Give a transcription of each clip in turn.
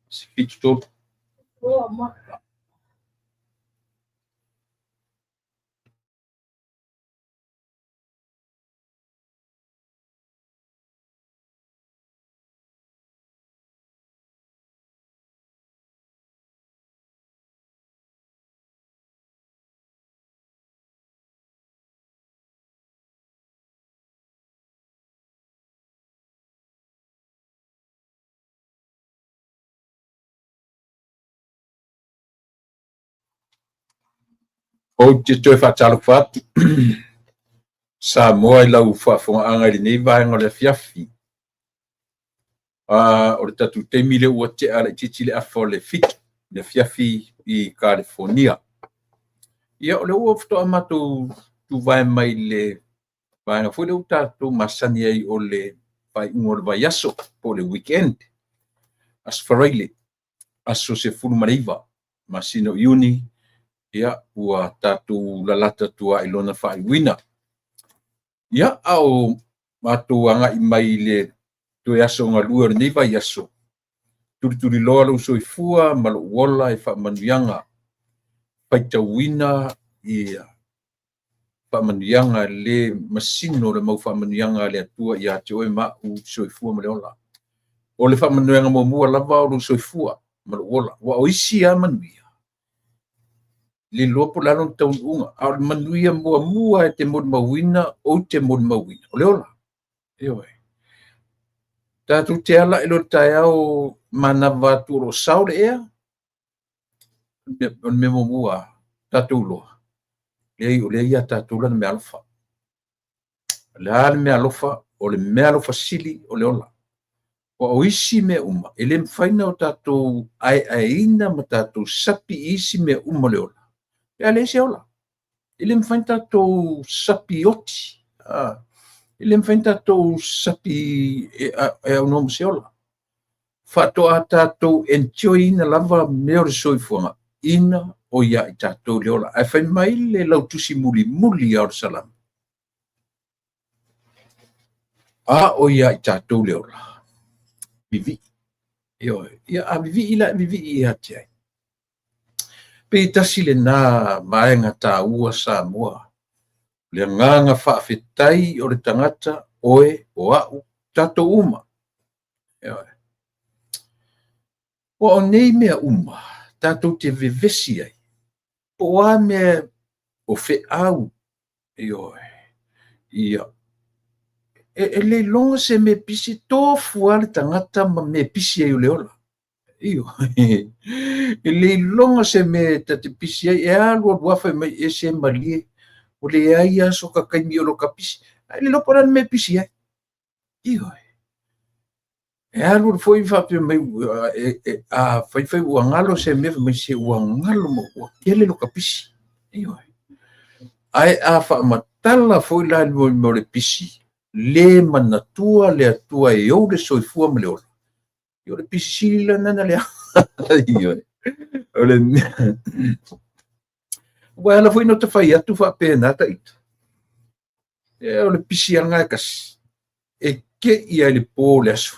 73. Ou te toe faatalofa atu Samoa i lau faafofogaaga i lenei vaega o le afiafi. O le tatou taimi lea ua tea laitiiti le afa o le 7 i le afiafi i Kalifonia. Ia o lea ua faatoa matou tuvae mai le vaega foi lea ua tatou masani ai o le faaiuga o le vaiaso po o le weekend, Aso Faraile, aso 19 masina o Iuni, ia ua tatou lalata atu lava i lona faaiuina. Ia, a o matou agai mai i le toe aso galue o lenei vaiaso, tulituliloa lou soifua ma lou ola i faamanuiaga, faitauina ia faamanuiaga le masino o le mau faamanuiaga a le Atua ia te oe ma au, soifua ma le ola. O le faamanuiaga muamua lava o lou soifua ma lou ola. Aua o isi lava manuia, le iloa po o le a lona taunuuga, a o le manuia muamua e te molimauina, ou te molimauina, o le ola. Ioe. Tatou te ala i lo taeao manava atu o lo o sao le ea, o le mea muamua tatou iloa, leai o lea ia tatou lana meaalofa. O le a le meaalofa? O le meaalofa sili o le ola. Aua o isi mea uma, e le mafai ona tatou aeaeina ma tatou sapi i isi mea uma o le ola, pe a leai se ola. E le mafai ona tatou sapi oti, e le mafai ona tatou sapi e aunoa ma se ola. Faatoa tatou enjoy ina lava mea o le soifuaga ina o ia i tatou le ola. Ae fai mai le lautusi mulimuli lava o le Salamo, a o ia i tatou le ola, vivii. Ioe. Ia a vivii la, e vivii ia te ai. Pei tasi lena vaega taua Samoa. Le agaga faafetai o le tagata, oe, o au, tatou uma. Ioe. Aua o nei mea uma tatou te vevesi ai, po o a mea o feau, ioe, ia, e le iloga se mea pisi, tofu lava le tagata ma mea pisi ai o le ola. Ioe. E le iloga se mea ta te pisi ai, e alu alu lava fai mai e se malie, ua leai lava soka taimi o lo ta pisi. Ae le iloa po o le a le mea e pisi ai. Ioe. E alu alu foi faapea mai, a fai fai ua galo se mea, fai mai se ua galo ma ua tele lo ta pisi. Ioe. Ae a faamatala foi la i le mea o le pisi, le manatua le Atua e ou le soifua ma le ola, o le pisi sili lena na leaga. Ioe. O le mea. Ua ala foi na ta fai atu faapena ta ita. E o le pisi lava e tasi. E te i ai le po le aso.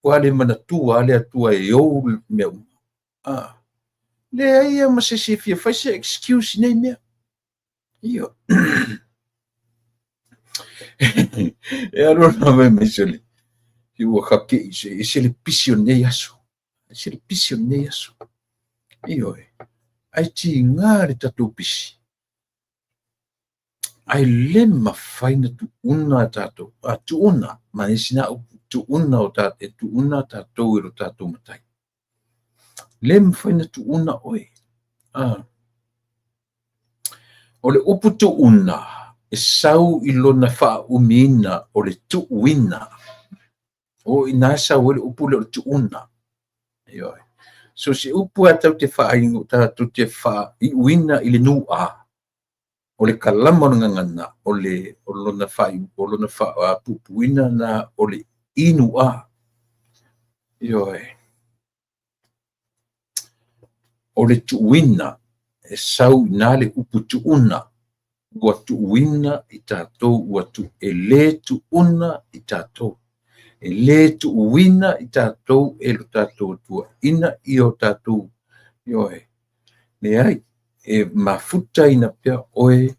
Ua le manatua le Atua e ou le mea uma. Leai ma se isi e fia fai se excuse i nei mea. Ioe. E alu alu lava mai se le ua kakei se ese le pisi o lenei aso. Ese le pisi o lenei aso. Ioe. Ae tiga le tatou pisi. Ae le mafai na tuuna tatou, a tuuna, ma e sina upu, tuuna o ta, e tuuna tatou e lo tatou matai. Le mafai na tuuna oe. O le upu tuuna, e sau i lona faaumiina o le tuuina. O ina e sau ai le upu lea o le tuuna. Ioe. So se upu a tau te whaaigu, tatou te whaaiuina i le nua, o le kalama o le gagana, o le o lona whaaiu, o lona whaapupuina na o le inua. Ioe. O le tuuina, e sau i ina le upu tuuna, ua tuuina i tatou, ua tu, e le tuuna i tatou. E le tuuina i tatou e lo tatou Atua ina ia o tatou, ioe, leai, e mafutaina pea oe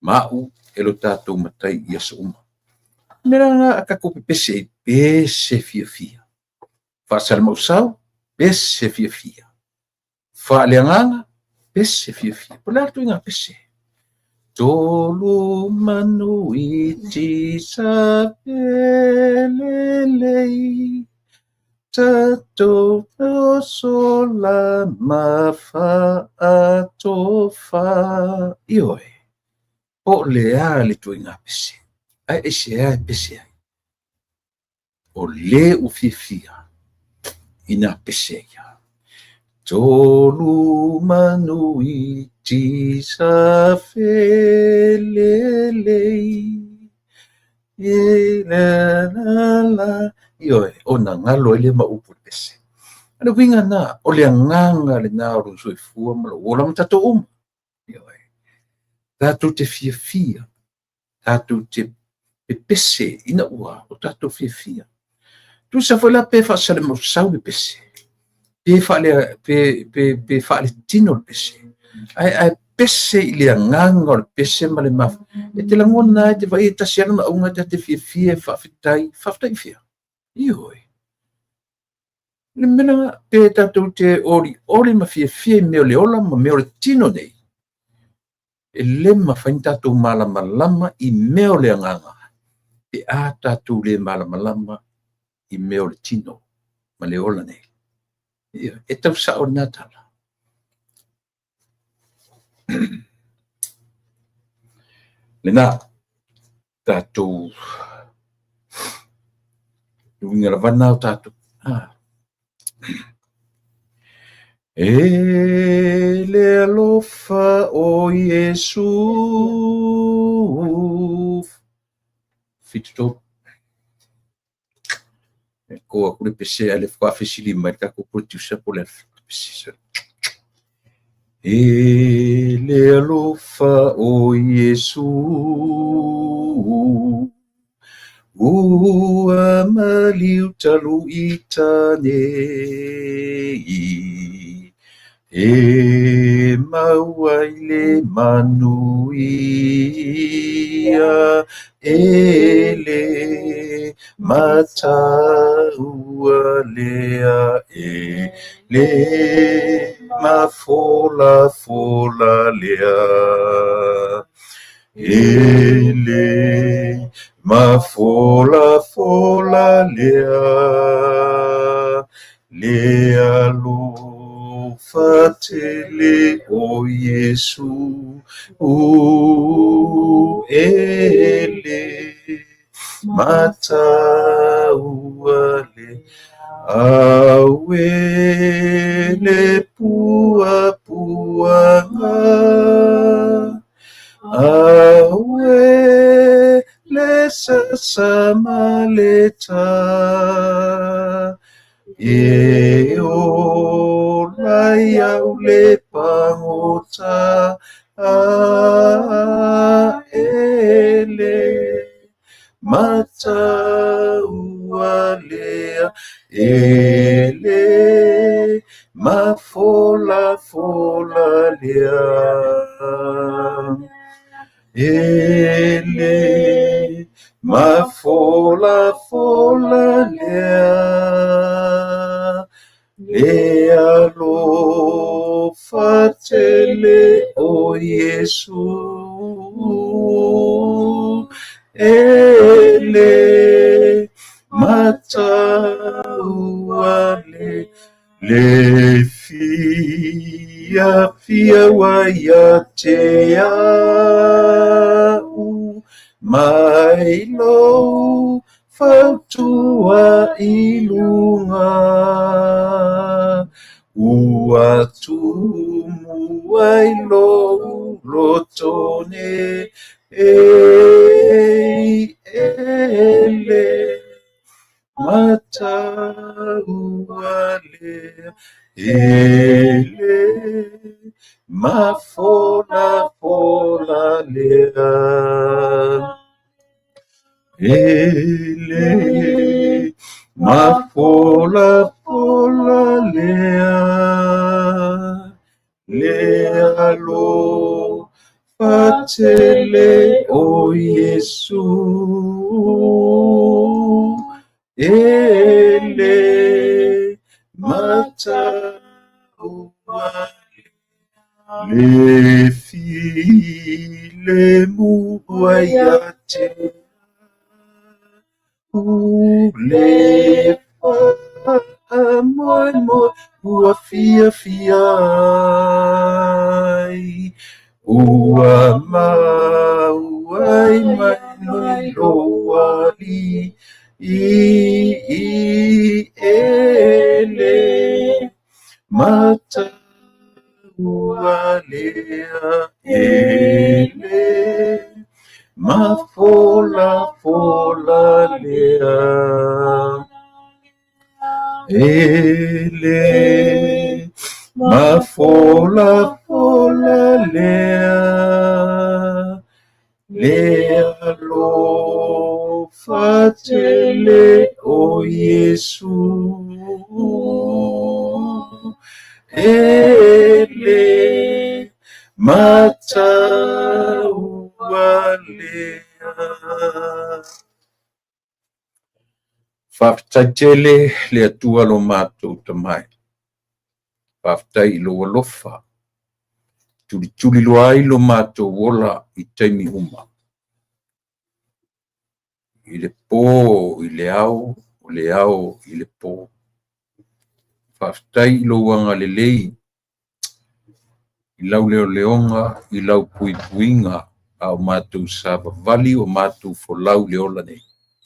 ma au e lo tatou Matai i aso uma. O le mea la lena a tatou pepesi ai, pese fiafia. Faasalamausau, pese fiafia. Faaleagaga, pese fiafia. Po o le a le ituaiga pese? Tolu manu iti sa felelei, tatou oso la ma faatofa. Ioe, po o le a le ituaiga pese, ae aisea e pese ai? O le ua fiafia i nā pese ia. Tolu manu iti sa felelei, e la la la. Ioe, ona galo ai lea ma upu i le pese. O le uiga lena, o le agaga lena o lou soifua ma lou ola ma tatou uma. Ioe. Tatou te fiafia, tatou te pepese ina ua o tatou fiafia. Tusa foi la pe faasalamausau le pese, pe faale, pe, pe, pe faaletino le pese, ae, ae pese i le agaga o le pese ma le maf. E te lagona ai, te vaai e tasi lava lona auga ta te fiafia e faafetai, faafetai i fea? Ioe. Le mea lena, pe tatou te olioli ma fiafia i mea o le ola ma mea o le tino nei, e le mafai ona tatou malamalama i mea o le agaga pe a tatou le malamalama i mea o le tino ma le ola nei. Ia, e tau sao lena tala. Lena, tatou uiga lava lena o tatou. Ah. E le alofa o Iesu. 73. E ko aku le pese a le faatoa fesili mai le tatou producer po o le a le pese. E le alofa o Iesu Ua maliu talu i tanei, E mau ai le manuia, E le mataua lea, E le mafolafola lea. E le mafolafola lea, le alofa tele o Iesu, e le mataua lea. Auē le puapuaga, auē le sasa ma le tā, e ola ai au le pagota, e le mataua lea, e le mafolafola lea. E le mafolafola lea, le alofa tele o Iesu. E le mataua le le fiafia ua ia te au mai lou fautua i luga ua tumu ai lou loto nei e le mataua. mataua lea e le mafolafola lea. E le mafolafola lea, le alofa tele o Iesu. E le mataua lea, le filemu ua ia te au, le faamoemoe ua fiafia ai, ua maua ai mai lou Alii e le mataua lea, e le mafolafola lea. E le mafolafola lea, le alofa tele o Iesu. E le mataua lea. Faafetai tele le Atua lo matou Tamai. Faafetai i lou alofa, tulituliloa ai lo matou ola i taimi uma. I le po i le ao, o le ao i le po. Faafetai i lou agalelei, i lau leoleoga, i lau puipuiga, a o matou savavali o matou folau i le ola nei.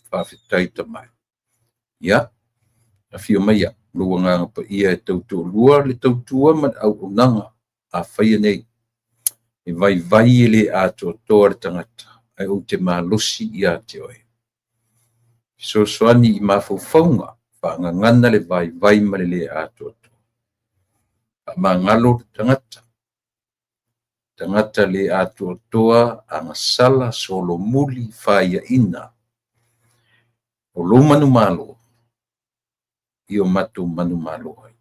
Faafetai Tamai. Ia, afio maia lou Agaga Paia e tautoalua le tautua ma le auaunaga a faia nei. E vaivai e le atoatoa le tagata, ae ou te malosi ia te oe. Fesoasoani i mafaufauga, faagagana le vaivai ma le le atoatoa. Faamagalo le tagata, tagata le atoatoa, agasala, solomuli, faiaina. O lou manumalo, i o matou manumalo ai.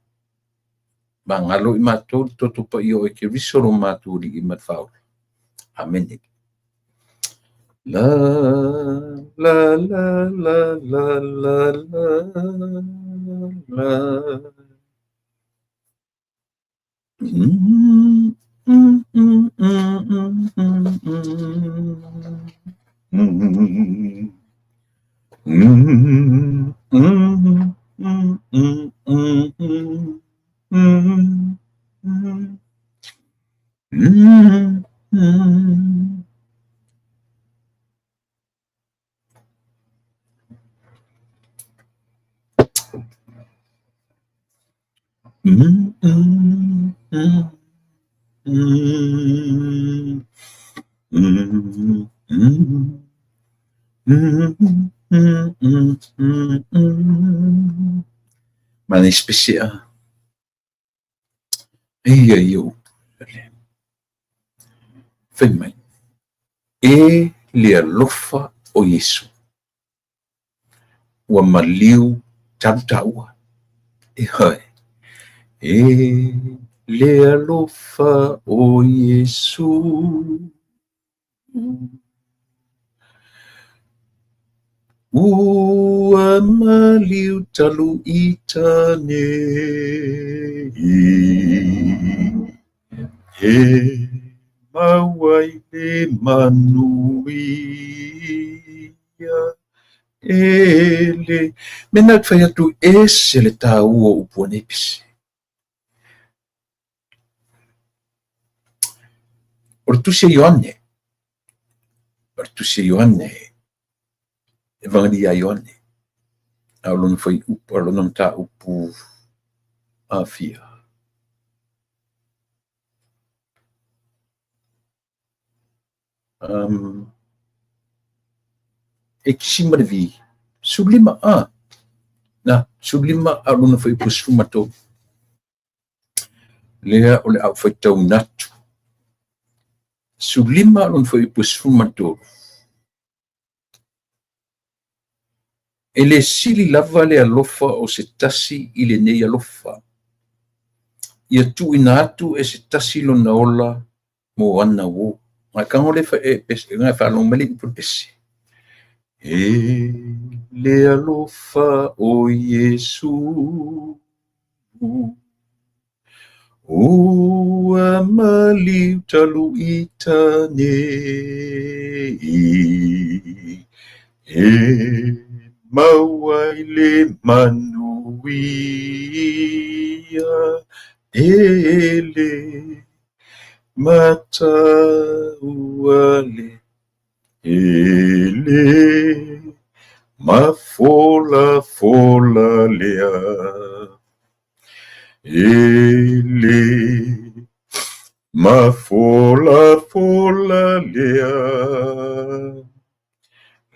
Magalo i matou le toto paia o Keriso lo matou Alii ma le Faaola. Amene. La la la la la la la la. Manaia se pese a. Eia ia upu. Fai mai, e le alofa o Iesu, ua maliu talu taua. Ioe. E le alofa o Iesu, ua maliu talu i tane. E maua ai le manuia e le. Mea na fai atu ese le taua o upu nei pese. O le tusi a Ioane, o le tusi a Ioane, Evangelia a Ioane, a o lona fuaiupu, a o lona mataupu afia. E kisi ma le vi, 15 a. Na, 15 a o lona fuaiupu 13. Lea o le a ou faitauina atu. 15 a o lona fuaiupu 13. E le sili lava le alofa o se tasi i lenei alofa, ia tuuina atu e se tasi lona ola mo ana uō. Ngai tago le ngai faalogo mai le upu le pese. E le alofa o Iesu Ua maliu talu i nei, E mau ai le manuia e le mataua le E le mafolafola lea. E le mafolafola lea,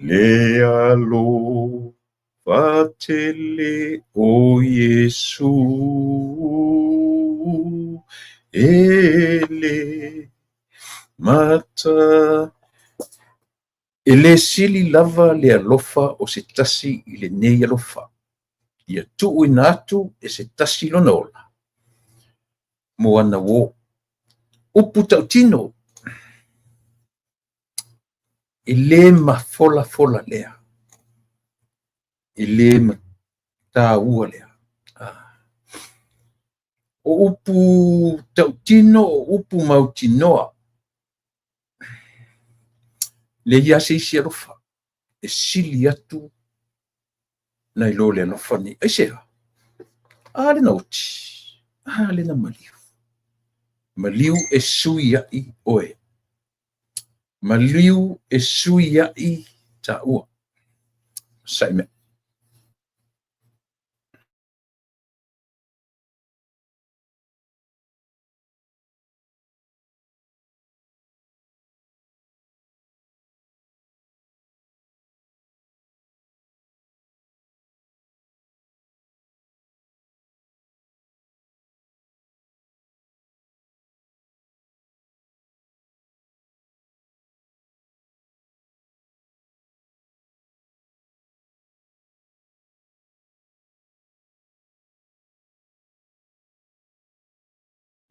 le alofa tele o Iesu. E le mata. E le sili lava le alofa o se tasi i lenei alofa, ia tuuina atu e se tasi lona ola mo ana uō. Upu tautino, e le mafolafola lea, e le mataua lea. O upu tautino, o upu mautinoa, leai lava se isi alofa e sili atu nai lo le alofa lenei. Aisea? A le na oti, a le na maliu. Maliu e sui ai oe. Maliu e sui ai taua. Sa'i mea.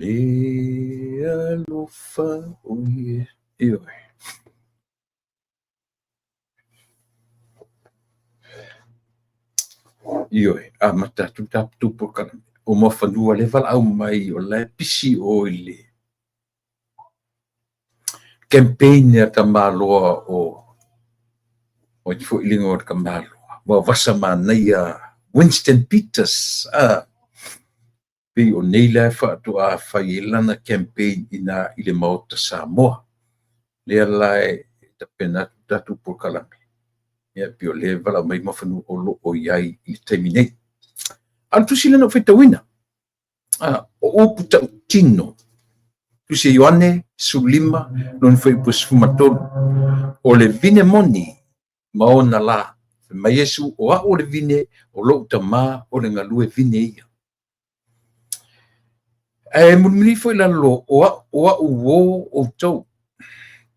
Le alofa o Ie. Ioe. Ioe, amata atu le tatou polokalame. O Muafanua lea e valaau mai o la e pisi o i le campaign a tamaloa o o ai foi le igoa o le tamaloa, Vaovasa Manaia Winston Peters. Pei o nei la e faatoa fai ai lana campaign i ina i le Maota Samoa. Lea la e tapena atu le tatou polokalame, ia pei o lea e valaau mai Muafanua o lo o i ai i le taimi nei. A o le tusi lea na ou faitauina, o upu tautino, Tusi a Ioane 15, lona fuaiupu 13, o le vine moni ma ona la. Fai mai Iesu, o au o le vine, o lou Tama o le galue vine ia. Ae mulimuli foi lalo, o au, o au uō outou,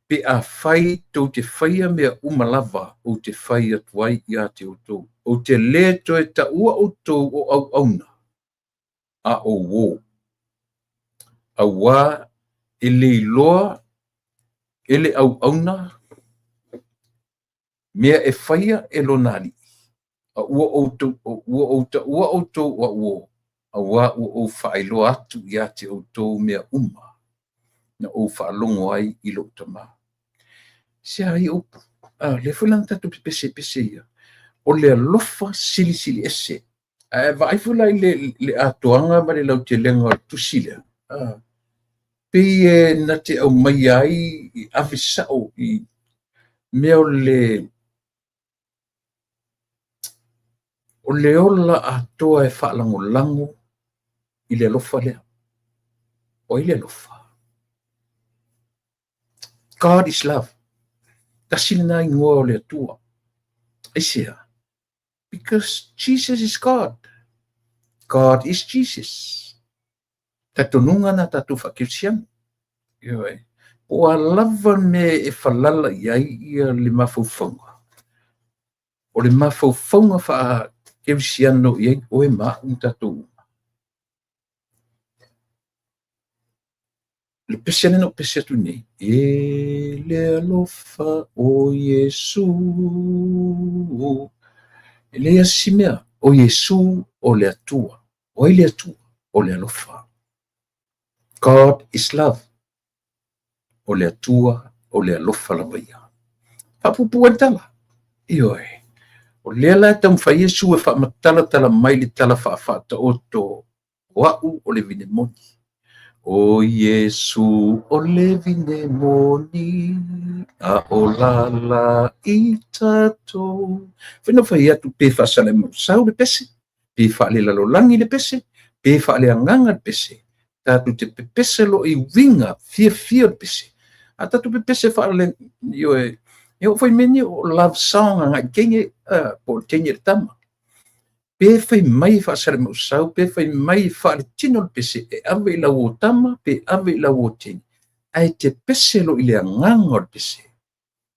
pe afai tou te faia mea uma lava ou te fai atu ai ia te outou. Ou te lē toe taua outou o auauna, a o uō. Auā e le iloa e le auauna mea e faia e lona alii, a ua outou, ua ou taua outou o au uō, auā ua ou faailoa atu ia te outou mea uma na ou faalogo ai i lou Tama. Se a ia upu? A, lea foi la na tatou pepese ia. O le alofa silisili ese. Ae vaai foi la i le, le atoaga ma le lautelega o le tusi lea. A, pei e na te aumaia ai i ave sao i mea o le o le ola atoa e faalagolago i le alofa lea. O ai le alofa? God is love. Tasi lena igoa o le Atua. Aisea? Because Jesus is God. God is Jesus. Talitonuga na tatou faakerisiano. Ioe. Po o a lava le mea e falala i ai ia le mafaufauga, o le mafaufauga faakerisiano i ai oe ma au ma tatou uma. Le pese lea na ou pese atu nei, E le alofa o Iesu. E leai lava se isi mea, o Iesu o le Atua. O ai le Atua? O le alofa. God is love. O le Atua o le alofa lava ia. Faapuupuu ai le tala. Ioe. O lea la e taumafai Iesu e faamatalatala mai le tala faafaataoto o au o le vine moni. O Iesu o le vine moni, a o lala i tatou. Fai na fai atu pe faasalemausau le pese, pe faalelalolagi le pese, pe faaleagaga le pese. Tatou te pepese loa i uiga fiafia o le pese. A tatou pepese faale, ioe, e oo foi i mea nei o love song agai i le teine, po o le teine i le tama. Pe fai mai e faasalemausau, pe fai mai e faaletino le pese, e ave i lau uo tama, pe ave i lau uo teine, ae te pese loa i le agaga o le pese.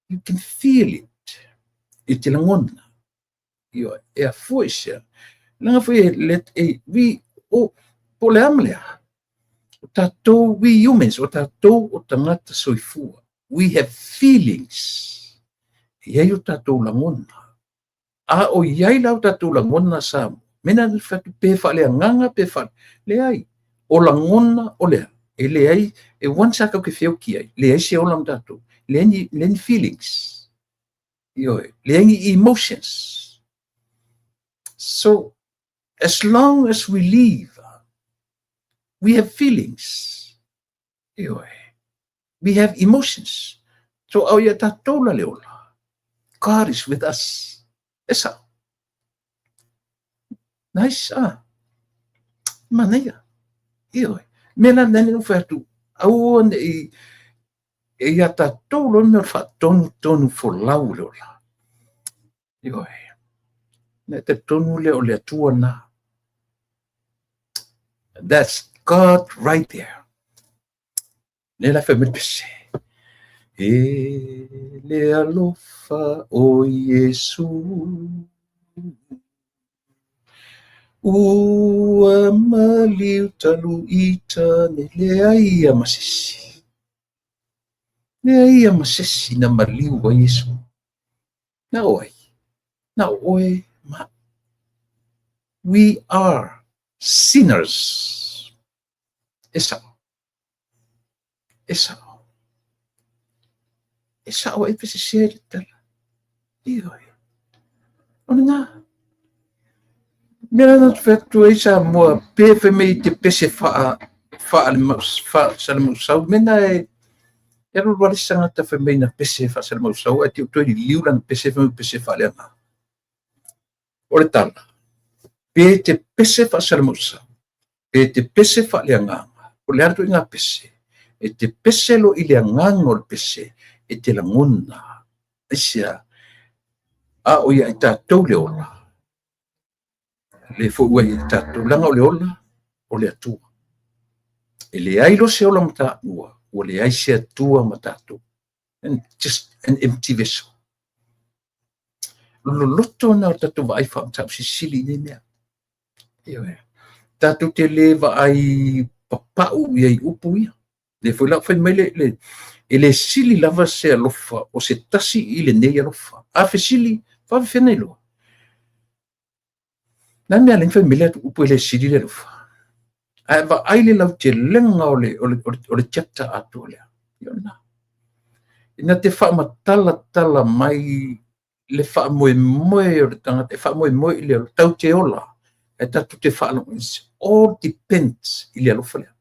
You can feel it. I te lagona. Ioe, e afua i sea. Leaga foi e let e we o po o le a ma le a. O tatou we humans, o tatou o tagata soifua. We have feelings. E i ai o tatou lagona. A o i ai la o tatou lagona Samoa, mena na fai atu pe faaleagaga pe faale... Leai, o lagona o le a? E leai, e once a tatou te feoti ai, leai se ola ma tatou. Leai ni, leai ni feelings. Ioe, leai ni emotions. So, as long as we live, we have feelings. Ioe, we have emotions. So, a o ia tatou la le ola, God is with us. E sao. Nice, ah. Manaia. Ioe. Mea la nani na fai atu, aua ne i e ia tatou loa le mea o le faatonutonu folau o le ola. Ioe. Na e talitonu lea o le Atua na. That's God right there. Lea la fai mai le pese. E le alofa o Iesu. Ua maliu talu i tane, leai ia ma sesi. Leai ia ma sesi na maliu ai Iesu. Na o ai? Na o oe ma au. We are sinners. E sao. E sao. E sao e pe sese le tala. Ioe. O lena. Mea la na fai atu ai Samoa, pe fai mai te pese faa, faasalamausau, mena e, e alu alu isi tagata fai mai na pese faasalamausau, ae te i toe liliu lana pese fai mai pese faaleagaga. O le tala, pe te pese faasalamausau, pe te pese faaleagaga, o le a le ituaiga pese, e te pese loa i le agaga o le pese, e te lagona. Aisea? A o ia i tatou le ola, le foi ua ia i tatou, leaga o le ola, o le Atua. E leai loa se ola ma taua, ua leai se Atua ma tatou. And just an empty vessel. O le loloto lena o le tatou vaai faamatausilisili i nei mea. Ioe. Tatou te le vaai papau i ai upu ia. Lea foi la ua fai mai le, le, e le sili lava se alofa o se tasi i lenei alofa. A fesili, faafefea na iloa? Na mea le fai mai le upu e le sili le alofa. Ae vaai le lautelega o le, o le, o le, o le chapter atoa lea. Ia o lena. Ina te faamatalatala mai le faamoemoe o le tagata, e faamoemoe i le alofa, tatou te ola, ae tatou te faalogo, it's all depends i le alofa lea.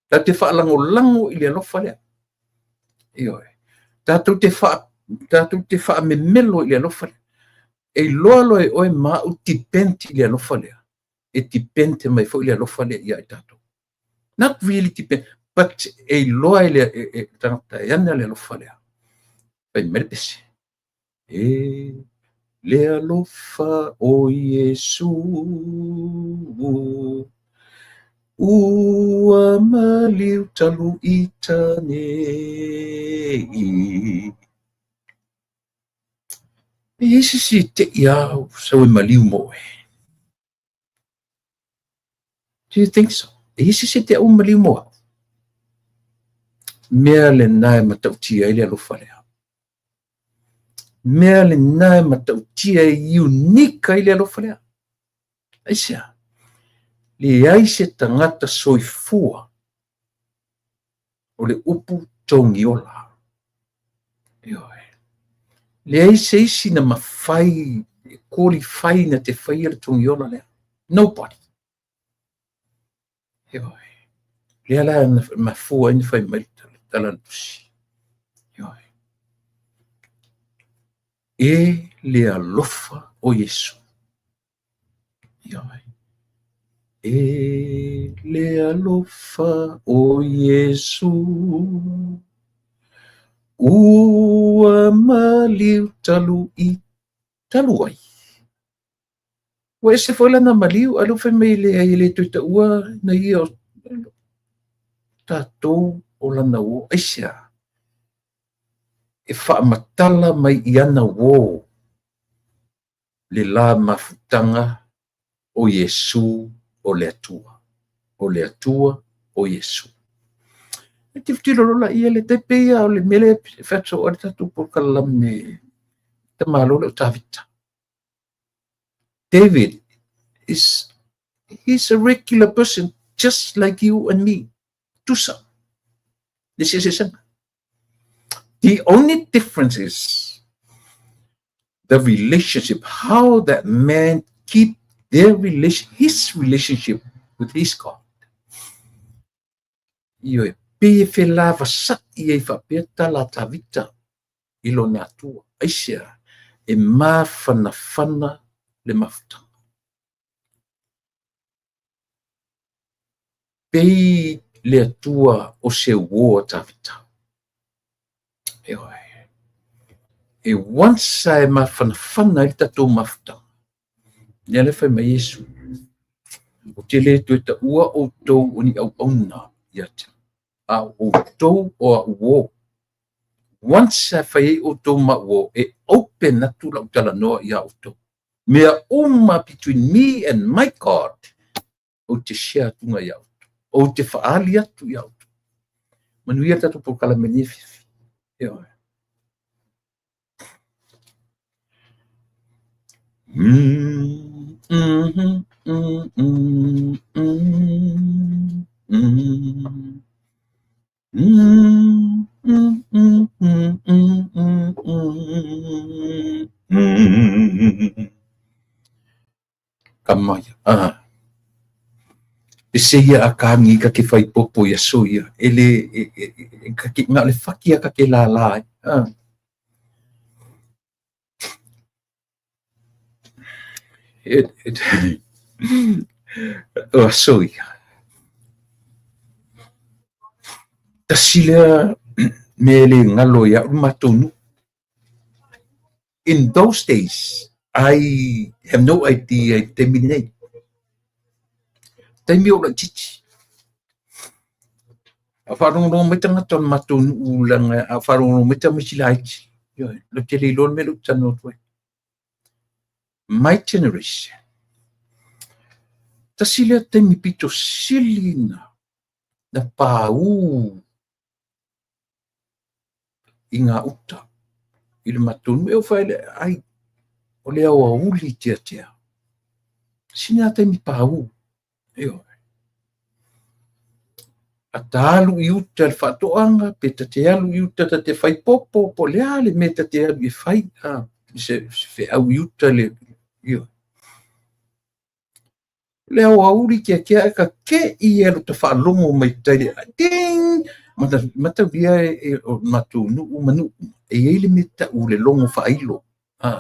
Tatou te faalagolago i le alofa lea. Ioe. Tatou te faa, tatou te faamemelo i le alofa lea. E iloa loa e oe ma au depend i le alofa lea. E depend mai foi le alofa lea ia i tatou. Not really depend, but e iloa e le e, e, tagata e ana le alofa lea. Fai mai le pese. E Le alofa o Iesu Ua maliu talu ita nei. E i ai se isi e te i au sau e maliu mo oe? Do you think so? E i ai se isi e te au maliu mo au? Mea lena e matautia ai le alofa lea. Mea lena e matautia e unique ai le alofa lea. Aisea? Leai se tagata soifua o le upu togiola. Ioe. Leai se isi na mafai e qualify na te faia le togiola lea. Nobody. Ioe. Lea la na mafua ai na fai mai le tala le tusi. Ioe. E le alofa o Iesu. Ioe. E le alofa o Iesu Ua maliu talu i talu ai. Ua ese foi lana maliu, a lea ua fai mai e leai e le toe taua na ia o tatou o lana uo. Aisea? E faamatala mai i ana uo le la mafutaga o Iesu o le Atua. O le Atua o Iesu. E tilotilo loa laia le tai pei lava o le mea lea e fai atu ai le tatou polokalame tamalo lea o Tavita. David is he's a regular person just like you and me. Tusa. Le sesesesega. The only difference is the relationship, how that man keep their relation, his relationship with his God. Ioe, pei e felavasaʻi ai faapea tala a Tavita i lona Atua. Aisea? E mafanafana le mafutaga. Pei le Atua o se uo a Tavita. Ioe. E once a e mafanafana ai le tatou mafutaga, lea la e fai mai Iesu, ou te le toe taua outou o ni auauna ia te au, a o outou o a'u uo. Once a fai ai outou ma a'u uo, e open atu la'u talanoa iā outou. Mea uma between me and my God, ou te share atuga iā outou. Ou te faaali atu iā outou. Manuia le tatou polokalame i lenei afiafi. Ioe. Mm, mm, mm, mm, mm, mm. Mm, mm, mm, mm, mm, mm, mm, mm. Ka maia. Ah. Pese ia a kani ka ke whai popo ia so ia. E le, e, e, e, ka ke, ngā le whaki a ka ke la la. Ah. E, e, o aso ia. Tasi lea mea e le galo iāʻu le matou nuu. In those days, I have no idea i le taimi lenei. Taimi o laitiiti. A faalogologo mai tagata o le matou nuu leaga a faalogologo mai tamaiti laiti, ioe, latou te le iloa le mea lea ou te talanoa atu ai. My generation, tasi lea taimi pito sili na na paū i ngā uta i le matou nuu. E oo foi le ai o le aoauli tiatia. Sina taimi paū. Ioe. A ta alu i uta le faatoaga, pe ta te alu i uta ta te fai popo, po o le a le mea ta te alu e fai, a, se feau i uta le, ioe. Le aoauli keakea e ka ke i e lo ta faalogo mai tai le ding mataulia e o matou nuu ma nuu e i ai le mea tau le logo faailo a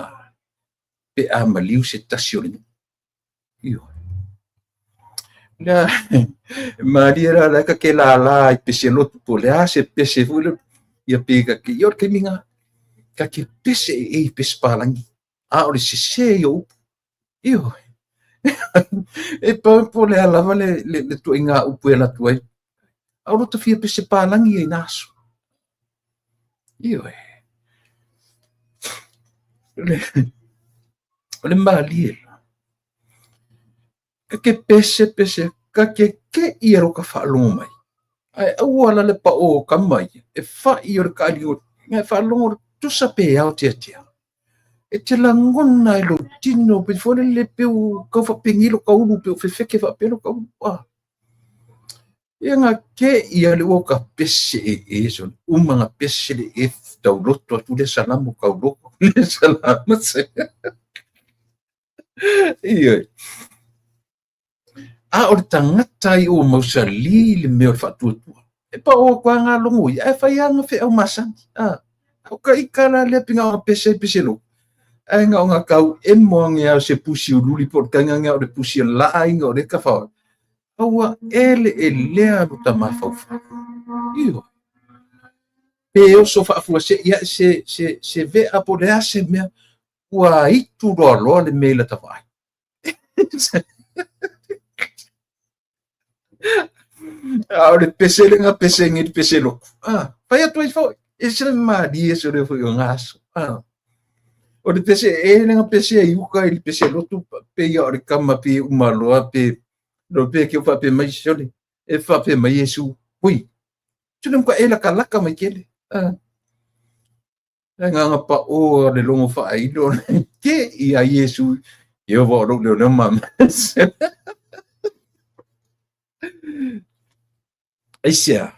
pe a maliu se tasi o le nuu. Ioe. Lea e malie la la ka ke lālā i pese lotu po o le a se pese foi lea ia pe ka ke, ia o le taimi lena ka ke pese e i pese palagi. A o le sesē ia o upu. Ioe. E pau po o le a lava le, le, le tuaiga upu e alu atu ai. A o lo ta fia pese palagi ai na aso. Ioe. O le, o le malie la. Ka ke pese pese, ka ke ke i ro ka whaalongo mai. Ae aua la le pa o ka mai, e whai o le kaali o, ngai whaalongo tusa pe ao tea tea. E te lagona i lou tino, pe foi lele pe u kau whapengi lo kaulu, pe u fefeke whape lo kaulu. Ah. Ia nga ke ia le ua ka pese e e so uma nga pese le e tauloto atu le salamo kauloko le salama se. Ia. A o le tagata ai ua mausali le mea o le faatuatua. E pa o kwa ngā longo i, e whai anga wheau masani. A, o ka ika la lea pinga o ngā pese pese lo. Ai nga o ngā kau e moa nge au se pusi o luli po o kainga nge o le pusi o la ainga o le ka whao. Aua ele e lea lo ta mafaufa. Io. Pe oso faafua se ia se se se vea po le ase mea ua itu loa loa le mea i lata vaai. A o le pese le nga pese ngi le pese loku. Ah, fai atu ai foi. E se malie se le foi o ngaso. Ah. O le pese e le nga pese ai uka i le pese lotu pe ia o le kama pe uma loa pe lo pe ke fa pe mai sole. E fa pe mai Yesu. Hui. Tule mka e la kalaka mai kele. Ah. Le agaga pao o le logo faailo ke ia Iesu Ieova o lou leoleo ma Aisea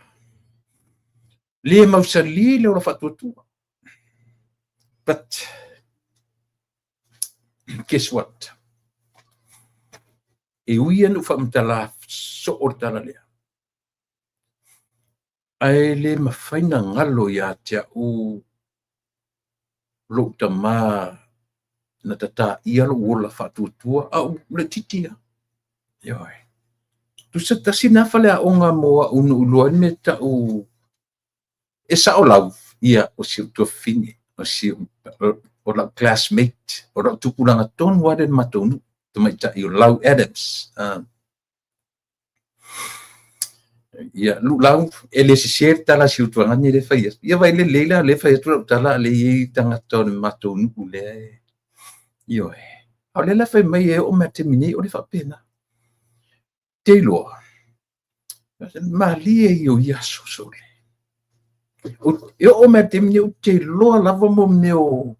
le mausali le ola faatuatua. But guess what? E ui ana ou faamatala soo le tala lea. Ae le mafai ona galo ia te au lou tamā na tataia lou ola faatuatua a o laitiiti lava. Ioe. Tusa tasi lena faleaoga mo au na ou iloa ai le mea e tau e sao lau, ia, o si ou tuafafine, o si o lau classmate, o lau tupulaga tonu lava lea i le matou nuu, tamaitai o Lau Adams. Ia, lulau, e le sese le tala a si Utuagani lea e fai atu. Ia vai lelei la lea e fai atu lau tala a lea e i ai tagata o le matou nuu lea e... Ioe. A o lea la e fai mai e oo mai lava i le taimi nei o le faapena. Te iloa, malie ia o ia aso sole. E oo mai lava i le taimi nei ou te iloa lava mo mea o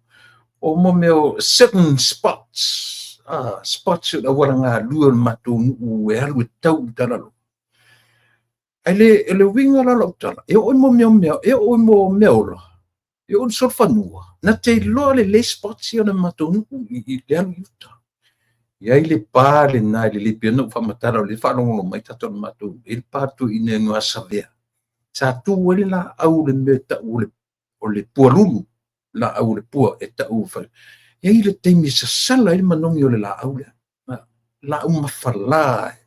o mo mea o certain spots, spots o le auala galue o le matou nuu e alu e tau i Talaloa. Ae le, o le uiga la o lau tala, e oo i mo mea o mea, e oo i mo meaola, e oo i le solofanua, na te iloa lelei spots ia o le matou nuu i le alu i uta. E i ai le pa lena e lelei pea ona ou faamatala o lea e faalogologo mai tagata o le matou nuu, e i ai le pa toeaina e igoa ia Savea. Sa tu ai le laau o le mea e tau o le o le pualulu, laau o le pua e tau e fai. E i ai le taimi e sasala ai le manogi o le laau lea, laau mafala e.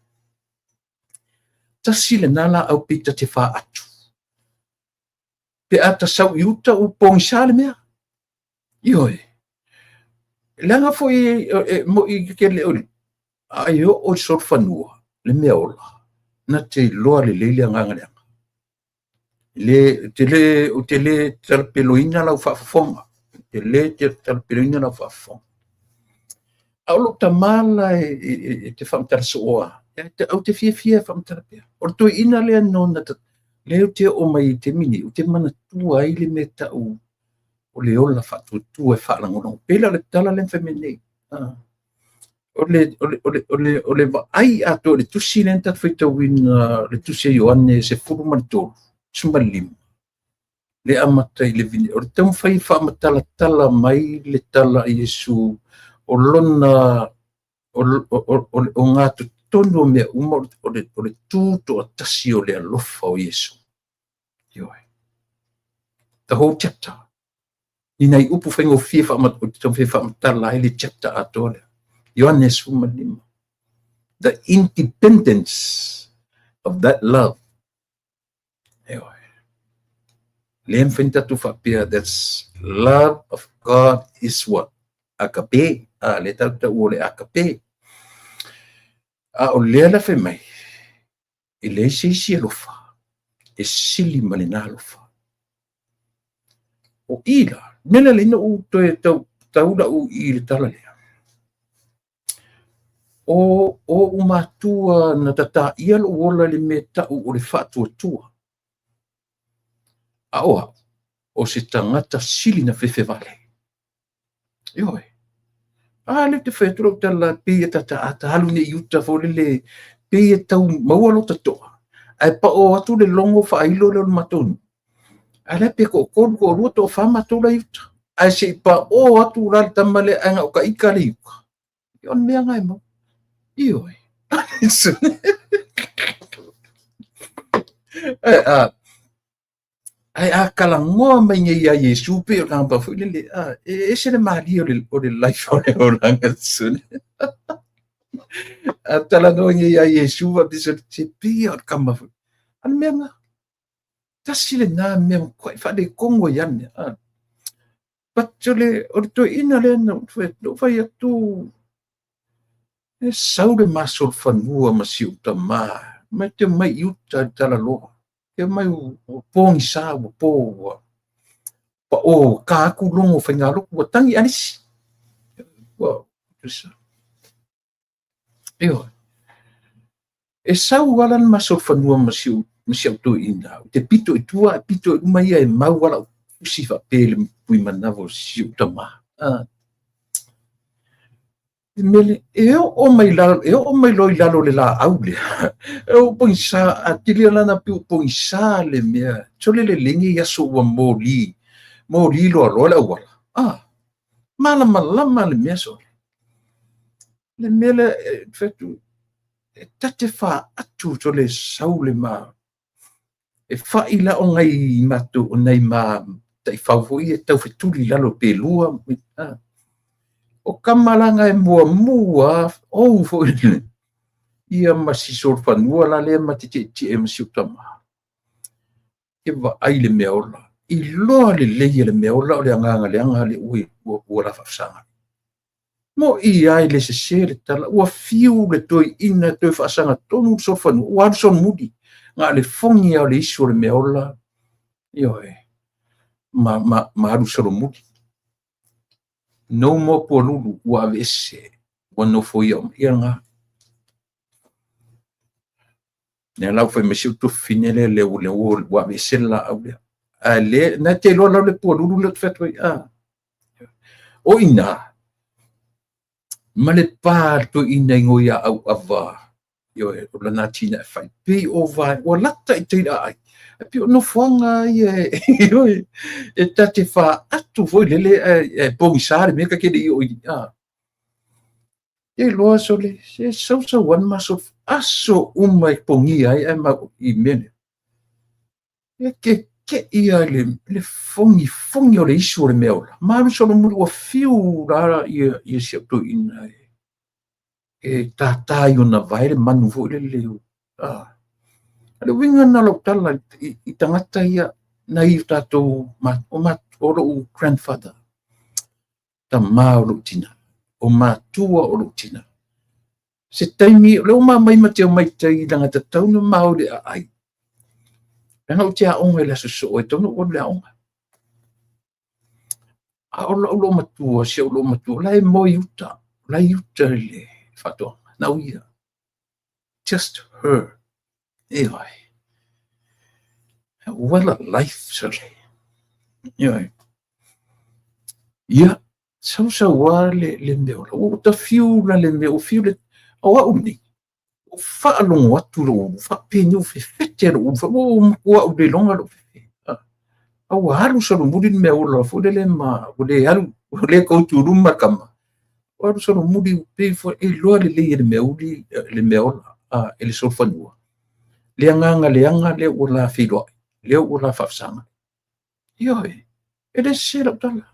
Tasi lena laau pei ta te faatu. Pe a ta sau i uta ua pogisa le mea. Ioe. Leaga foi e moi ke le o a e oo i solofanua le mea ola, na te iloa lelei le agaga leaga. Le, te le, ou te le talapeloina lau faafofoga. Te le te talapeloina lau faafofoga. A o lou tamā la e, e, e, e te faamatala sooa, e te, ou te fiafia e faamatala pea. O le toeaina lea nona, lea ou te oo mai i le taimi nei, ou te manatua ai le mea tau o le ola faatuatua e faalagolago. Pei la o le tala lea na fai mai nei. Ah. O le, o le, o le, o le, o le vaai atoa i le tusi lea na tatou faitauina, le tusi a Ioane 13, 15, le amata i le vine, o le taumafai e faamatalatala mai le tala a Iesu o lona o, o, o, o, o gatotonu o mea uma o le, o le, o le tu toatasi o le alofa o Iesu. Ioe. The whole chapter. Ni nai upu faigofie o te taumafai e faamatala ai le chapter atoa lea. Ioane 15. The independence of that love. Ioe. Le mafai ona tatou faapea that's love of God is what? Akape, a lea tatou te taua o le Akape. A o lea la fai mai, e leai se isi alofa e sili ma lena alofa. O i la, mea lea lea ou toe tau, tau lau i le tala lea. O oʻu matua na tataia lou ola i le mea tau o le faatuatua. A o au, o se tagata sili na fefe vale. Ioe. A lea ou te fai atu lau tala pei e tata a ta alu nei i uta foi lele pei e tau maua lota toa ae pao atu le logo faailo lea o le matou nuu. Ae la pe toatolu, toalua, toafa matou la i uta. Ae se i pao atu la le tama lea ae na o ta ita le i uka. O le mea lena e maua. Ioe. Ae a talanoa mai nei ia Iesu pei o le tagata foi lele, e ese le malie o le life o le olaga sole. A talanoa nei ia Iesu faapea sole, se pei lava o le tama foi. A o le mea lena, tasi lena mea matuai faaletonu ai lava le mea. But o le toeaina lea na ou fai atu, e sau le masolofanua ma si ou tamā, ma te omai i uta i le talaloa. Te omai ua pogisa, ua po, ua pao, ua ta atu logo o faigalotu, ua tagi alisi. Ua, ioe. E sau lava la le masolofanua ma si au toeaina, ou te pito i tua ae pito i luma ia e mau lava lau tusi faapea i le tuimanava o si ou tama. E oo mai lalo, e oo mai loa i lalo o le laau lea. E oo pogisa, atili lana pei ua pogisa le mea. Sole lelei nei aso ua moli, moli loa loa le auala. Malamalama le mea sole. Le mea lea, e fai atu, e ta te faatu sole sau le ma e fai la o nai matou o nai ma taifau foi e tau fetuli i lalo pe lua. O tama la na e muamua ou foi ia ma si solofanua la lea ma te tietie ma si ou tama. E vaai le mea ola. Iloa lelei e le mea ola o le agaga leaga le ua la faafesagai. Mo'i lava e le sese le tala, ua fiu le toeaina toe faasaga tonu le solofanua, ua alu solomuli. Na o le fogi lava o le isu o le mea ola, ioe, ma alu solomuli. No more pualulu, ua aveese, ua nofoia uma. Ia lena. Lea la ua fai mai si ou tuafafine lea, lea ua aveese le laau lea. Ae le, na te iloa lau le pualulu lea ou te fai atu ai, O i ina, ma le pa a le toeaina i ngoi a auava, ioe, o lana atinae fai, pei o vae, ua lata i tai aai, e pei o nofoaga ia, ioe, e ta te faatu foi lele, ae pogisa le mea ta te le i oo i, Te iloa sole, se sausau lava le maso, aso uma e pogia ai ae mau i mea nei. E kekeʻi lava i le fogifogi o le isu o le mea ola. Ma alu solomuli ua fiu la ia si au toeaina e tātā i ona vae le manu foi lele. A le uiga lena o lau tala i tagata ia nai o tatou o lou grandfather, tamā o lou tina, o matua o lou tina. Se taimi, o lea ua mamai ma te omai i tai leaga e tatau ona ma o i le aai. Leaga ou te aoga i le aso soo, e tatau ona ou alu i le aoga. A o lau loomatua, si ou loomatua, la e moe i uta, la e i uta i le faatoaga, na o ia. Just her. Ioe. What a life, sole. Ioe. Ia, sausau lava le mea ola. Ua ta fiu la le mea, ua fiu le... O au nei, ua faalogo atu lou ulu, faapeni ua fefete lou ulu, ua matua au le iloga lou fefe. A ua alu solomuli le mea ola foi lele ma ua le alu, ua le tou tuluma le tama. Ua alu solomuli pei foi e iloa lelei e le mea uli, le mea ola, e le solofanua. Le agaga leaga lea ua la feiloai, lea ua la faafesagai. Ioe, e le sese lau tala.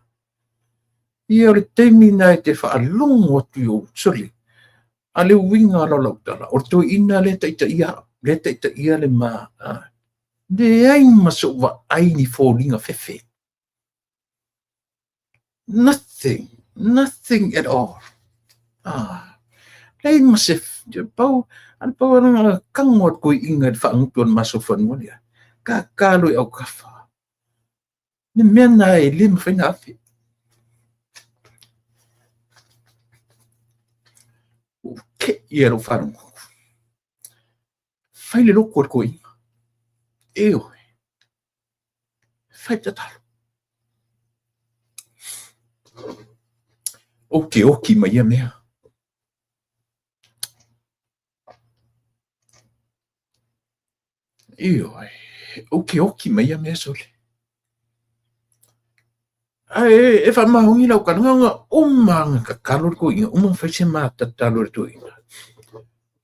Ia o le taimi na e te faalogo atu i ou sole. A le uiga la o lau tala, o le toeaina lea taitaia au, lea taitaia le ma, leai ma sou vaai ni foliga fefe. Nothing. Nothing at all. Ah. Leai ma se pau, ana pau ana kango a toeaina i le faagutu o le masofanua lea. Kākā loa i autafa. Le mea na e le mafai ona ave. Ua ou te'i i lou faalogo. Fai le loto o le toeaina. Ioe. Fai le tatalo. Ou te oti ma ia mea. Ioe, ou te oti ma ia mea sole. Ae e faamaoni lau tala, na ona uma ona tatalo le toeaina, uma ona fai se ma tatalo i le toeaina.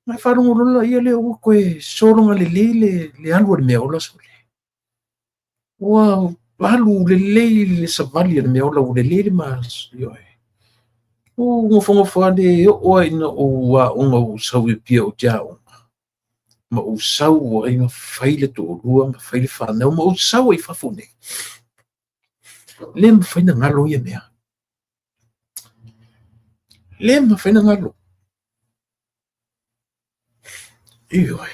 Na faalogo loa laia lea ua toe sologa lelei le alu a le meaola sole. Ua alu lelei le savali a le meaola, ua lelei le ioe. Ua ou nofonofo lava le oo lava ina ou aoga, ou sau i Apia ou te aoga, ma ou sau ai ma fai le toalua ma fai le fanau ma ou sau ai i fafo nei. Le mafai ona galo ia mea. Le mafai ona galo. Ioe,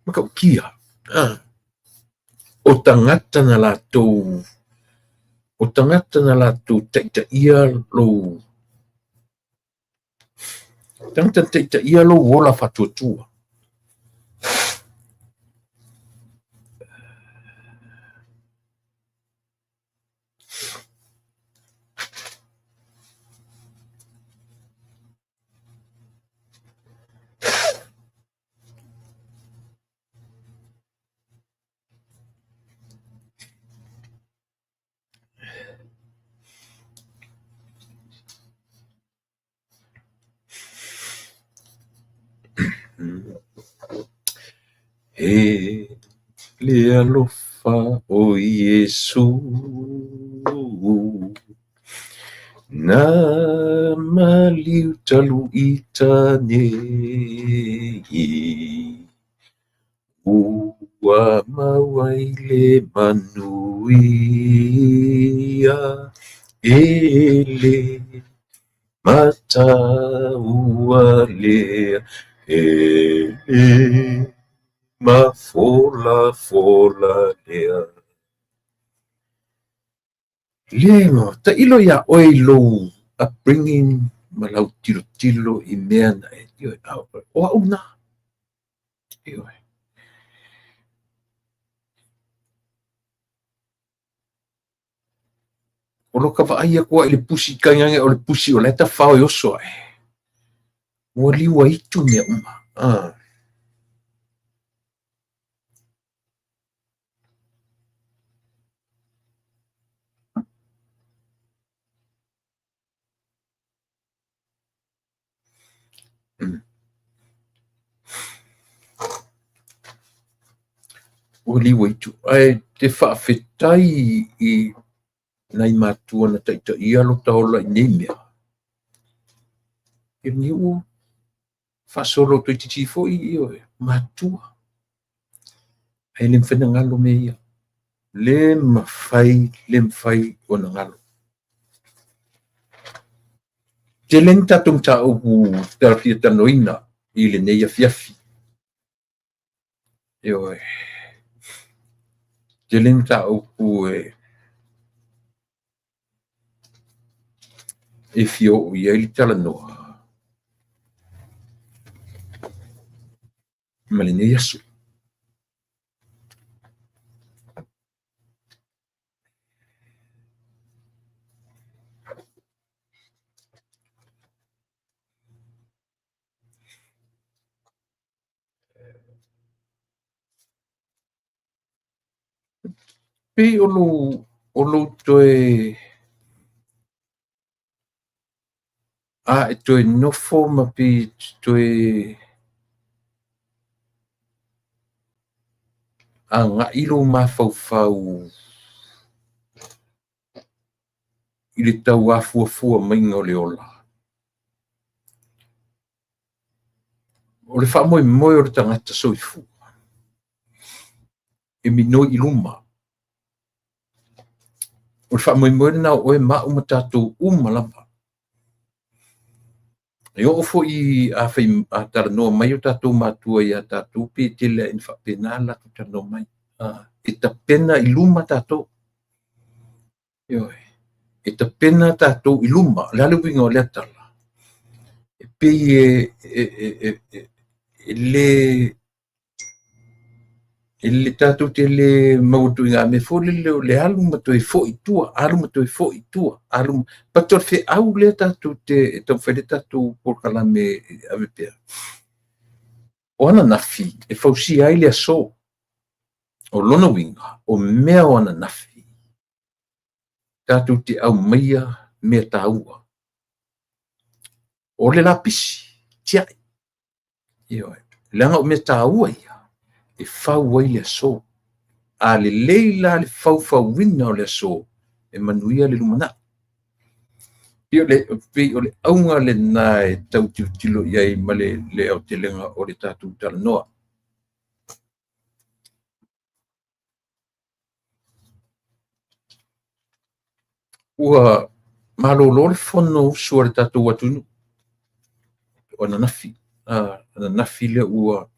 matautia. Ah. O tagata na latou o tagata na latou taitaia lou tagata na taitaia lou ola faatuatua. E le alofa o Iesū Na maliu talu i nei Ua mau ai le manuia E le mataua lea E le mafolafola lea. Le tailo iā oe i lou upbringing ma lau tilotilo i mea na e, ioe, o au lena. Ioe. O lota vaai atu lava i le pusi tainane o le pusi o la e tafao e oso ae. Ua liuaitu mea uma. Ah. Ua liuaitu. Ae te faafetai i nai matua na taitaia lota ola i nei mea. E lenei ua faasolo toeitiiti foi ioe, matua. Ae le mafai ona galo mea ia. Le mafai, le mafai ona galo. Tele ni tatou mataupu fia talanoaina i lenei afiafi. Ioe. Tele ni mataupu e fia oo i ai le talanoa ma lenei aso. Pei o lou, o lou toe a e toe nofo ma pei e toe agai lou mafaufau i le tau afuafua maiga o le ola. O le faamoemoe o le tagata soifua e minoi i luma. O le faamoemoe lena o oe ma au ma tatou uma lava. E oo foi a fai a talanoa mai o tatou matua ia tatou, pe tele lava ina faapena le latou talanoa mai. E tapena i luma tatou. Ioe. E tapena tatou i luma. O le a le uiga o lea tala? E pei e le E le tatou te le maua ituaiga mea foi lele o le alu ma toe foi i tua, alu ma toe foi i tua, alu ma... But o le feau lea tatou te e taumafai ai le tatou polokalame e ave pea. O ananafi e fausia ai le aso. O lona uiga, o mea o ananafi, tatou te aumaia mea taua. O le lapisi, tiai. Ioe. Leaga o mea taua ia e fau ai le aso. A lelei la le faufauina o le aso, e manuia le lumanai. Pei o le auga lena e tau tilotilo i ai ma le aotelega o le tatou talanoa. Ua malolo le Fonousu a le tatou atunuu o ananafi, ananafi lea ua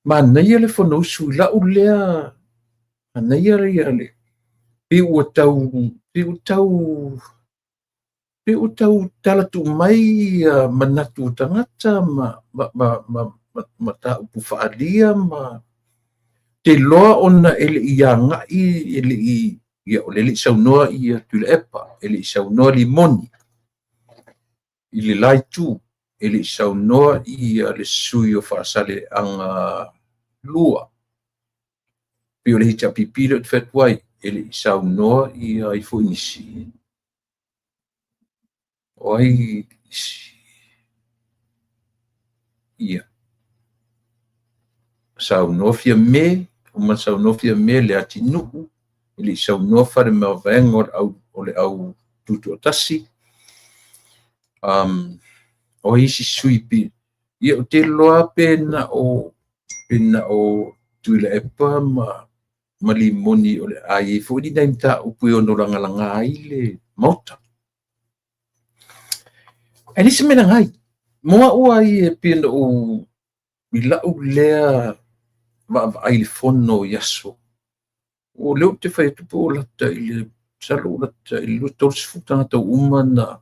manaia le Fonousu i lau lea manaia ia le pei ua tau pei ua tau pei ua tau tala tuu mai ia manatu o tagata ma mataupu faaalia ma te iloa ona e le i agai e le i ia o lea e le i saunoa ia Tuilaepa, e le i saunoa Limoni i le la itu, e le i saunoa ia le sui o Faasaleleaga 2, pei o le HRPP lea ou te fai atu ai, e le i saunoa ia ai foi nisi. O ai isi? Ia. Saunoa Fiame, uma saunoa Fiame Leatinuu, e le i saunoa Faleomavaega o le au tutoatasi. O ai isi sui usufono? Ia ou te iloa pe na o Tuilaepa ma Limoni o le a i ai foi ni nai mataupu e ono lagalaga ai le Maota. Ae leai se mea e leaga ai. Mo au lava ia e pei ona ou i lau lea vaavaai i le fono i aso, o lea ou te fai atu po o lata i le, masalo ua lata i le 20 tagata ua uma ona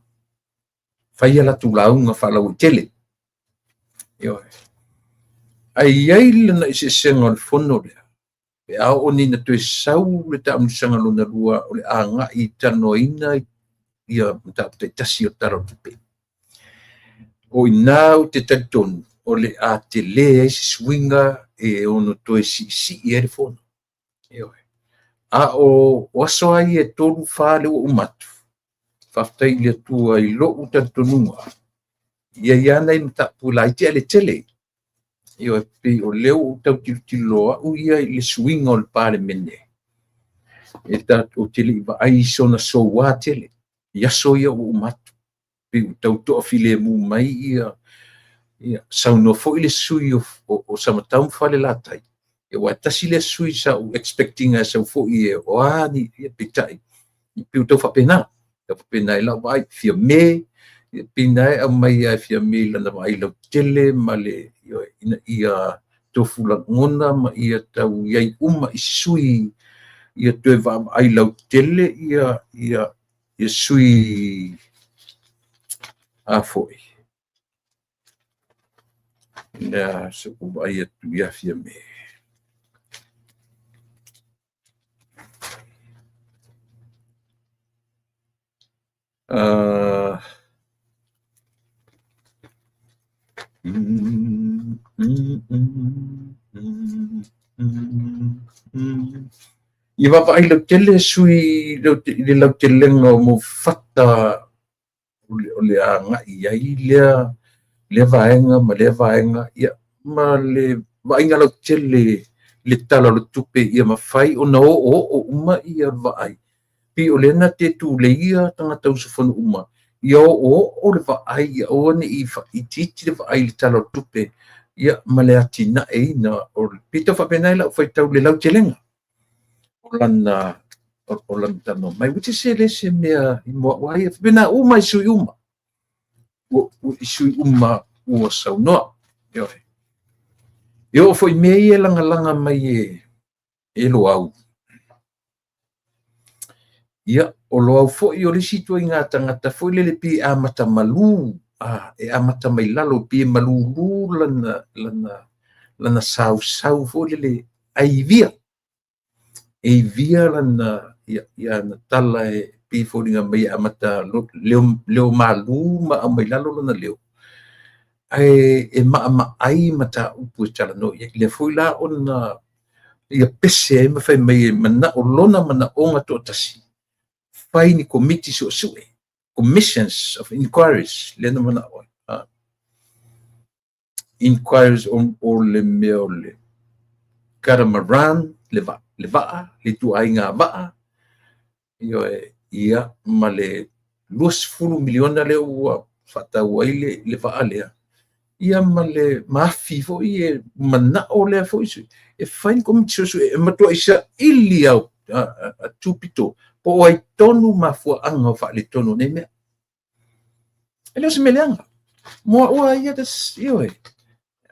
fai a latou lauga faalauaitele. Ioe. Ae i ai lona eseesega o le fono lea, pe a oo nei ina toe sau le taamilosaga lona lua o le a agai e talanoaina ia mataupu taitasi o le Tala o le Tupe. O i ina ou te talitonu o le a tele ai se suiga e ono toe siisii ai le fono. Ioe. A o aso lava ia e 3, 4 lea ua uma atu, faafetai i le Atua i lou talitonuga, e i ai lava nai mataupu laiti ae le tele. Ioe, pei o lea ua ou tau tilotilo au ia i le suiga o le Palemene, e tatou te le i vaai i sona soua tele i aso ia ua uma atu. Pei ua tau toafilemu mai ia saunoa foi le sui o Samatau ma Falelatai, aua e tasi lea sui sa ou expect ina e sau foi e o a ni, peitai, pei ua tau faapena. Tau faapena i lau vaai, Fiame, pei na e aumai lava e Fiame i lana vaai lautele ma le, ina ia tofu lagona ma ia tau i ai uma i sui ia toe vaavaai lautele ia sui a foi. Lea se ou vaai atu ia Fiame. Ia vaavaai lautele sui i le lautelega o Mofata o le agai i ai lea vaega ma lea vaega, ia, ma le vaaiga lautele le Tala o le Tupe ia mafai ona oooo uma ia vaai. Pei o lea na te tuleia tagata usufono uma, ia oooo le vaai, ia aua ne i itiiti le vaai i le Tala o le Tupe, ia, ma le atinaeina o le pei tau faapena i lau faitau le lautelega o lana talanoa mai, which is e le se mea i mo au lava ia, faapena uma i sui uma. i sui uma ua saunoa. Ioe. E oo foi i mea ia e lagalaga mai e Loau. Ia, o Loau foi o le isi ituaiga tagata foi lele pei e amata malu, e amata mai lalo, pei e malulu lana sausau foi lele ae ivia. E ivia lana ia ana tala e pei e foliga mai e amata leo malu ma aumai lalo lona leo, ae e maamaai mataupu e talanoa i ai. Lea foi la ona ia pese ai ma fai mai e manao lona manaoga toatasi, fai ni komiti suesue, commissions of inquiries lea na manao ai. Inquiries o le mea o le catamaran, le vaa, le ituaiga vaa, ioe, ia ma le $20 miliona lea ua faatau ai le vaa lea, ia ma le maafi foi e manao lea foi e fai ni komiti suesue e matuai saili au a tupito po o ai tonu mafuaaga o faaletonu o nei mea. E le o se mea leaga. Mo au lava ia, ioe,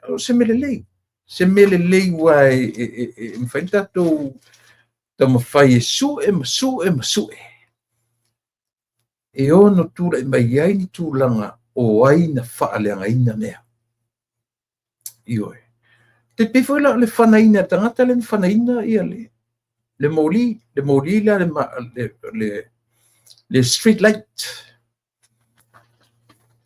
o se mea lelei. Se mea lelei aua e mafai ona tatou taumafai e sue ma sue ma sue e ono tulai mai ai ni tulaga o ai na faaleagaina mea. Ioe. E pei foi la o le fanaina e le tagata lea na fanaina ia le moli, le moli lea le street light.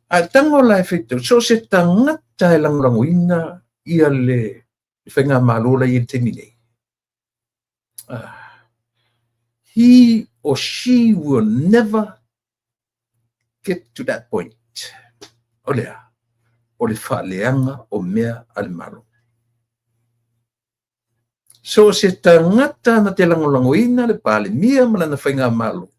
A e tago la e faitau, so o se tagata e lagolagoina ia le faigamalo la e i ai i le taimi nei, he or she will never get to that point. O le a? O le faaleaga o mea a le Malo. So o se tagata na te lagolagoina le Palemia ma lana faigamalo,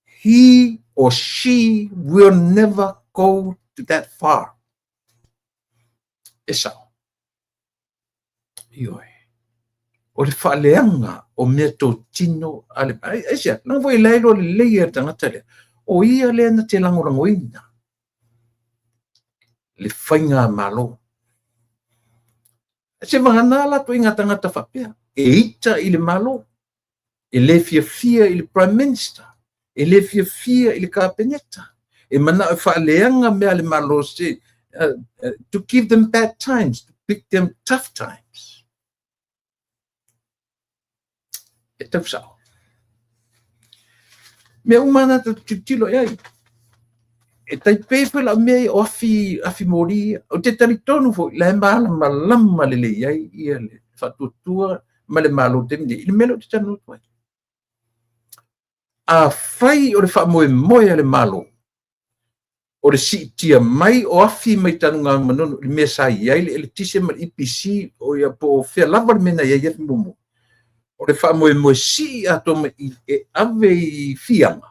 he or she will never go to that far. E sao. Ioe. O le faaleaga o mea totino a le... Aisea, leaga foi la e iloa lelei e le tagata lea, o ia lea na te lagolagoina le faigamalo. Se vagana la ituaiga tagata faapea, e ita i le Malo, e le fiafia i le Prime Minister, e le fiafia i le Kapeneta, e manao e faaleaga mea a le Malo se, to give them bad times, to give them tough times. E tau sao. Mea uma na tatou tilotilo i ai. E taipei foi lau mea ia o afi, afi moli ia. Ou te talitonu foi, la e malamalama lelei ai ia le faatuatua ma le Malo i le taimi nei, i le mea lea ou te talanoa atu ai. Afai o le faamoemoe a le Malo, o le siitia mai o afi mai Tanugamanono i le mea sa i ai le eletise ma le EPC, o ia po o fea lava le mea na i ai afi muamua, o le faamoemoe sii atoa mai i e ave i Fiaga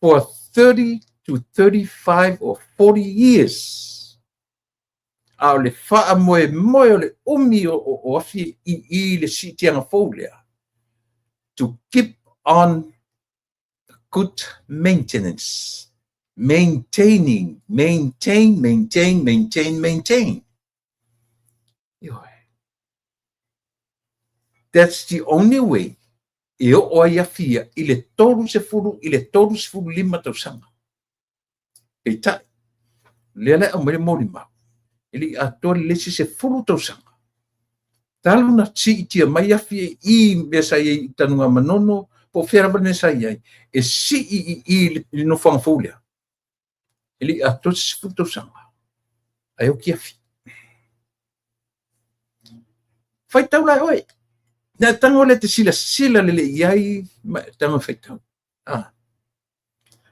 for 30 to 35 or 40 years. A o le faamoemoe o le umi o afi i le siitiaga fou lea, to keep on good maintenance, maintaining, maintain, maintain, maintain, maintain. Ioe. That's the only way e oo ai afi ia i le 30 i le 35 tausaga. Peitai, lea la e aumai le molimau, e le i atoa le isi 10 tausaga. Talu na siitia mai afi i mea sa i ai i Tanugamanono, po o fea lava le mea sa i ai, e sii i le nofoaga fou lea. E le i atoa se 10 tausaga, ae oki afi. Faitau la e oe. Na tago lea te silasila lelei i ai, ma e tago e faitau.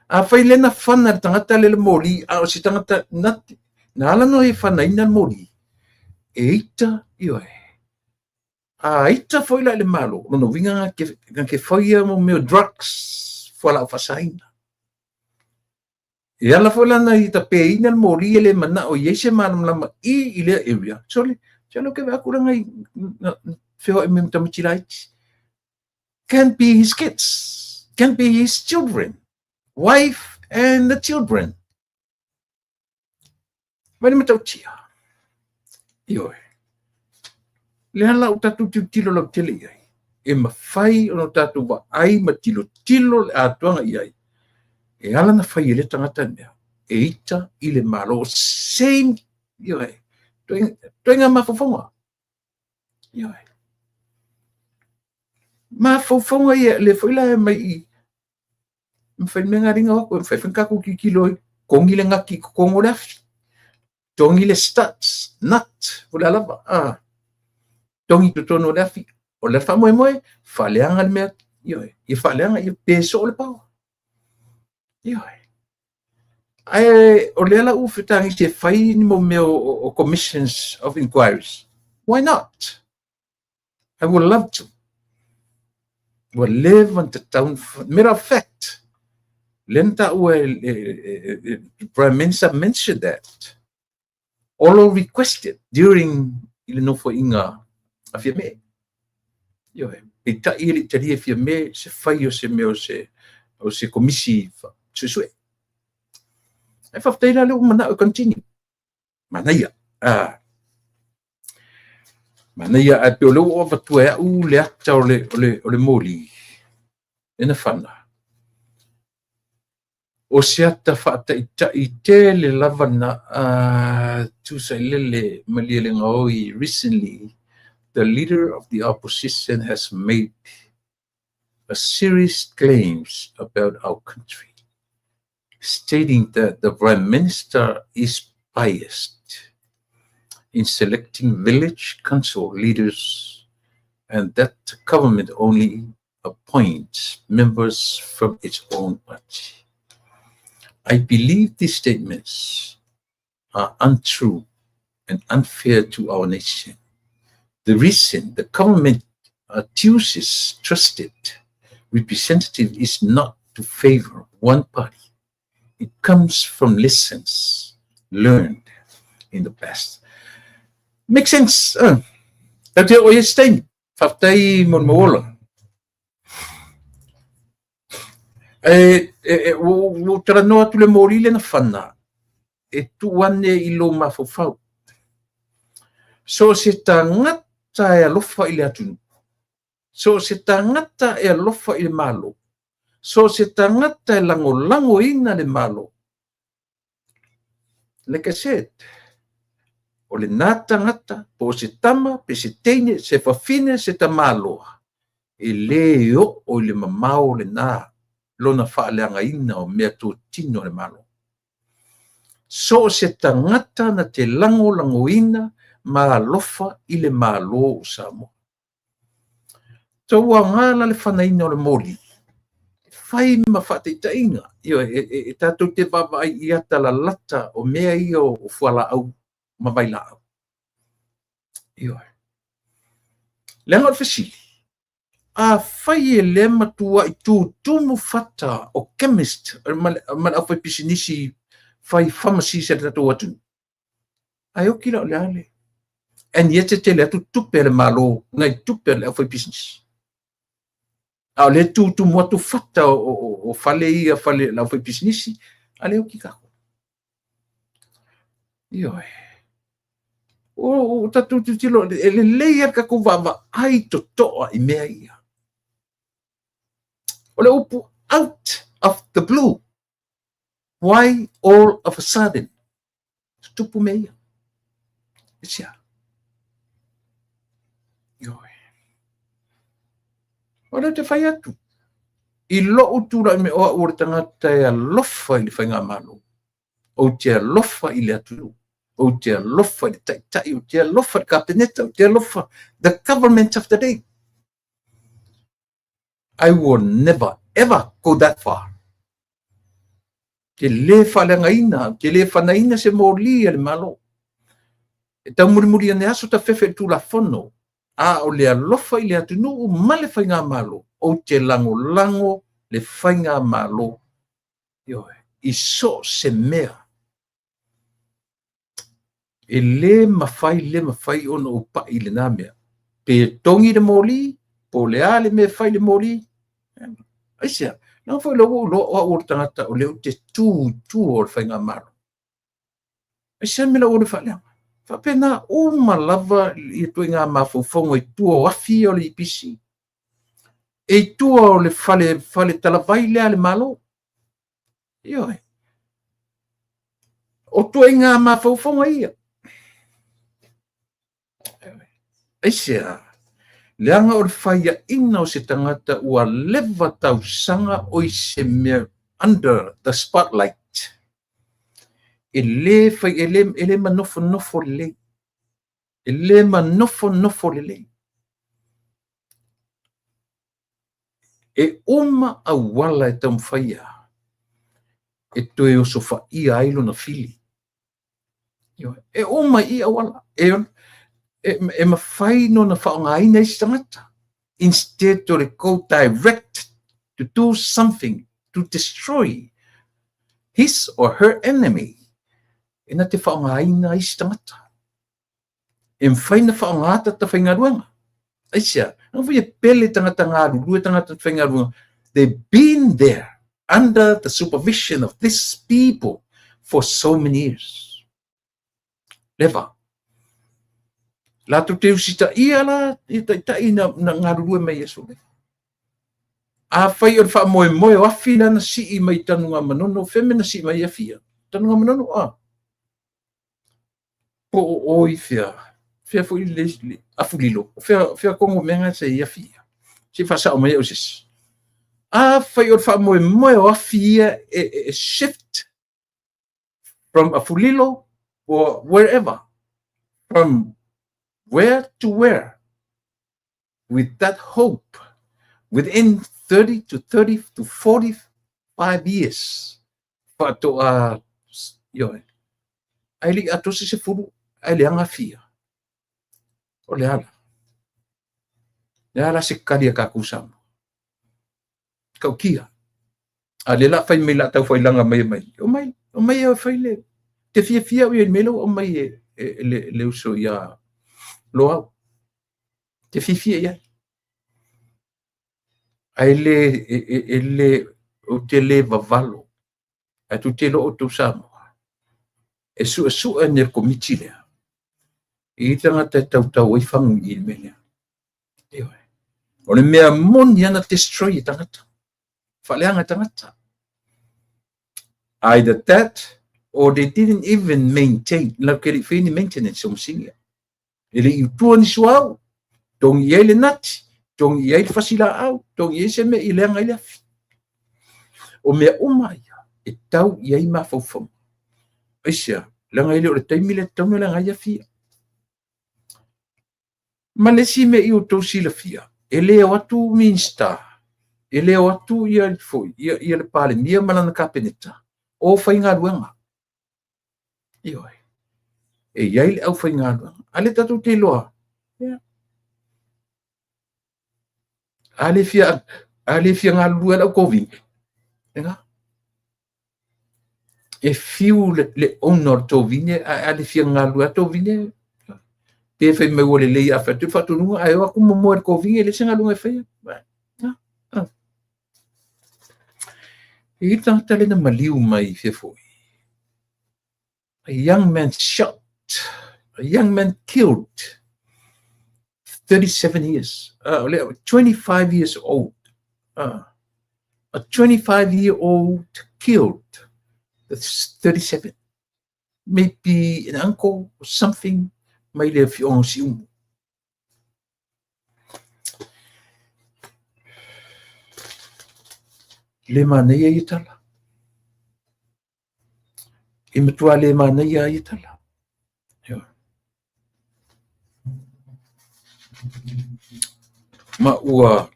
Afai lea na fana le tagata lea le moli, a o se tagata na, na ala no e fanaina le moli, e ita, ioe. A ita foi la i le Malo, lona uiga na ke faia mo mea o drugs, fualaau faasaina. E ala foi la na ia tapeina le moli e le manao i ai se malamalama i lea area. Sole, sole ke vaai atu la ngai na feoai me tamaiti laiti. Can be his kids, can be his children, wife and the children. Mai le matautia. Ioe. Le ala o tatou tilotilo lautele i ai. E mafai ona tatou vaai ma tilotilo le atoaga i ai. E ala na fai e le tagata mea. E ita i le Malo. Same, ioe. Toega mafaufauga. Ioe. Mafaufauga ia, le foi la e mai i mafai mea ngā ringa wako, mafai foi tatou tilotilo ai, togi le gati i totonu o le afi, togi le studs, nut, o le a lava, togi i totonu o le afi, o le faamoemoe, faaleaga le mea, ioe, ia faaleaga, ia pe soo le paoa. Ioe. Ae o lea la ua fetagisi e fai ni mo mea o commissions of inquiries. Why not? I would love to. Ua leva na tatau. Matter of fact, lea na taua e Prime Minister mentioned that. Olo requested during i le nofoaiga a Fiame. Ioe, peitai e le i talia e Fiame se fai o se mea o se komisi suesue. Ae faafetai la lea ua manao e continue. Manaia. Ah. Manaia, ae pei o lea ua ou avatua e au le ata o le moli e na fana. O se ata faataitai tele lava na tusa i lele malie le gaoi. Recently, the leader of the opposition has made a serious claims about our country, stating that the prime minister is biased in selecting village council leaders and that the government only appoints members from its own party. I believe these statements are untrue and unfair to our nation. The reason the government chooses trusted representative is not to favor one party. It comes from lessons learned in the past. Makes sense. Tau te o i stein. Faafetai mo le mauola. E, ua talanoa atu le moli le na fana e tuu ane i lou mafaufau. So se tagata e alofa i le atunuu, so se tagata e alofa i le Malo, so se tagata e lagolagoina le Malo. Like I said, o lena tagata, po o se tama, pe se teine, se fafine, se tamaloa, e lē oo i le mamao lena lona faaleagaina o mea totino a le Malo. So o se tagata na te lagolagoina ma alofa i le Malo o Samoa. Tau aoga la le fanaina o le moli, fai ma faataitaiga, ioe, e tatou te vaavaai i ata lalata o mea ia o fualaau ma vailaau. Ioe. Leaga o le fesili, afai e le matuai tutumu fata o chemist ma le aufaipisinisi fai pharmacies a le tatou atunuu, ae oki la o le a le and yet e tele atu tupe a le Malo nai tupe a le aufaipisinisi. A o lea tutumu atu fata o fale ia fale le aufaipisinisi, a le oki kākou. Ioe. O tatou tilotilo, e lelei lava le tatou vaavaai totoa i mea ia. O le upu out of the blue. Why all of a sudden? Tutupu mea ia. E sia. Ioe. O lea te fai atu. I lou tulai me o au o le tagata e alofa i le faigamalo. Ou te alofa i le atunuu. Ou te alofa i le taitai. Ou te alofa i le kapeneta. Ou te alofa the government of the day. I will never ever go that far. Te lē faaleagaina, te lē fanaina se moli a le Malo. E taumulimuli ane aso ta fefe i le Tulafono, a o le alofa i le atunuu ma le faigamalo, ou te lagolago le faigamalo, ioe, i so o se mea. E lē mafai, lē mafai ona ou pa'i i lena mea. Pe togi le moli, po o le a le mea e fai i le moli, Aisea? Leaga foi o lea ua ou iloa o au o le tagata o lea ou te tu i tua o le faigamalo. Aisea le mea o le a ou alu ai e faaleaga? E faapena uma lava ituaiga mafaufauga i tua o afi ia o le EPC. E i tua o le fale talavai lea a le Malo. Ioe. O ituaiga mafaufauga ia. Aisea? Leaga o le faiaina o se tagata ua leva tausaga o i se mea under the spotlight, e le fai, e le manofonofo lelei. E le manofonofo lelei. E uma auala e taumafai e toe osofaia ai lona fili. E uma i auala. E mafai ona faaaogaina isi tagata instead o le go direct to do something to destroy his or her enemy. E na te faaaogaina isi tagata. E mafai ona faaaoga tagata faigaluega. Aisea? Leaga foi e pele tagata galulue, tagata faigaluega. They've been there under the supervision of these people for so many years. Leva. Latou te usitaia la ia taitai na galulue mai i aso lea. Afai o le faamoemoe o afi lea na sii mai Tanugamanono, fea mea na sii mai afi ia? Tanugamanono, a? Po o oi fea, fea foi le afulilo, fea, fea kongo mea nga se i afi ia. Se i faasao mai au se isi. Afai o le faamoemoe o afi ia e shift from Afulilo or wherever, from where to where, with that hope, within 30 to 30 to 45 years, faatoa, ioe, ae le i atoa se 10, ae leaga afia. O le ala. Le ala se kali a kākou Samoa. Kaukia. A le la fai mai la tau failaga mai mai. O mai, o mai e fai le. Te fiafia au i le mea lea ua aumai e le uso ia Loau. Te fiafia i ai. Ae le, e le, ou te le vavalo. Ae tou te iloa outou Samoa, e suesue nei le komiti lea i tagata e tautau ai fagu i le mea lea. Ioe. O le mea moni lava na destroy e tagata. Faaleaga e tagata. Either that or they didn't even maintain. Latou te le i faia ni maintenance o masini ia. E le i utua ni suauu, togi i ai le nati, togi i ai le fasi laau, togi i ai se mea i leaga ai le afi. O mea uma ia e tau i ai mafaufauga. Aisea? Leaga e le o le taimi lea e tatau ona leaga ai afi ia. Ma le isi mea i outou silafia, e le o atu Minisita, e le o atu ia foi, ia le Palemia ma lana Kapeneta, o faigaluega. Ioe. E i ai le aufaigaluega. A lea tatou te iloa. Ia. A le fia, a le fia galulue le au kovine. Ega. E fiu le owner o le tovine, a le fia galulue a tovine, pe fai mai ua lelei a fai atu le faatonuga, ae o atu momoe le kovine, e leai se galuega e faia. E i ai le tagata lea na maliu mai fea foi. A young man shot, a young man killed, 37 years, 25 years old. A 25 year old killed, that's 37. Maybe an uncle or something, mai le afioaga o Siumu. Le manaia ia tala. E matua le manaia ia tala. Ma ua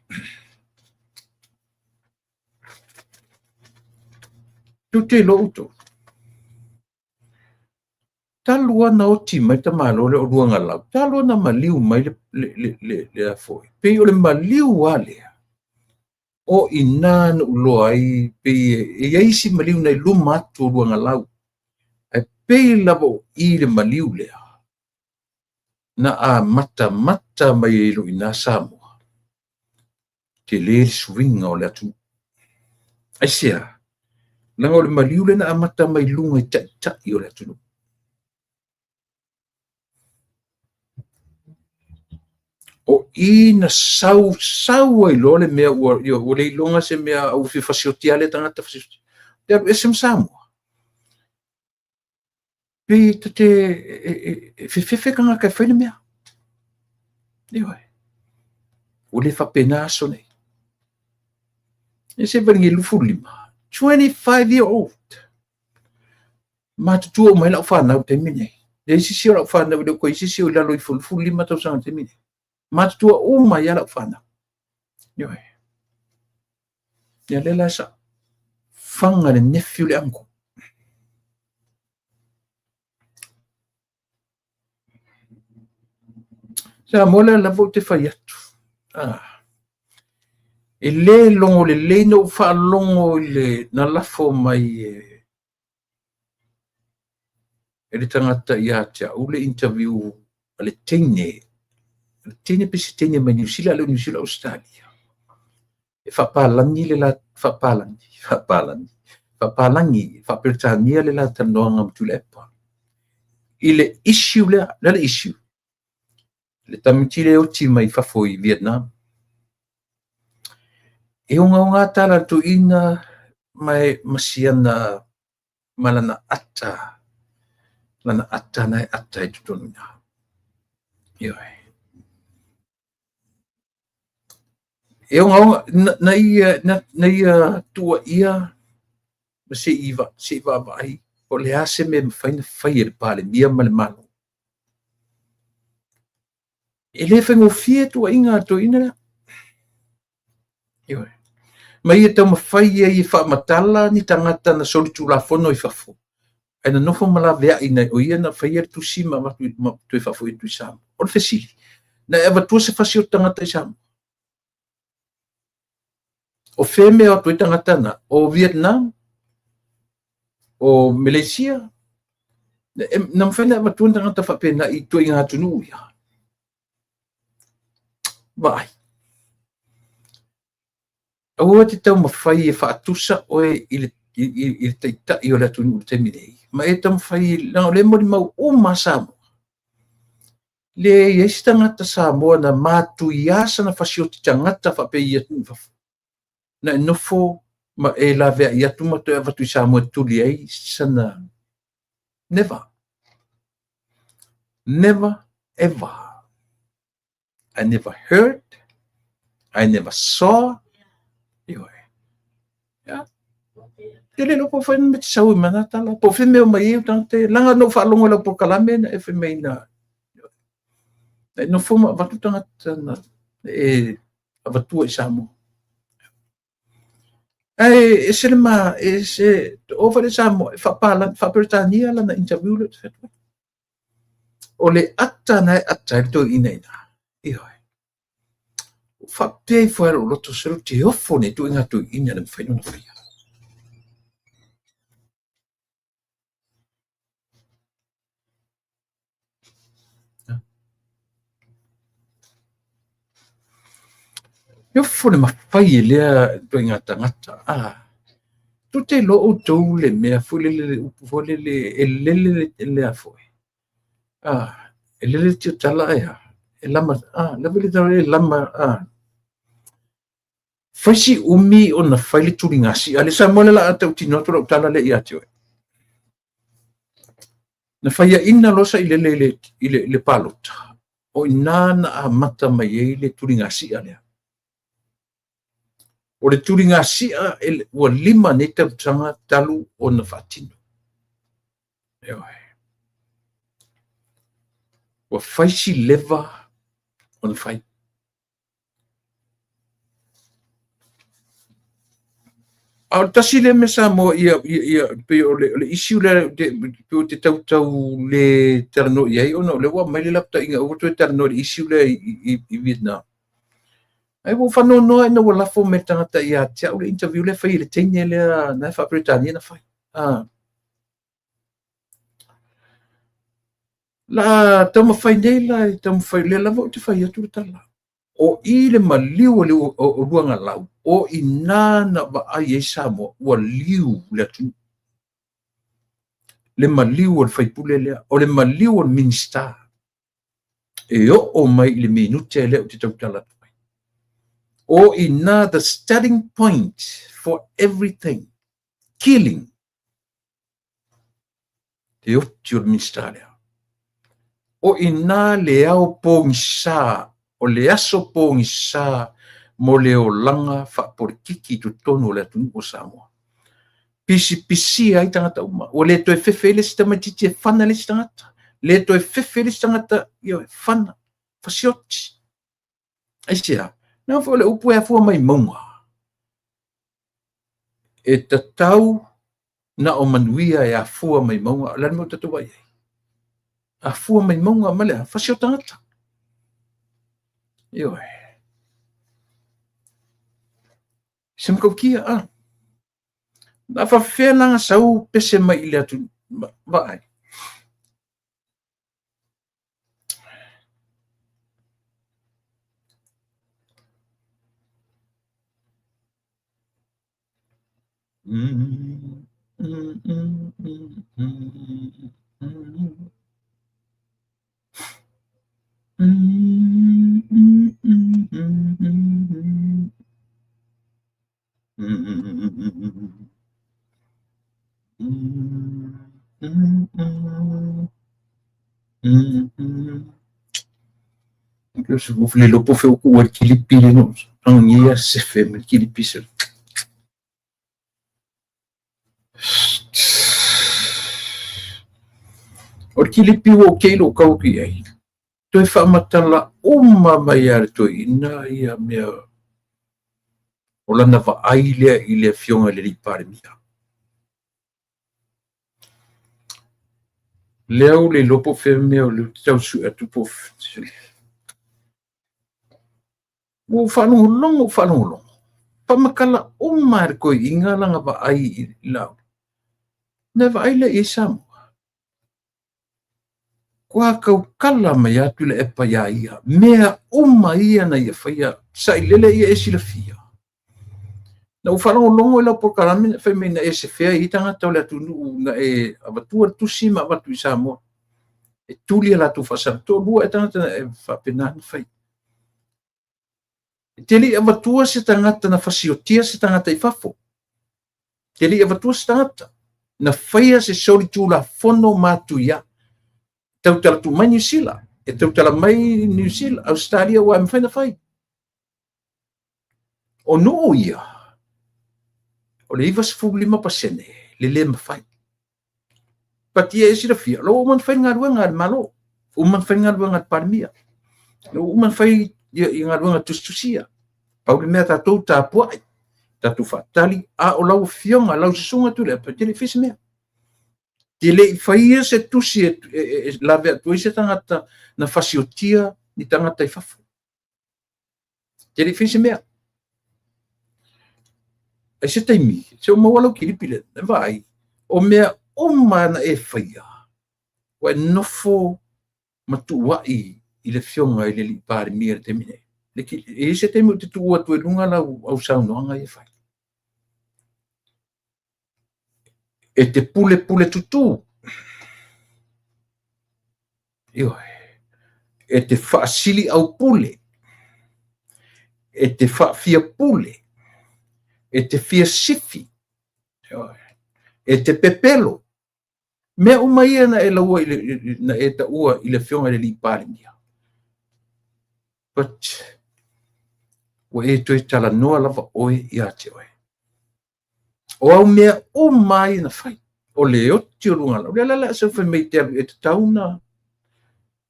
tou te iloa outou. Talu lava na oti mai le tamaloa lea o Luagalau, talu lava na maliu mai le a foi, pei o le maliu lava lea, o i ina na ou iloa ai, pei e i ai isi maliu na i luma atu o Luagalau, ae pei lava o i le maliu lea, na amatamata mai ai loa i ina Samoa, tele le suiga o le atunuu. Aisea? Leaga o le maliu lea na amata mai luga i taitai o le atunuu. O i na sau sau ai loa le mea ua, ua le iloga se mea ua fia fasioti lava le tagata fasioti. Te alu ese ma Samoa. Pei ta te e fefefe tagata e fai le mea. Ioe. Ua le faapena aso nei. E se valingi 25, 25 year old. Matutua uma ai lau fanau i le taimi lenei. Leai se isi o lau fanau, e le o toe i ai se isi o i lalo ifo o le 25 tausaga i le taimi lenei. Matutua uma ai lava lau fanau. Ioe. Ia lea la sa faga le nephew le uncle. Samoa lea lava ou te fai atu. Ah. E le logo lelei na ou faalogo i le na lafo mai e e le tagata ia te au le interview a le teine, le teine pe se teine mai Niu Sila, le Niu Sila Australia. E faapalagi le la faapalagi, faapalagi, faapalagi, faaperetania le la talanoaga ma Tuilaepa. I le issue lea, le le issue. Le tamaiti le oti mai fafo i Vietnam. E ogaoga tala a le toeaina ma e ma siana ma lana ata, lana ata na e ata i totonu i ina. Ioe. E ogaoga, na, na ia, na, na ia tuuaia ma se i, se i vaavaai po o le a se mea e mafai ona fai e le Palemia ma le Malo. E le faigofie tuuaiga a le toeaina lea. Ioe. Ma ia taumafai ai e faamatala ni tagata na solitulafono i fafo, ae nonofo ma laveai na o ia na faia le tusi ma avatu ma toe faafoi atu i Samoa. O le fesili, na e avatua se fasi o tagata i Samoa? O fea mea o atu ai tagata na? O Vietnam? O Malaysia? Na mafai na avatua ni tagata faapena i ituaiga atunuu ia? Vaai. Aua te taumafai e faatusa oe i le, i, i, i le taitai o le atunuu i le taimi nei. Ma e taumafai, leaga o lea e molimau uma Samoa. Le i ai se tagata Samoa na matuia sana fasioti tagata faapea i atunuu i fafo. Na e nofo ma e laveai atu ma toe avatu i Samoa e tuli ai sana. Never. Never ever. I never heard. I never saw. Ioe. Ia. Te le iloa po o fai me te sau i mana tala. Po o fea mea o mai ai o tagata ia. Leaga na ou faalogo i lau polokalame na e fai mai na. Na e nofo ma avatu tagata na e avatua i Samoa. Ae ese le ma, ese, o fai le Samoa, e faapalagi, faa-Peretania lana interview lea ou te fai atu ai. O le ata na e ata ai le toeaina i ina. Ioe. Ua faapea ifo ai lou loto, se ou te ofo nei ituaiga toeaina le mafai ona faia. E ofo le mafai e lea ituaiga tagata. Ah, tou te iloa outou le mea foi lele, le upu foi lele, e lele le a foi. Ah, e lele le tiotala ae a? E lama, ah, lava le tala e lama, ah. Fai si umi ona fai le tuligasi'a le Samoa le la a tautino atu lau tala lea ia te oe. Na faiaina loa sailele i le, i le, i le palota, o i ina na amata mai ai le tuligasi'a lea. O le tuligasi'a ua 5 nei tausaga talu ona faatino. Ioe. Ua fai si leva ona fai. A o le tasi lea mea Samoa ia, ia, ia pei o le, o le issue lea te, pei ou te tautau le talanoa i ai ona o lea ua aumai le lapataiga aua toe talanoa i le issue lea i, i, i Vietnam. Ae ua ou faanoanoa ina ua lafo mai le tagata ia te au le interview lea fai e le teine lea na e faa-Peretania na fai. Ah. La taumafai nei la e taumafai, lea lava ou te fai atu le tala. O i le maliu o Luagalau, o i ina na vaai ai Samoa, ua liu le atunuu. Le maliu o le faipule lea, o le maliu o le Minisita, e oo mai i le minute lea ou te tautala atu ai. O i ina the starting point for everything, killing, le oti o le Minisita lea. O i ina le ao pogisa, o le aso pogisa mo le olaga faapolitiki i totonu o le atunuu o Samoa. Pisipisia ai tagata uma. Ua le toe fefe ai le isi tamaitiiti e fana le isi tagata. Le toe fefe le isi tagata e fana, fasioti. Aisea? Leaga foi o le upu e afua mai mauga. E tatau na o manuia e afua mai mauga. O le a le mea ua tatou vaai ai? Afua mai mauga ma le a? Fasioti tagata. Ioe. Se matautia, a. Na faafefea la ona sau pese mai i le atunuu? Vaai. Le iloa po o fea ua tuua ai le kilipi lea na ou agigia sefe mai le kilipi se. O le kilipi ua ok lou tau atu i ai. Toe faamatala uma mai lava e le toeaina ia mea o lana vaai lea i le afioga i le alii Palemia. Lea ua le iloa po o fea mea o lea ou te tau sue atu po o fea. Ua ou faalogologo, ou faalogologo. Faamatala uma lava e le toeaina lana vaai i Laauli. Ona e vaai lea i ai Samoa. Ua tautala mai lava Tuilaepa ia ia. Mea uma ia na ia faia, sailele ia e silafia. Na ou faalogologo i lau polokalame fai mai na e sefea ai tagata o le atunuu na e avatua le tusi ma avatu i Samoa. E tuli a latou faasala. Toalua e tagata na e faapena na fai. E te le i avatua se tagata na fasiotia se tagata i fafo. Te le i avatua se tagata na faia se solitulafono matuia. Tautala tuu mai Niu Sila, e tautala mai Niu Sila, Ausetalia ua e mafai na fai. O nuu ia, o le 95% le le mafai. But ia e silafia, la ua uma ona fai le galuega a le Malo, uma ona fai le galuega a le Palemia, la ua uma ona fai i galuega tusitusia. Pau le mea tatou tapuai, tatou faatali, a o lau afioga, lau susuga Tuilaepa, te le i fai se mea. Te le i faia se tusi e lave atu ai se tagata na fasiotia ni tagata i fafo. Te le i fai se mea. Ai se taimi, se o maua lau kilipi le, e vaai, o mea uma na e faia, ua e nofo ma tuuai i le afioga i le alii Palemia i le taimi nei. E i ai se taimi ou te tuu atu ai i luga lau au saunoaga ia e fai. E te pulepule tutū. Ioe. E te faasili aupule. E te faafia pule. E te fia sifi. Ioe. E te pepelo. Mea uma ia na e laua i le, na e taua i le afioga i le alii Palemia. But ua e toe talanoa lava oe ia te oe. O au mea uma ia na fai, o le oti o Luagalau. Lea la le a sau fai mai te alu e tatau na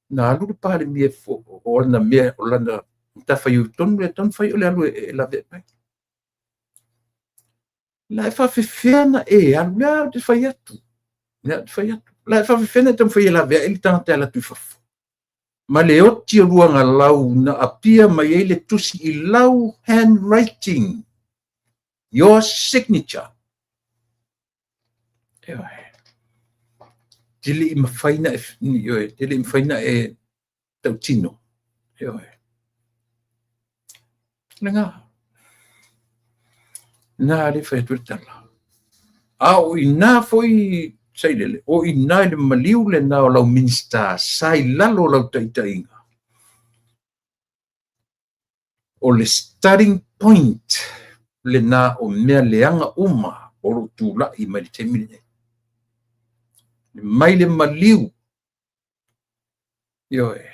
na alu le Palemia o lana mea, o lana matafaioi tonu lea tatau ona fai o le alu e lave mai. La e faafefea na e alu, lea ou te fai atu, lea ou te fai atu. La e faafefea na e taumafai e lave ai le tagata e alu atu i fafo. Ma le oti o Luagalau na apia mai ai le tusi i lau handwriting, your signature. Ioe. Te le i mafai na e, ioe, te le i mafai na e tautino. Ioe. Lena. Na le fai atu le tala. A o ina foi Sailele, o ina i le maliu lena o lau Minisita sa i lalo o lau taitaiga. O le starting point lena o mea leaga uma o lo o tulai mai le taimi lenei. Mai le maliu. Ioe.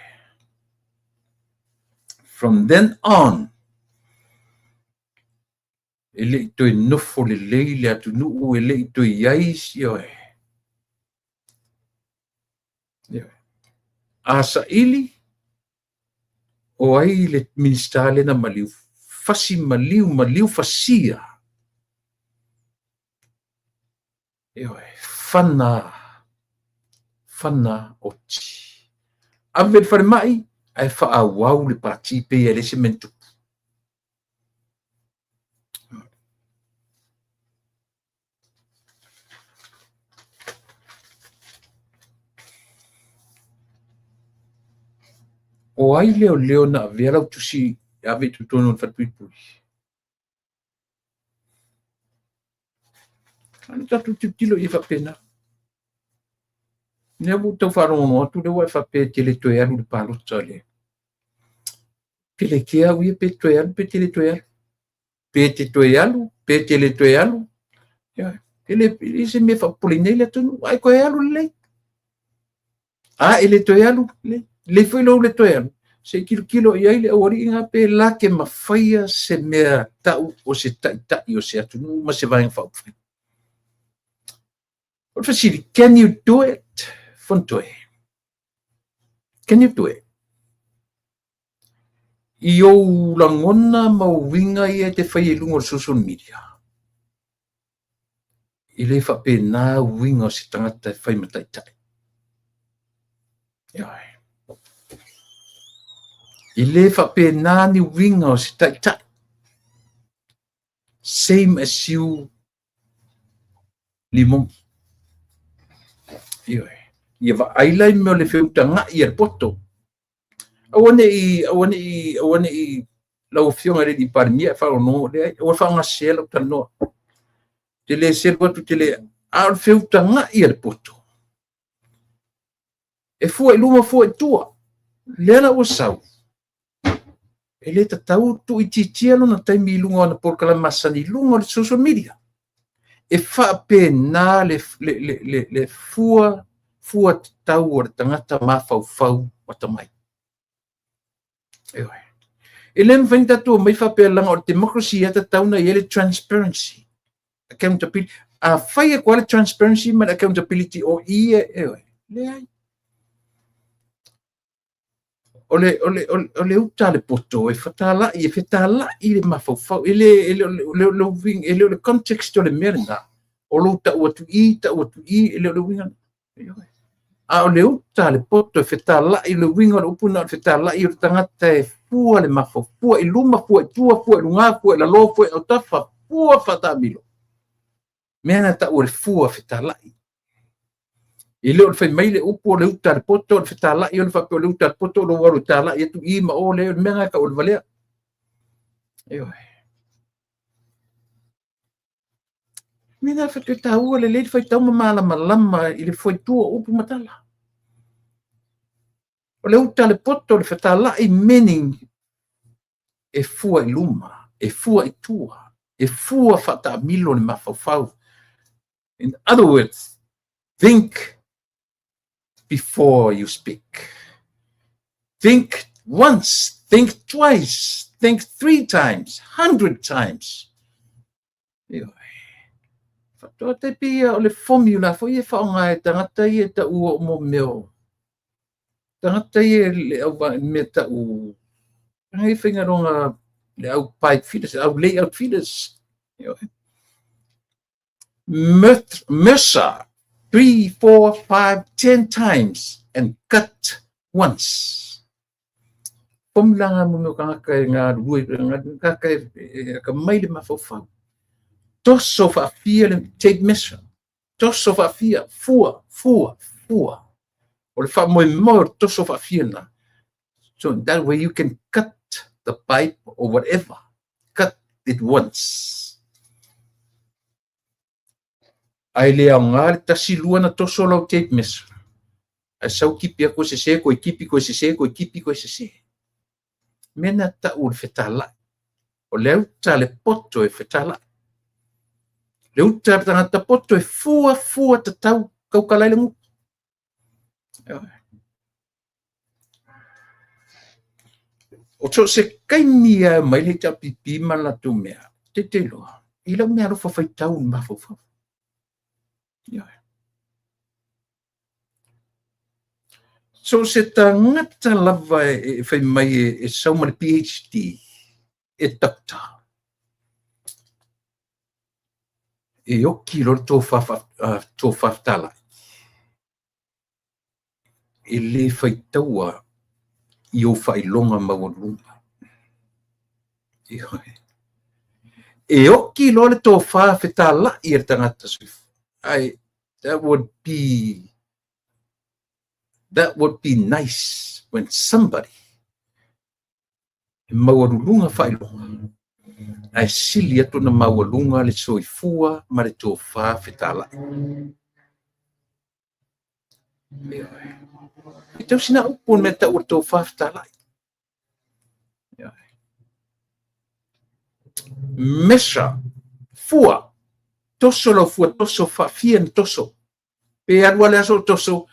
From then on, e le i toe nofo lelei le atunuu, e le i toe i ai, ioe. Ioe. A saili, o ai le Minisita lea na maliu? Fasi maliu, maliu fasia. Ioe, fana, fana oti. Ave i le falemai, ae faaauau le pati pei e leai se mea na tupu. O ai leoleo na avea lau tusi e ave i totonu o le falepuipui? Ana tatou tilotilo i ai faapena. Lea ua ou tau faalogologo atu lea ua e faapea e te le toe alu i le palota le. Pe le kea au ia pe toe alu pe te le toe alu. Pe te toe alu, pe te le toe alu. E le e se mea faapopoleina ai le atunuu, a e toe alu lelei. A e le toe alu, lelei. Lelei foi lou le toe alu, se i tilotilo i ai le aualii na pe la ke mafaia se mea tau o se taitai o se atunuu ma se Vaega Faaupufai. O le fesili, can you do it, Fonotoe? Can you do it? I ou lagona ma ou uiga ia e te faia i luga o le social media, e le faapena uiga o se tagata e fai ma taitai. Ioe. E le faapena ni uiga o se taitai. Same as you Limogi. Ioe. Ia vaai la i mea o le feutagai a le poto. Aua ne i, aua ne i, aua ne i lau Afioga i le alii Palemia e faalogologo, leai, aua le faaaogasesea lau talanoa. Te le selu atu, te le... A o le feutagai a le poto, e fua i luma, fua i tua. Lea la ua sau, e le tatau tuuitiitia lona taimi i luga o ana polokalame masani i luga o le social media. E faapena le, le, le, le, le fua, fua tatau o le tagata mafaufau atamai. Ioe. E le mafai ona tatou omai faapea leaga o le democracy e tatau ona i ai le transparency, accountability. A fai atu lava le transparency ma le accountability o i e, ioe, leai. O le, o le, o le, o le uta a le poto e fetalai, e fetalai le mafaufau. E le, e le, o le, le, e le o le context o le mea lena. O lou tau atu i, tau atu i, e le o le uiga lena. A o le uta a le poto e fetalai, le uiga o le upu na o le fetalai o le tagata e fua le mafaufau, fua i luma, fua i tua, fua i luga, fua i lalo, fua i autafa, fua faataamilo. Mea na tau o le fua fetalai. E le o le fai mai le upu o le uta a le poto, o le fetalai ona faapea o le uta a le poto o lou alu e talai atu i ma o, leai, o le mea na e tau o le valea. Ioe. Mea na e taua lelei le faitau ma malamalama i le fuaitu o upu ma tala. O le uta a le poto, o le fetalai, meaning e fua i luma, e fua i tua, e fua faataamilo le mafaufau. In other words, think before you speak. Think once, think twice, think three times, 100 times. Ioe. Faatoa tai pei ia o le formula foi e faaaoga e tagata ia e taua o mo mea o tagata ia le au mea tau ai faigaluega le au pipe fitters, au layout fitters. Ioe. Measure 3, 4, 5, 10 times and cut once. Formula nga mo mea o tagata e galulue, tagata e atamai le mafaufau. Toso faafia le tape measure. Toso faafia, fua, fua, fua. O le faamoemoe o le toso faafia lena. So in that way you can cut the pipe or whatever. it once. Ae le aoga le tasi lua na toso lau tape measure, ae sau tipi atu e sese, toe tipi, toe sese, toe tipi, toe sese. Mea na tau o le fetalai. O le uta a le poto e fetalai. Le uta a le tagata poto e fua fua tatau tautala ai le nuu. O so o se taimi lava e omai le HRPP ma le latou mea, te te iloa, i lau meaalofa faitau i le mafaufau. So o se tagata lava e fai mai e sau ma le PhD, e doctor, e oki loa le tofa fetalai, e le faitaua i ou faailoga maualuluga. E oki loa le tofa fetalai e le tagata soifua. Ai, that would be nice when somebody e maualuluga faailoga, ae sili atu ona maualuga le soifua ma le tofa fetalai. E tau sina upu mea tau o le tofa fetalai. Measure, fua, toso lau fua toso faafia na toso. Pe alu ale aso o toso,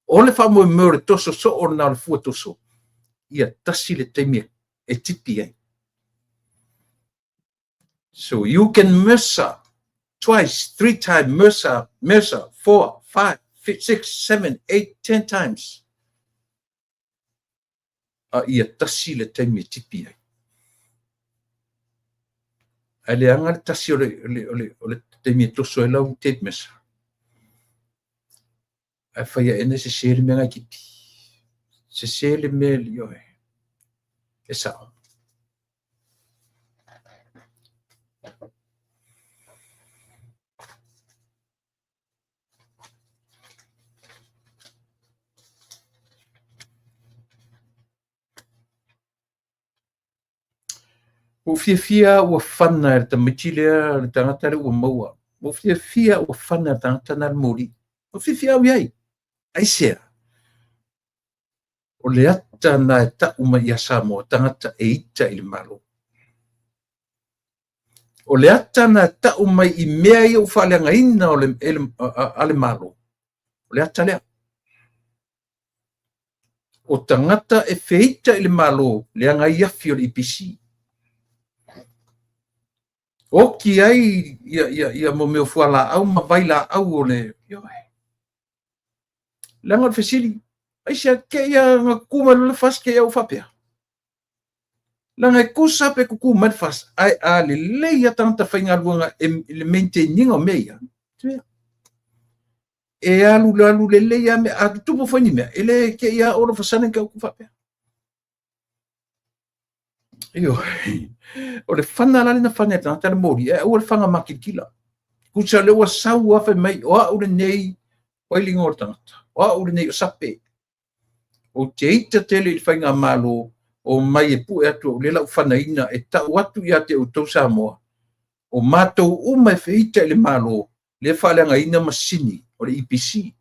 o le faamoemoe o le toso soo lena o le fua toso, ia tasi le taimi e tipi ai. So you can measure twice, three times, measure, measure, four, five, six, seven, eight, 10 times. A ia tasi le taimi e tipi ai. Ae leaga le tasi o le taimi e toso ai lau tape measure. Ae fai ae sese le mea na e tipi. Sese le mea ioe. E sao. Ua fiafia ua fana e le tamaiti lea le tagata lea ua maua. Ua fiafia ua fana e le tagata na le moli. Ua fiafia au iai. Aisea? O le ata na e tau mai ia Samoa, tagata e ita i le Malo. O le ata na e tau mai i mea ia ua faaleagaina o le, e le, a le Malo. O le ata lea. O tagata e feita i le Malo, leaga ai afi o le EPC. Oki ai ia, ia, ia mo mea o fualaau ma vai laau o le. Leaga o le fesili, aisea ke ia na tutu mai le FAST ke ia ua faapea. Leaga e tusa pe tutu mai le FAST, ae a lelei a tagata faigaluega e le maintaininga o mea ia. E alu alu lelei a mea, a tutupu foi ni mea, e le ke ia all of a sudden ke au faapea. Io, o le fana la lena fana e tagata le moli, e aua le fana makilikila. Kusa le ua sau a fai mai, o au lenei, o ai liga o le tagata, o au lenei o Sape. O te ita tele i le faigamalo, o mai e pue atu au le lau fanaina e tau atu ia te outou Samoa. O matou uma e feita i le Malo, le faaleagaina masini o le EPC.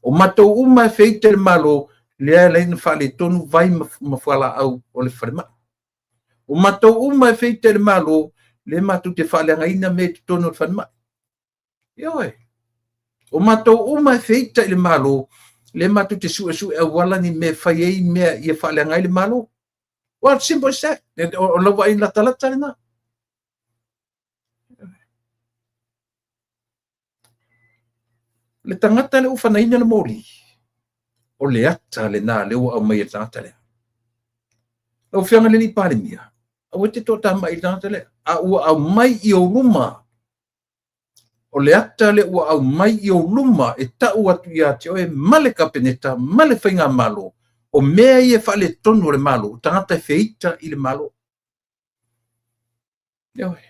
O matou uma e feita i le Malo, lea e na faaletonu vai ma fualaau o le falemai. O matou uma e feita i le Malo, le matou te faaleagaina mea i totonu o le falemai. Ioe. O matou uma e feita i le Malo, le matou te suesue auala ni mea fai ai mea ia faaleaga ai le Malo. Well, simple as that. O lau vaai latalata lena. Le tagata le ua fanaina le moli, o le ata lena le ua aumai e le tagata lea. Lau Afioga i le Palemia, aua te toatamai i le tagata lea, a ua aumai i ou luma. O le ata le ua aumai i ou luma e tau atu ia te oe ma le Kapeneta ma le faigamalo, o mea ia e faaletonu o le Malo, o tagata e feita i le Malo. Ioe.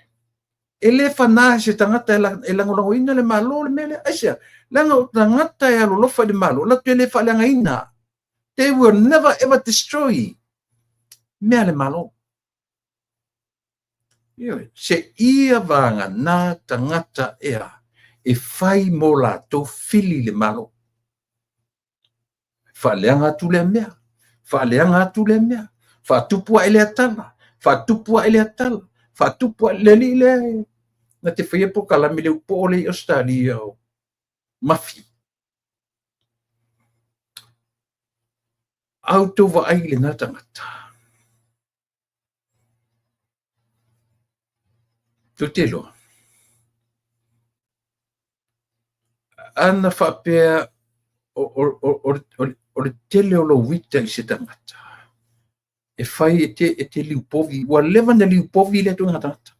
E le fana se tagata e lagolagoina le Malo le mea lea. Aisea? Leaga o tagata e alolofa i le Malo, latou te le faaleagaina. They will never ever destroy mea le Malo. Ioe, seia vagana tagata ea e fai mo latou fili i le Malo. Faaleaga atu lea mea, faaleaga atu lea mea, faatupu ae lea tala, faatupu ae lea tala, faatupu ae le alii lea na te faia polokalame le upoo lea i Ausetalia o Mafi. A outou vaai i lena tagata, tou te iloa, ana faapea o le tele o lou ita i se tagata, e fai e te liupovi, ua leva ona liupovi lea ituaiga tagata.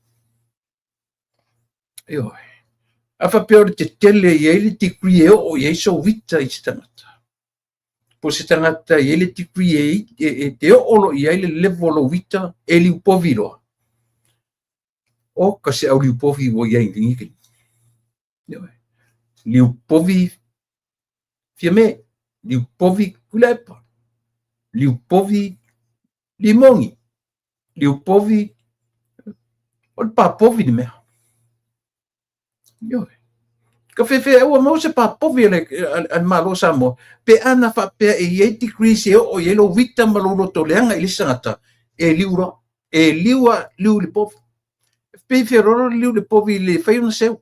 Ioe. A faapea o le tetele e i ai le degree e oo i ai sou ita i se tagata, po o se tagata e i ai le degree e te oo loa i ai le level o lou ita e liupovi loa, oka se auliupovi ua i ai i lenei taimi. Ioe. Liupovi Fiame, liupovi Tuilaepa, liupovi Limoni, liupovi, o le papovi le mea. Ioe. Ka fefe ua maua se papovi a le Malo o Samoa, pe ana faapea e i ai degrees e oo i ai lou ita ma lou lotoleaga i le isi tagata, e liu loa. E liu a liu i le povi. E pei feoloolo le liu i le povi i le fai ona seu.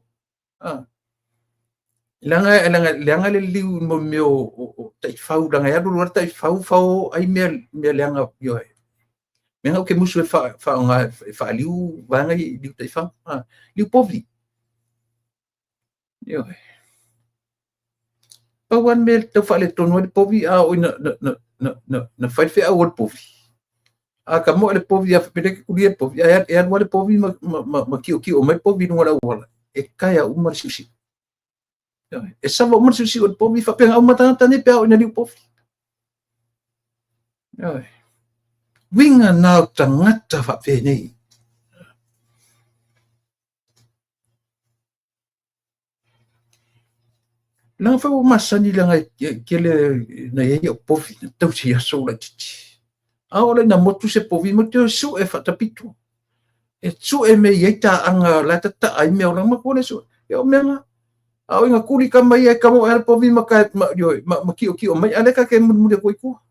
Leaga leaga le liu mo mea o taifau, leaga e alu alu lava le taifau fao ai mea leaga, ioe. Mea na ou te musu e faaaoga e faaliu vaega ia i liu taifau. Liu povi. Ioe. Pau lava le mea e tau faaletonu ai le povi, a oo ina na fai le feau o le povi. A ka moe le povi, a faapea e kulia le povi, ae e alu lava le povi ma kiokio mai le povi i luga o le auala, e taea uma le siusiu. E sava uma le siusiu o le povi, faapena uma tagata nei pe a oo ina liu povi. Ioe. Uiga na o tagata faapenei. Leaga foi ua masani leaga e tele na i ai au povi na tausi i aso ua laitiiti. A oo loa ina motu se povi, matou te o e sue faatapito. E sue mea e i ai taaga la e tataa ai mea ola, matou o le sue. Ia o mea na. A oo ina tuli tama ia e tamoe lava le povi ma ma kiokio mai, a o lea ta te mulimuli atu ai i tua.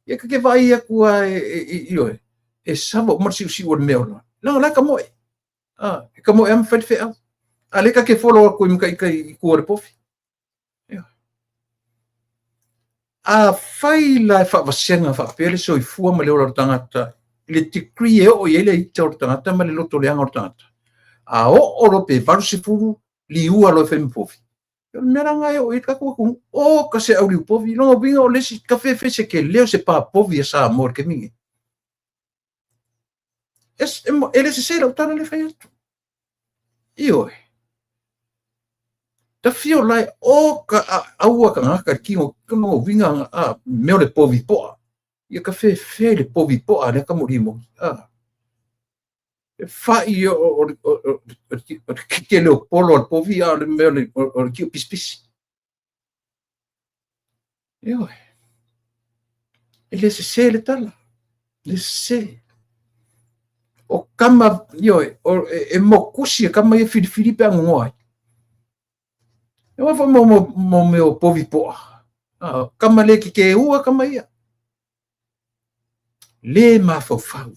Ia ta te vaai atu lava ioe, e sava uma le siusiu o le mea ola. Leaga o la e tamoe. E tamoe lava ma fai le feau. A o lea ta te follow atu i mataitai i tua o le povi. Afai la e faavasega faapea le soifua ma le ola o le tagata i le degree e oo i ai le ita o le tagata ma le lotoleaga o le tagata, a oo loa pe 80 liua loa e fai ma povi, o le mea la lena e oo i ai le tatou atunuu. Oka se auliu povi, lona uiga o le isi tafefe se tele o se papovi a Samoa i le taimi lenei. E le sese lau tala lea e fai atu. Ioe. Tafio lae o ka aua tagata i le tino, lona uiga a mea o le povi poa. Ia ka fefe i le povi poa lea tama o Limoni. E fai o le kite leo polo a le povi, a o le mea o le tio pisipisi. Ioe. E le sese le tala. Le sese. O kama, ioe, e mokusi e kama ia filifili pe a gogoa ai. E aua foi mo mea o povi poa. Kama le kekeua kama ia. Le mafaufau.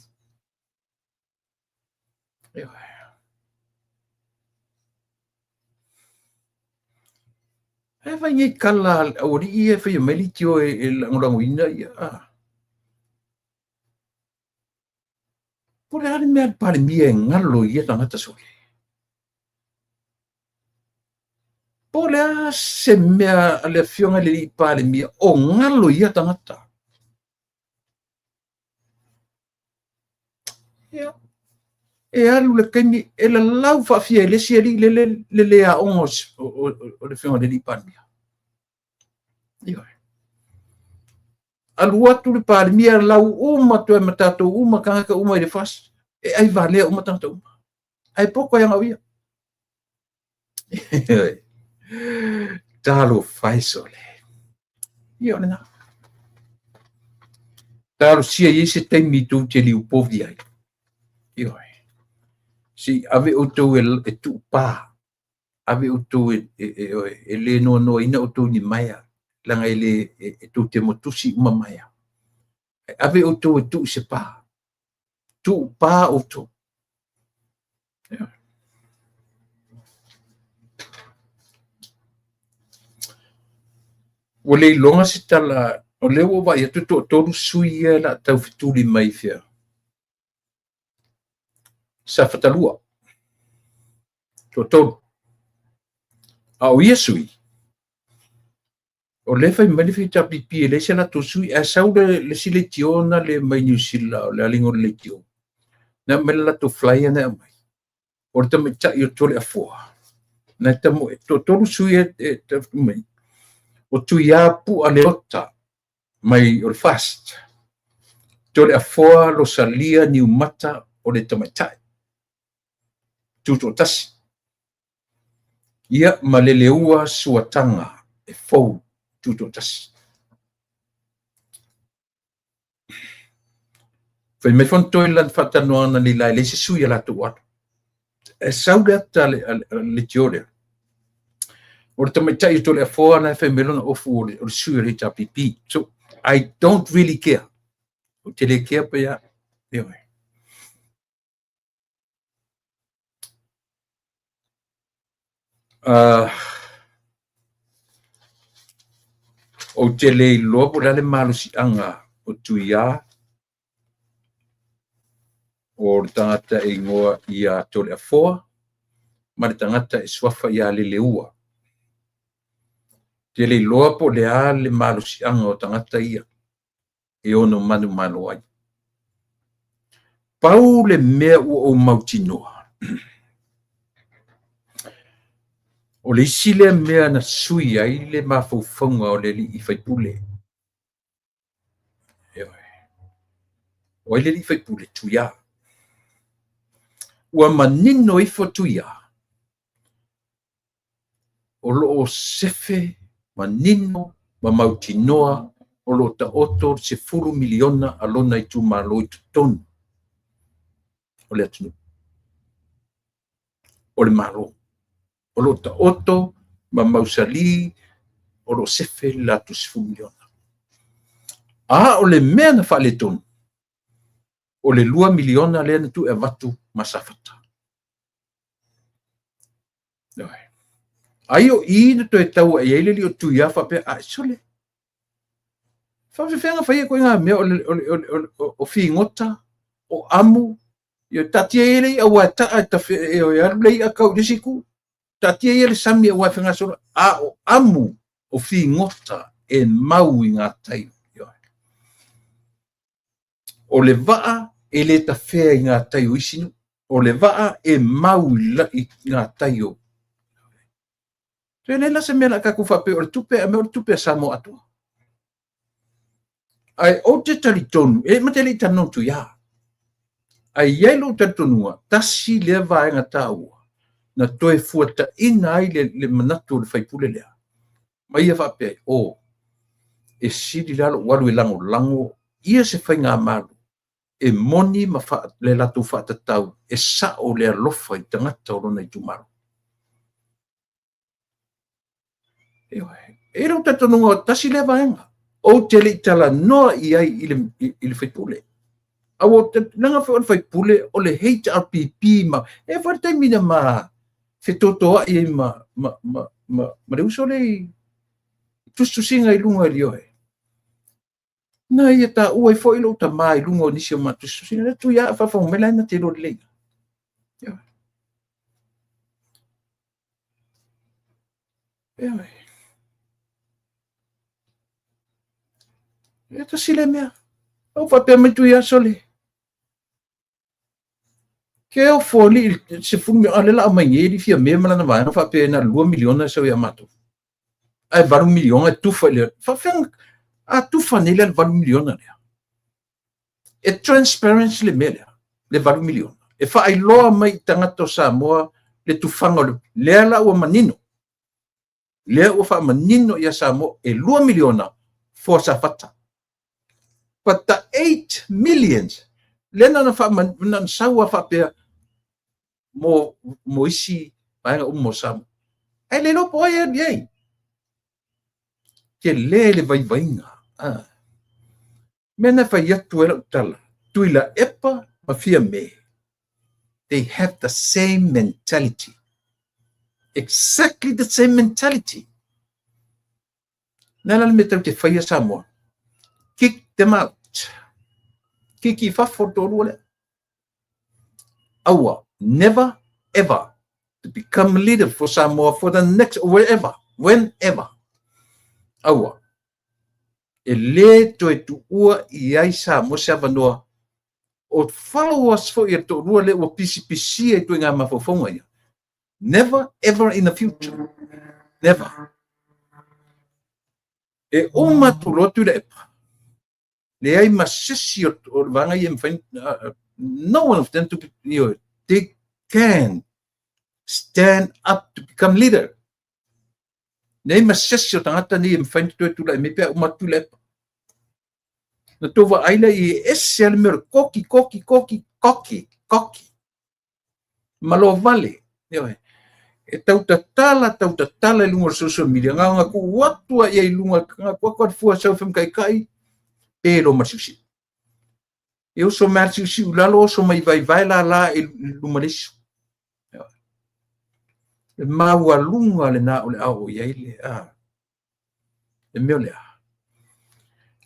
Ioe. Ae vaai nei tala a le aualii ia e faia mai leitio e lagolagoina ia. Po o le a le mea a le Palemia e galo i ia tagata sole? Po o le a se mea a le Afioga i le Alii Palemia o galo i ia tagata? Ia, e alu le taimi e lalau faafia e le isi alii le le aoga o le Afioga i le Alii Palemia. Ioe. Alu atu le Palemia lau uma atu ai ma tatou uma tagata uma i le FAST, e ai valea uma tagata uma. Ae poto ai o ia. Talofa e sole. Ia o lena. Talosia i ai se taimi tou te liupovi ai. Ioe. Se i ave outou e tuupa, ave outou e le noanoaina outou i ni maea, leaga e le e tou te motusi uma maea. Ae ave outou e tuu i se pa. Tuupa outou. Ua le iloga se tala, o lea ua ou vaai atu e toatolu sui ia o le a taufetuli mai fea. Safata 2. Toatolu. A o ia sui, o lea e fai mai le HRPP e leai se latou sui, ae sau le isi leitio na le mai Niu Sila, o le a le igoa o le leitio. Na aumai le latou flyer na e aumai. O le tamaitai o Toleafoa, na e tamoe, toatolu sui e mai, o Tuia Pua Leota mai o le FAST, Toleafoa Losalia Niumata o le tamaitai, tutoatasi. Ia ma Leleua Suataga e fou tutoatasi. Fai mai Fonotoe i lana faatalanoaga analeila e leai se sui a latou alu. E sau le ata a le leitio lea. O le tamaitai o Toleafoa la e fai mai lona ofu o le sui o le HRPP. So, I don't really care. Ou te le kea pe ia. Ioe. Ou te le iloa po o le a le malosiaga o Tuia o le tagata e igoa ia Toleafoa ma le tagata e suafa ia Leleua. Te le iloa po o le a le malosiaga o tagata ia e ono manumalo ai. Pau le mea ua ou mautinoa, o le isi lea mea na sui ai le mafaufauga o le alii faipule. O ai le alii faipule? Tuia. Ua manino ifo Tuia o lo o sefe manino ma mautinoa o lo o taoto le 10 miliona a lona itumalo i totonu o le atunuu, o le Malo. O lo o taoto ma mausali o lo o sefe le latou 10 miliona. A o le mea na faaletonu, o le 2 miliona lea na tuu e avatu ma Safata. Ai o i na toe tau ae ai le alii o Tuia faapea, a sole, faafefea na faia ituaiga mea o figota, o amu, ia taatia ia le i'a aua e taa e tafe, e alu le i'a tau i le isi itu. Taatia ia le sami aua e fegasolo, a o amu o figota e mau i ngā tai. O le vaa e le tafea i ngā tai o isi nuu. O le vaa e mau i ngā tai o. E leai la se mea o le a tatou faapea o le tupe, a mea o le tupe a Samoa atoa. Ae ou te talitonu, e ma te le i talanoa atu ia. Ae i ai lou talitonuga, tasi lea vaega taua, na toe fuataina ai le manatu o le faipule lea. Ma ia faapea, o, e sili la lou alu e lagolago ia se faigamalo e moni ma le latou faatatau e sao le alofa i tagata o lona itumalo. E lou talitonuga, tasi lea vaega. Ou te le i talanoa i ai i le faipule. A ua leaga foi o le faipule o le HRPP ma e foi le taimi na ma fetotoai ai ma le uso lea i tusitusiga i luga i Lioe. Na ia taua ai foi lou tamā i luga o nisi o ma tusitusiga. Le tui a faafofoga mai la na te iloa lelei. E tasi le mea. Ou faapea mai tui a sole. Ke ofo li se fulu a le la mai nei li fia me ma lana vaega faapea na 2 miliona e sau ia matou. Ae 8 miliona e tufa i le faafeang a tufa nei le 8 miliona lea. E transparency le mea lea, le 8 miliona. E faailoa mai i tagata o Samoa le tufaga o le lea la ua manino. Lea ua faamanino ia Samoa e 2 miliona for Safata. But the 8 millions, lea na sau a faapea, mo isi vaega uma o Samoa. Ae le iloa po o ai e alu i ai. Tele le vaivaiga. Ah. Mea na fai atu ai lau tala, Tuilaepa ma Fiame, they have the same mentality. Exactly the same mentality. Na la le mea tatou te faia Samoa. Kick them out. Kiki i fafo le toalua lea. Aua, never ever to become a leader for Samoa for the next, wherever, whenever. Aua, e le toe tuua i ai Samoa se avanoa o followers foi e le toalua lea ua pisipisia i ituaiga mafaufauga ia. Never ever in the future. Never. E uma atu loa Tuilaepa. Leai ma se isi o le vaega ia e mafai, no one of them to be, they can stand up to become leader. Leai ma se isi o tagata nei e mafai ona toe tulai mai pe a uma atu Tuilaepa. Na tou vaai lea i ese lava le mea o le koki, koki, koki, koki, koki. Malo vale. Ioe. E tau tatala, tau tatala i luga o le social media. Na ona tuu atu lava i ai i luga, na tuu atu lava le fua sau femtaitai, pe loa ma le siusiu. E oso mai lava le siusiu i lalo, oso mai vaevae lala i luma le isu. Le maualuga lena o le a oo i ai le, a, le mea o le a.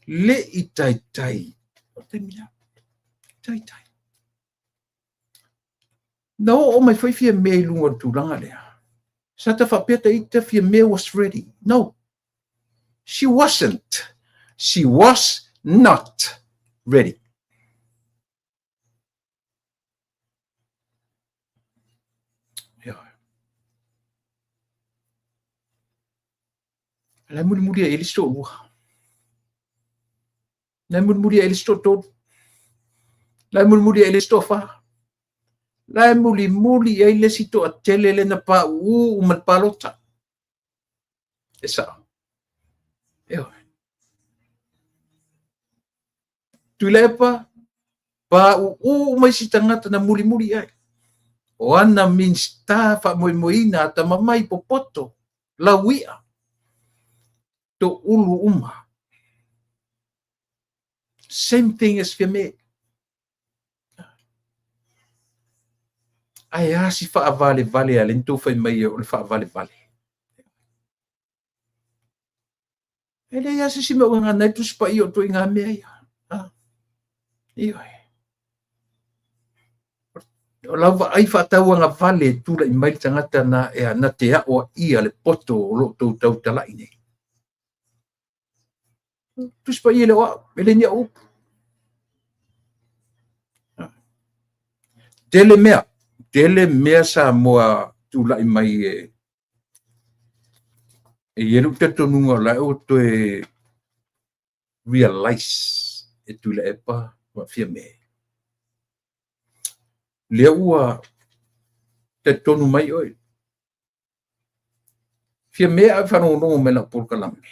Le i taitai, o le taimi lea, taitai. Na oo mai foi Fiame i luga o le tulaga lea. Sa ta faapea ta ita Fiame was ready. No. She wasn't. She was not ready. La e mulimuli ai le isi toalua. La e mulimuli ai le isi toatolu. La e mulimuli ai le isi toafa. La e mulimuli ai le isi toatele lea na pauu uma le palota. E sao. Ioe. Tuilaepa, pauu uma isi tagata na mulimuli i ai. O ana Minisita faamoemoeina, atamamai, popoto, lauia, toulu uma. Same thing as Fiame. Ae a si faavalevale a lea na tou fai mai o le faavalevale. E leai lava se isi mea o gagana ai le Tusi Paia o ituaiga mea ia. Ah. Ioe. O lau vaai faatauagavale e tulai mai le tagata na e na te aoaia le poto o lo o tou tautalai nei. Tusi Paia e le o au, e le ni au upu. Tele mea, tele mea Samoa tulai mai e E i ai lou talitonuga o la e ua toe realize e Tuilaepa ma Fiame. Lea ua talitonu mai oe. Fiame a e faalogologo mai i lau polokalame.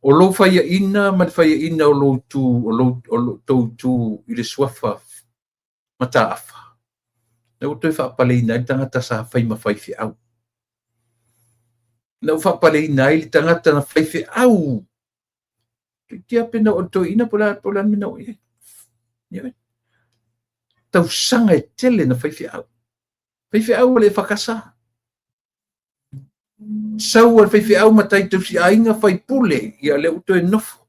O lou faiaina ma le faiaina o lou itu, o lou, o lo tou itu i le suafa Mataafa, lea ua toe faapaleina ai le tagata sa fai ma faifeau. Na ua faapaleina ai le tagata na faifeau. Toeitiiti lava pe na oo i le toeaina po o le a, po o le a le mea na oo i ai. Ioe. Tausaga e tele na faifeau. Faifeau a le EFKS. Sau a le faifeau matai tausiaiga faipule, ia lea ua toe nofo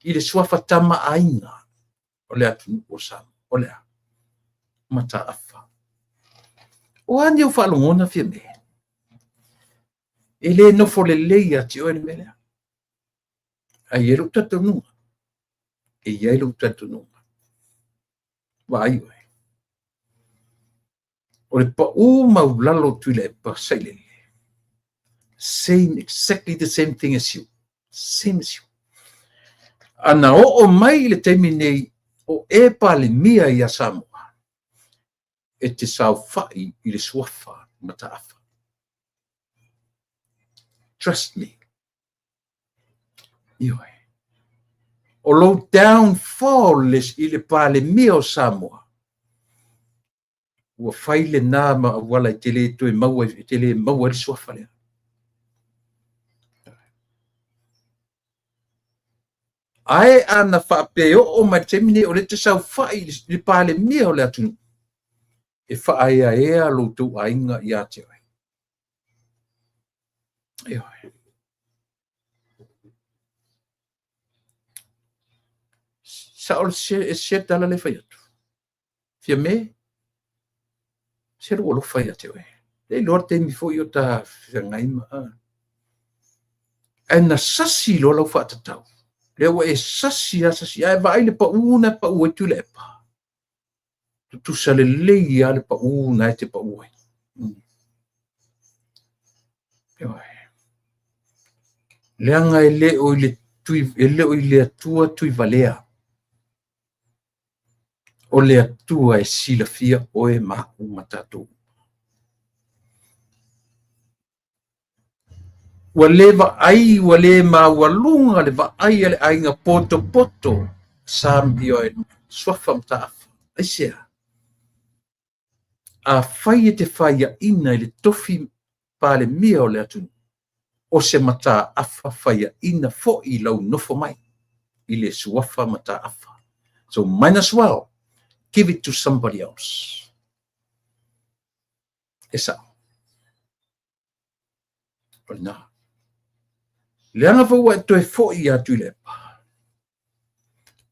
i le suafa tama aiga o le atunuu o Samoa. O le a? Mataafa. O a ni ou faalogona Fiame? E le nofo lelei ia te oe le mea lea. Ae i ai lou talitonuga. E i ai lou talitonuga. Vaai oe. O le pau maulalo o Tuilaepa Sailele. Same, exactly the same thing as you. Same as you. Ana oo mai i le taimi nei o e Palemia ia Samoa, e te saofai i le suafa Mataafa. Trust me. Ioe. O lou downfall i le Palemia o Samoa, Ua fai lena ma auala e te le toe maua, e te le maua ai le suafa lea. Ae ana faapea e oo mai le taimi nei o lea e te saofai i le Palemia o le atunuu, e faaeaea lo outou aiga ia te oe. Ioe. Sao e se tala le fai atu. Fiame, se lou alofa ia te oe. Le iloa le taimi foi o ta feagai ma... Ae na sasi loa lau faatatau. Lea ua e sasi lava sasi. Ae vaai le pau na pau ai Tuilaepa. Tutusa lelei lava le pau na e te pau ai. Leaga e le o i le tui, e le o i le Atua Tuivalea. O le Atua e silafia oe ma a'u ma tatou. Ua le vaai, ua le maualuga le vaai a le aiga potopoto sa ioe suafa mataafa. Aisea? Afai e te faiaina i le tofi Palemia o le atunuu, o se mataafa faiaina foi lau nofo mai i le suafa mataafa. So might as well give it to somebody else. E sao. O lena. Leaga foi ua e toe foi ia Tuilaepa.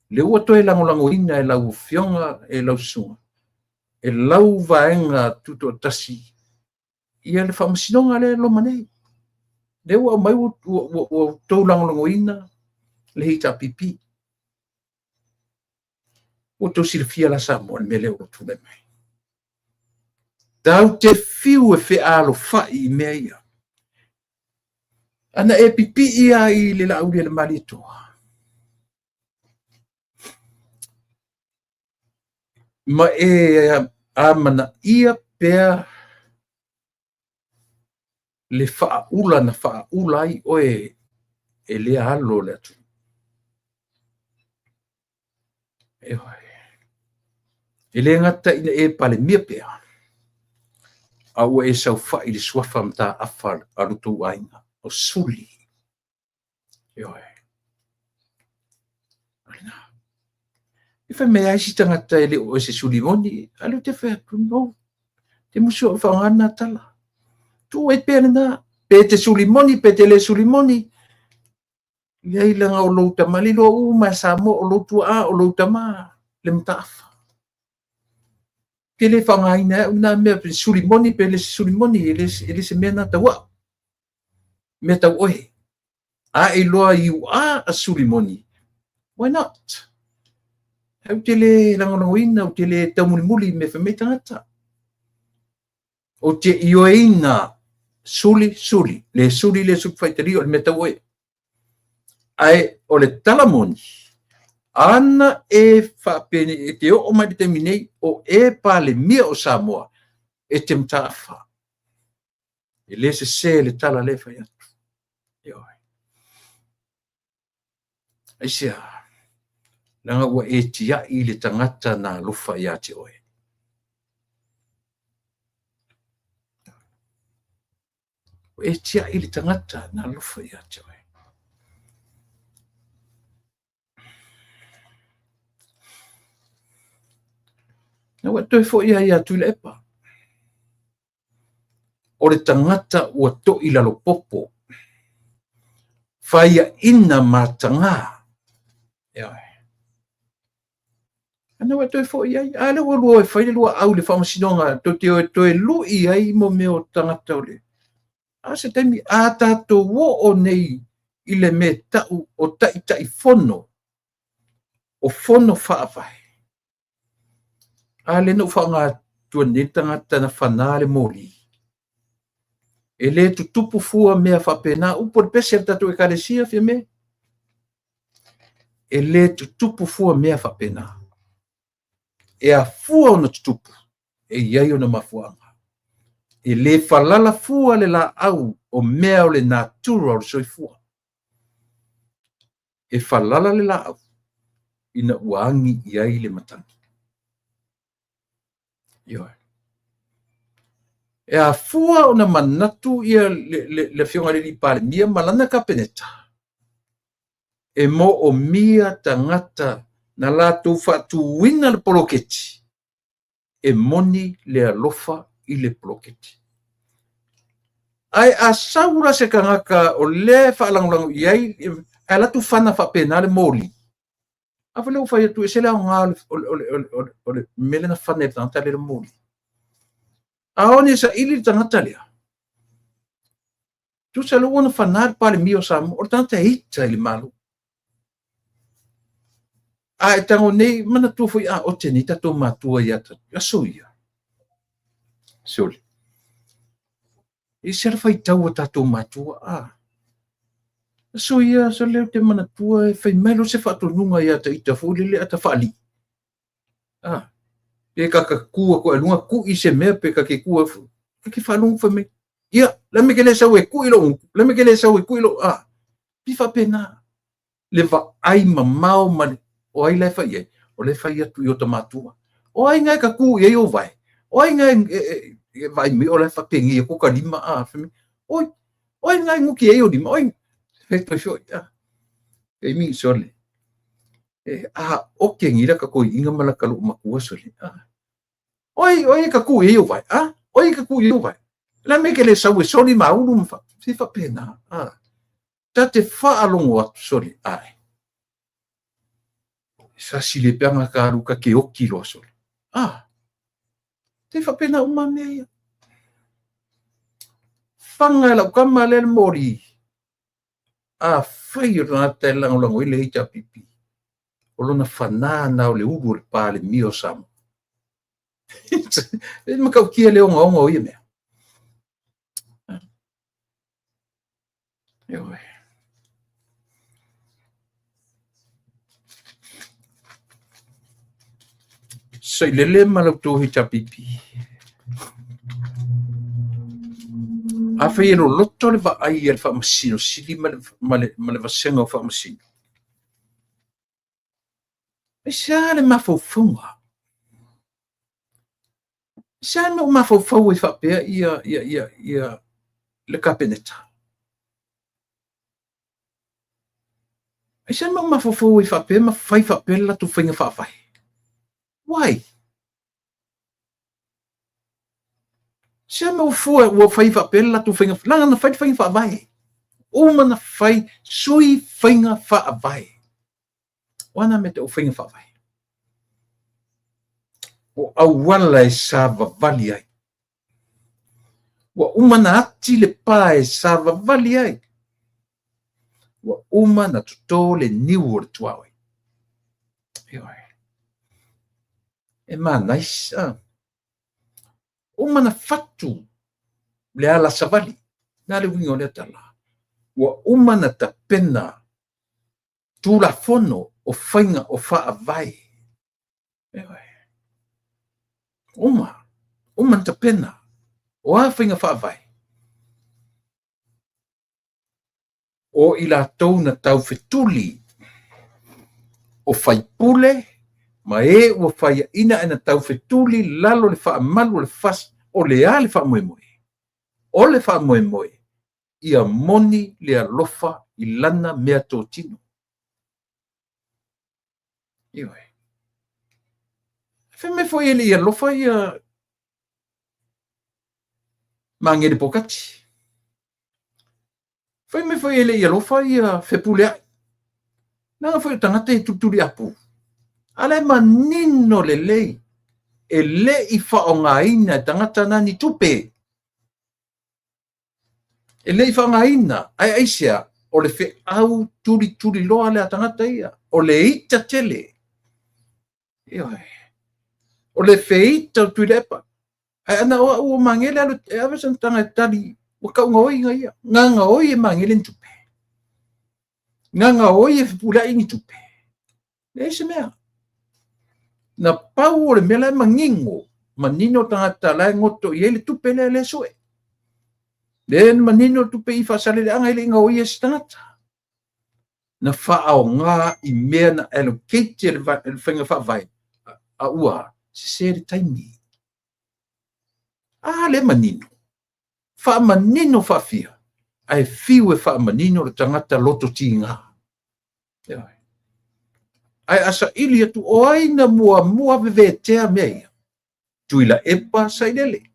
Le ua toe lagolagoina e lau afioga e lau susuga, e lau vaega tutoatasi ia le faamasinoga lea e loma nei. Lea ua aumai ua outou lagolagoina le HRPP. Ua outou silafia la Samoa le mea lea ua tulai mai. Tatou te fiu e fealofai i mea ia. Ana e pipii lava i le Laaulialemalietoa ma e amanaia pea le faaula na faaula ai oe e lea alo o le atunuu. E le gata ina e Palemia pea, a ua e saofai i le suafa mataafa a lo outou aiga, o Suli. Ioe. E fai mai ai isi tagata e le o se suli moni, a lea ou te fai atu, no. Te musu au faaaoga lena tala. Tuu ai pea lena. Pe te suli moni, pe te le suli moni. Leai leaga o lou tama lilo uma e Samoa, o lou tuaa, o lou tama, le mataafa. Te le faaaogaina ai au lena mea, pe suli moni, pe le suli moni, e le se mea na tau au. Mea tau oe. A e iloa you are a suli moni, why not? Au te le lagolagoina, ou te le taumulimuli i mea fai mai tagata. O te ioeina suli, suli, le suli, le suli faitalia o le mea tau oe. Ae o le tala moni, ana e faapeni, e te oo mai le taimi nei, o e Palemia o Samoa, e te mataafa. E le sese le tala le fai atu. Ioe. Aisea, leaga ua e tiai le tagata na alofa ia te oe. Ua e tiai le tagata na alofa ia te oe. Na ua toe foi ai ia Tuilaepa. O le tagata ua to'i lalopopo, faiaina mataga. Ioe. Ana ua toe foi ai. A lea ua lua e fai le lua au i le faamasinoga, tou te o e toe lui ai mo mea o tagata o le. A se taimi, a tatou oo nei i le mea tau o taitaifono, o fono faavae. A lea na ou faaaoga atua nei le tagata na fanā le moli. E le tutupu fua mea faapena. Upu o le pese a le tatou ekalesia, Fiame. E le tutupu fua mea faapena. E afua ona tutupu, e i ai ona mafuaaga. E le falala fua le laau o mea o le natura o le soifua. E falala le laau ina ua agi i ai le matagi. Ioe. E afua ona manatu ia le Afioga i le Palemia ma lana Kapeneta, e moomia tagata na latou faatuina le poloketi e moni le alofa i le poloketi. Ae a sau la se tagata o lea e faalagolago i ai, ae alu atu fana faapena le moli, a foi lea ua fai atu, e ese le aoga o le mea lea na fana e le tagata lea le moli. A o e saili le tagata lea, tusa lea ua na fana le Palemia o Samoa, o le tagata e ita i le Malo. A e tago nei, manatua foi a ote nei tatou matua ia aso ia. Sole. E ese le faitau a tatou matua. Aso ia, sole ou te manatua e fai mai loa se faatonuga ia ta ita foi lele a ta faalii. Pe kaka tu atu ai luga kui se mea, pe kake tu atu. Kake faalogo fai mai, ia, la me ke le sau e kui lou gutu, la me ke le sau e kui lou, pi faapena. Le vaai mamao ma le, o ai la e fai i ai? O lea e fai atu i ota matua. O ai ngai ka ku i ai o vai? O ai ngai e vaai mai o la e faapegei atu ka lima, fai mai, oi, o ai ngai nguki ai o lima, oi, fai toi foi, e mi sole. E a oke ni la ka koi inga ma la ka lou matua sole. Oi, oi ka ku i ai o vai, oi ka ku i ai o vai. La me ke le sau e soli maulu ma fa, si faapena, Ta te faalogo atu sole, ae. Sasi le peaga ka alu ka ke oki loa sole. Te faapena uma mea ia. Fanga e lau kama lea le moli. A fai o le tagata e lagolago ai le HRPP. O lona fana na o le ulu o le Palemia o Samoa. E matautia le ogaoga o ia mea. Ioe. Sailele ma la outou HRPP. Afai e loloto le vaai a le Faamasino Sili ma le vasega o Faamasino, aisea le mafaufauga? Aisea le mea ua mafaufau ai faapea ia le Kapeneta? Aisea le mea ua mafaufau ai faapea ma fai faapea le latou faiga faavae? Why? Aisea le mea ua fua ua fai faapea le latou faiga, leaga na fai le faiga faavae. Uma na fai sui faiga faavae. O a na mea tau faiga faavae? O auala e savavali ai. Ua uma na ati le pa e savavali ai. Ua uma na toto le niu o le tuaoi. Ioe. E manaisa. Uma na fatu le ala savali. Na le uiga o lea tala. Ua uma na tapena tulafono o faiga o faavae. Ioe. Uma. Uma na tapena. O a faiga faavae. O i latou na taufetuli o faipule ma e ua faiaina e na taufetuli lalo le faamalu o le FAST o le a le faamoemoe. O le faamoemoe ia moni le alofa i lana mea totino. Ioe. Fai mai foi e le i alofa ia Magele Pokati. Fai mai foi e le i alofa ia Fepuleai. Leaga foi o tagata e tulituli apu. A la e manino lelei e le i faaaogaina e tagata na ni tupe. E le i faaaogaina, ae aisea, o le feau tulituliloa lea a tagata ia, o le ita tele. Ioe. O le feita o Tuilaepa. Ae ana o au o Magele alu e ave sana taga e tali, ua taugaoiga ia. Gagaoi e Magele ni tupe. Gagaoi e Fepuleai ni tupe. Leai se mea. Na pau o le mea la e manino, manino tagata la e goto i ai le tupe lea le sue. Le manino le tupe i faasaleleaga e le i gaoia e se tagata. Na faaoga i mea na allocate e le faiga faavae, a ua sese le taimi. A le manino. Faamanino faafia, ae fiu e faamanino le tagata loto tiga. Ae a saili atu, o ai na muamua vevetea mea ia? Tuilaepa Sailele.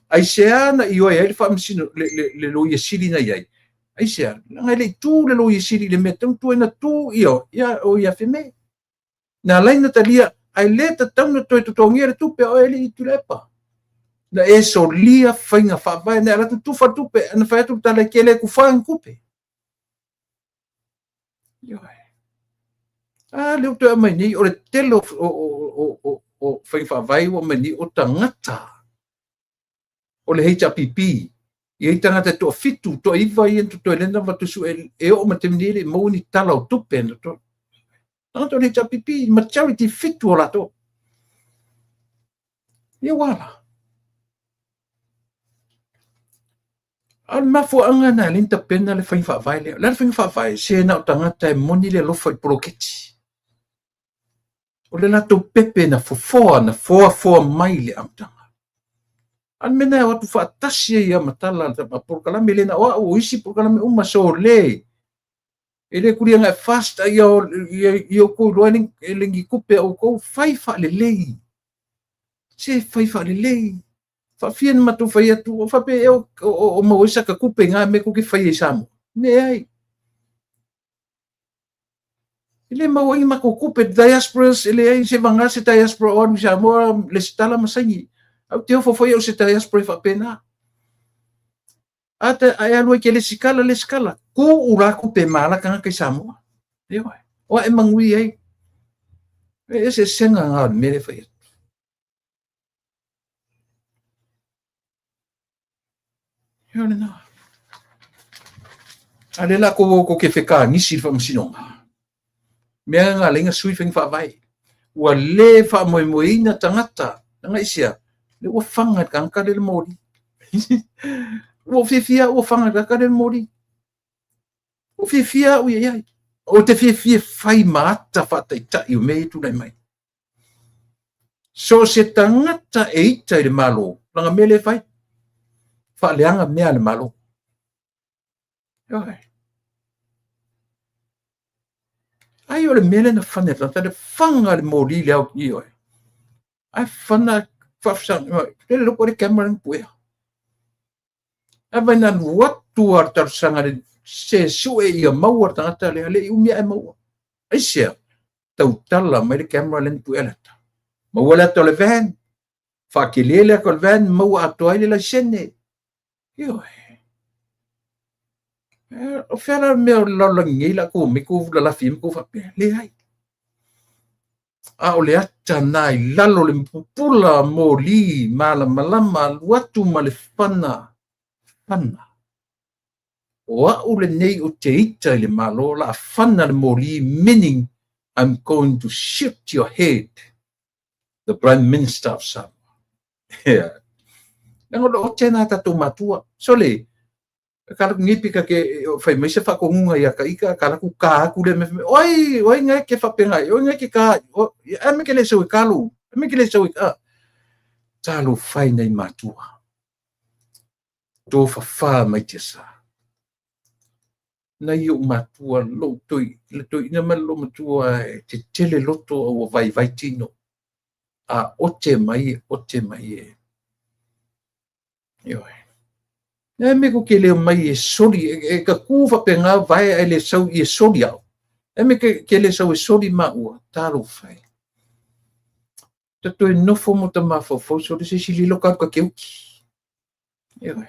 Aisea na ioe ai le faamasino, le Loia Sili na i ai? Aisea? Leaga e le i tu le Loia Sili i le mea tatau ona tu ai, na tu ia o ia Fiame. Na ala ai ona talia, ae le tatau ona toe totogia le tupe a oe alii Tuilaepa. Na e solia faiga faavae, na e alu atu tufa le tupe, na fai atu le tala e te le tufaina ni tupe. Ioe. A lea ua toe aumai nei, o le tele o faiga faavae ua aumai nei, o tagata o le HRPP, e i ai tagata e toafitu, toaiva ia na totoe lea na avatu sue, e oo mai le taimi nei e le i maua ni tala o tupe na totoe. Tagata o le HRPP, majority 7 o latou. Ia ua ala. A o le mafuaaga lena e ala ai ona tapena le faiga faavae lea. O le a le faiga faavae? Se na o tagata e moni le alofa i le poloketi. O le latou pepe na fofoa, na foafoa mai i le amataga. A o le mea lena e o atu faatasi ai lava ma tala a polokalame, e le na o au, o isi polokalame uma, sole. E le tulia na e fast a ia outou iloa e le ni tupe a outou, fai faalelei. Se fai faalelei. Faafia na matou fai atu, o faapea ea o maua ai sata tupe i na mea tou te faia i Samoa? Leai. E le maua ai ni matou tupe, diasporas, e leai se vagana se diaspora o alu i Samoa, lesitala ma saini. Ae ou te ofo foi au i se diaspora e faapena. A te, a e alu ai e te lesitala, lesitala, tuu la tupe e maala tagata i Samoa. Ioe. O a e manuia ai. E eseesega na o le mea lea e fai atu. Ia lena. A lea la kou o kou te fekagisi i le faamasinoga. Mea na ala ai ona sui faiga faavae. Ua le faamoemoeina tagata. Leaga aisea? Lea ua faga e le tagata lea le moli. Ua ou fiafia au ua faga e le tagata lea le moli. Ua fiafia au ia i ai. Ou te fiafia e fai ma ata faataitai o mea ia e tulai mai. So o se tagata e ita i le Malo, lana mea lea e fai, faaleaga mea a le Malo. Ioe. Ai o le mea lea na fana e le tagata, le faga le moli le ao, ioe. Ae fana faafesaga, le loko le camera na puea. Ae vai na alu atu lava le talosaga le se sue ia maua le tagata lea, le i umi ae maua. Aisea? Tautala mai le camera lea na puea le ata. Maua le ata o le van, faatele le ata o le van, maua atoa ai le laisene. Ioe. O fea la le mea o le lalolagi nei la tou omai tou lalafi ai ma tou faapea? Leai. A o le ata na i lalo o le pupula moli malamalama alu atu ma le fana, fana. O au lenei ou te ita i le Malo, la fana le moli, meaning I'm going to shoot your head, the Prime Minister of Samoa. Yeah. Leaga o le ote na tatou matua. Sole, ka laku nei pika ke fai mai se faatonuga ia ka ika, ka laku ka atu le mea, oi, oi ngai ke faapena, oi ngai ke ka, ai me ke le sau e ka lou, ai me ke le sau e ka. Talofa e nai matua. Tofafa mai tiasa. Nai ou matua, lou toi, le toeaina ma le loomatua e tetele loto a ua vaivai tino. A ote mai e, ote mai e. Ioe. E me ko ke leo mai e soli, e ka kū faapena vae ae le sau i e soli au. E me ke, ke le sau e soli maua, talofa e. Ta toe nofo mo ta mafaufau soli se isi lilo ka alu ka ke oki. Ioe.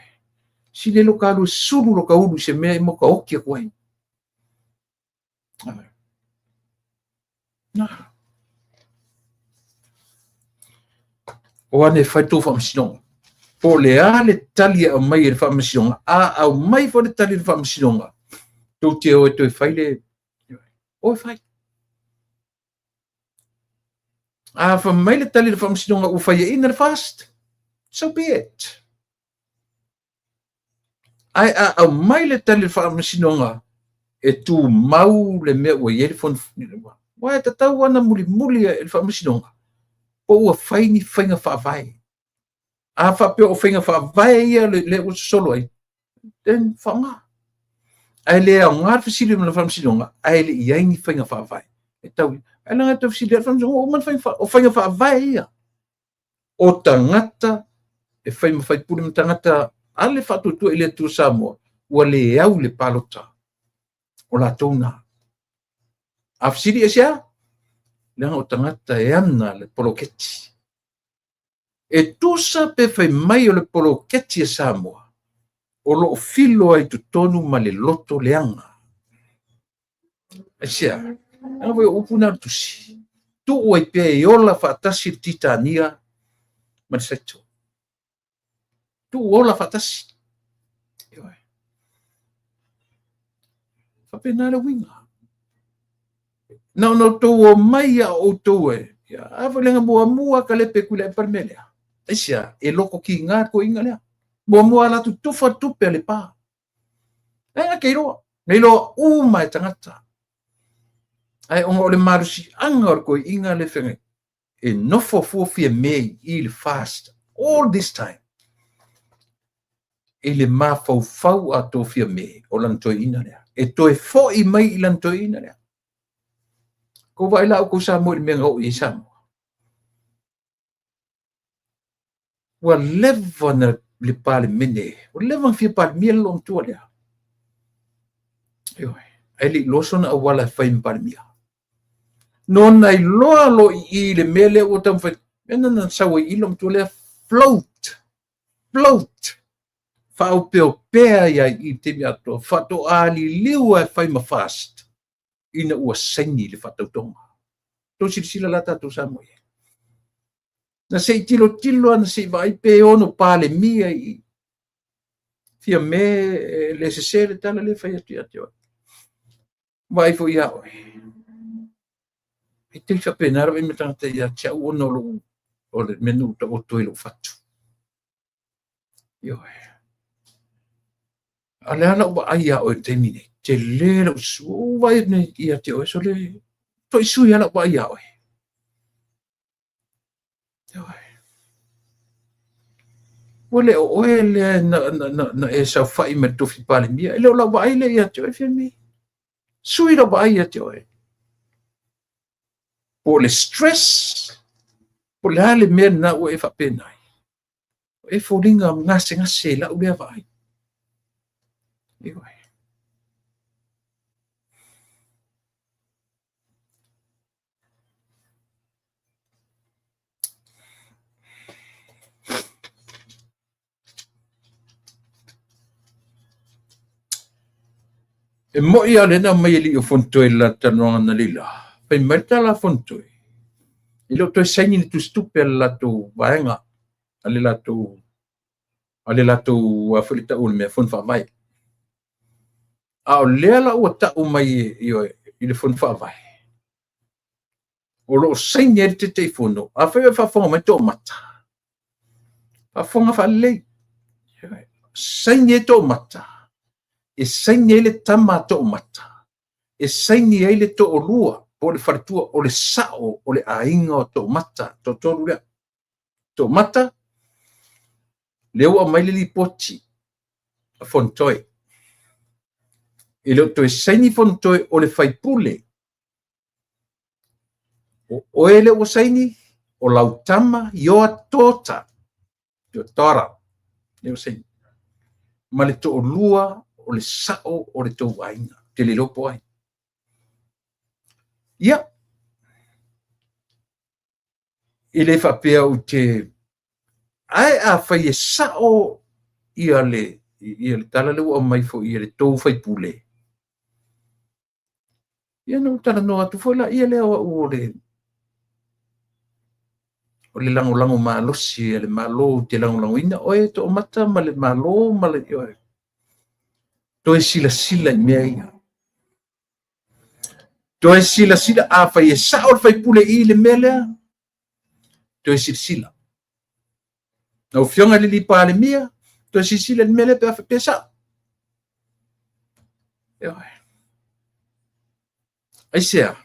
Si lilo ka alu e sulu lo ka ulu i se mea i mo ka oki aku ai. Nā. O ane e fai tō faamasinoga. Po o le a le tali e aumai e le faamasinoga, a aumai foi le tali e le faamasinoga, tou te o e toe fai le... O e fai. A fai mai le tali e le faamasinoga ua faiaina le FAST, so be it. Ae a aumai le tali a le Faamasinoga e tumau le mea ua i ai le Fono, aua e tatau lava ona mulimuli e le Faamasinoga po ua fai ni faiga faavae. A faapea o faiga faavae ia lea ua sosolo ai, then faaaoga. Ae le aoga le fesili mai le faamasinoga ae le i i ai ni faiga faavae e tau. Ae leaga e tau fesili atu le faamasinoga, ua uma ona o faiga faavae ia o tagata e fai ma faipule ma tagata a le Faatuatua i le Atua Samoa ua le au i le palota o latou na. A fesili aisea? Leaga o tagata e ana le poloketi. E tusa pe fai mai o le poloketi a Samoa o lo o filo ai i totonu ma le loto leaga. Aisea? Leaga foi o upu na o le tusi. Tuu ai pea e ola faatasi le Titania ma le Saito. Tuu ola faatasi. Ioe. Faapena le uiga. Na ona outou omai a o outou e. A foi leaga muamua Kalepe Tuilaepa le mea lea. Aisea? E loto kiga le toeaina lea. Muamua alu atu tufa tupe a Lepa. E na te iloa. Na iloa uma e tagata. Ae ona o le malosiaga o le toeaina le feagai, e nofo fua Fiame i i le FAST all this time i le mafaufau atoa Fiame o lana toeaina lea. E toe foi mai i lana toeaina lea. Kou vaai la outou Samoa i le mea na oo i ai Samoa. Ua leva na le Palemene, ua leva na fia Palemia le loomatua lea. Ioe, ae le i iloa sona auala e fai ma Palemia. Nona iloa loa i i le mea lea ua taumafai, mea na na sau ai i i loomatua lea, float, float, faaopeopea ai i i le taimi atoa, faatoa liliu lava e fai ma FAST ina ua saini le faatautoga. Tou silasila la tatou Samoa i ai. Na se i tilotilo lava, na se i vaai pe ono Palemia i i. Fiame e le sese le tala lea e fai atu ia te oe. Vaai foi ia oe. E te faapena le vaai mai tagata ia te au ona o lou o le mea na ou taoto ai lou fatu. Ioe. A o le a lau vaai ia oe i le taimi nei? Tele lau ua vaai atu nei ia te oe, sole, toi sui lava lau vaai ia oe. Ua le o oe lea na e saofai ma le tofi Palemia, e le o lau vaai lea ia te oe, Fiame. Sui lau vaai ia te oe. Po o le stress, po o le a le mea lena ua e faapena ai. E foliga gasegase i lau lea vaai. Ioe. E moni lava lea na aumai e alii o Fonotoe i le la talanoaga analeila. Fai mai le tala a Fonotoe, e le o toe saini le tusitupe a le latou vaega, a le latou a le latou a foi le tau o le mea, fono faavae. A o lea la ua tau mai i le fono faavae, o lo o saini ai le Taitaifono. Afai o e faafofoga mai Toomata, faafofoga faalelei, saini ai Toomata, e saini ai le tama a Toomata, e saini ai le toalua po o le faletua, o le sao o le aiga o Toomata, toatolu lea. Toomata, lea ua aumai le lipoti a Fonotoe. E le o toe saini Fonotoe o le faipule. O oe lea ua saini, o lau tama, your daughter, your daughter, lea ua saini. Ma le toalua o le sao o le tou aiga. Ou te le iloa po o ai. Ia, e le faapea ou te... Ae afai e sao ia le, ia le tala lea ua aumai foi e le tou faipule, ia na ou talanoa atu foi laia lea o au o le o le lagolago malosi a le Malo, ou te lagolagoina oe Toomata ma le Malo ma le oe. Toe silasila i mea ia. Toe silasila, afai e sao le faipule i le mea lea, toe silasila. Lau Afioga i le Palemia, toe silasila i le mea lea pe a faapea sao. Aisea?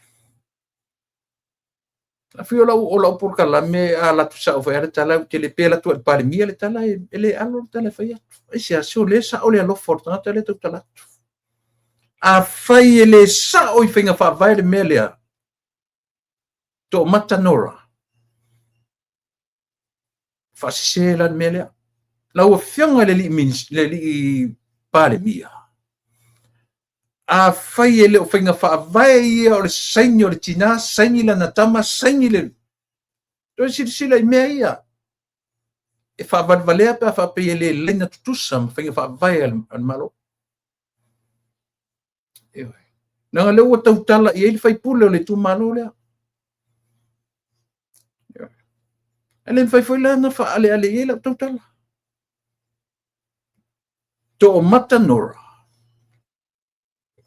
Afai o lau polokalame a alu atu sao foi le tala, ou te le pe alu atu i le Palemia le tala, e le alo le tala e fai atu. Aisea? Se o lea e sao le alofa o le tagata lea e tautala atu. Afai e le sao i faiga faavae le mea lea, Toomata Nora, faasese la le mea lea. Lau Afioga i le alii Palemia, afai e le o faiga faavae ia o le saini o le tina, saini lana tama, saini le... Toe silasila i mea ia. E faavalevalea pe a faapea e le laina tutusa ma faiga faavae a le Malo. Leaga lea ua tautala i ai le faipule o le itumalo lea. E le mafai foi la ona faaaleale i ai lau tautala. Toomata Nora,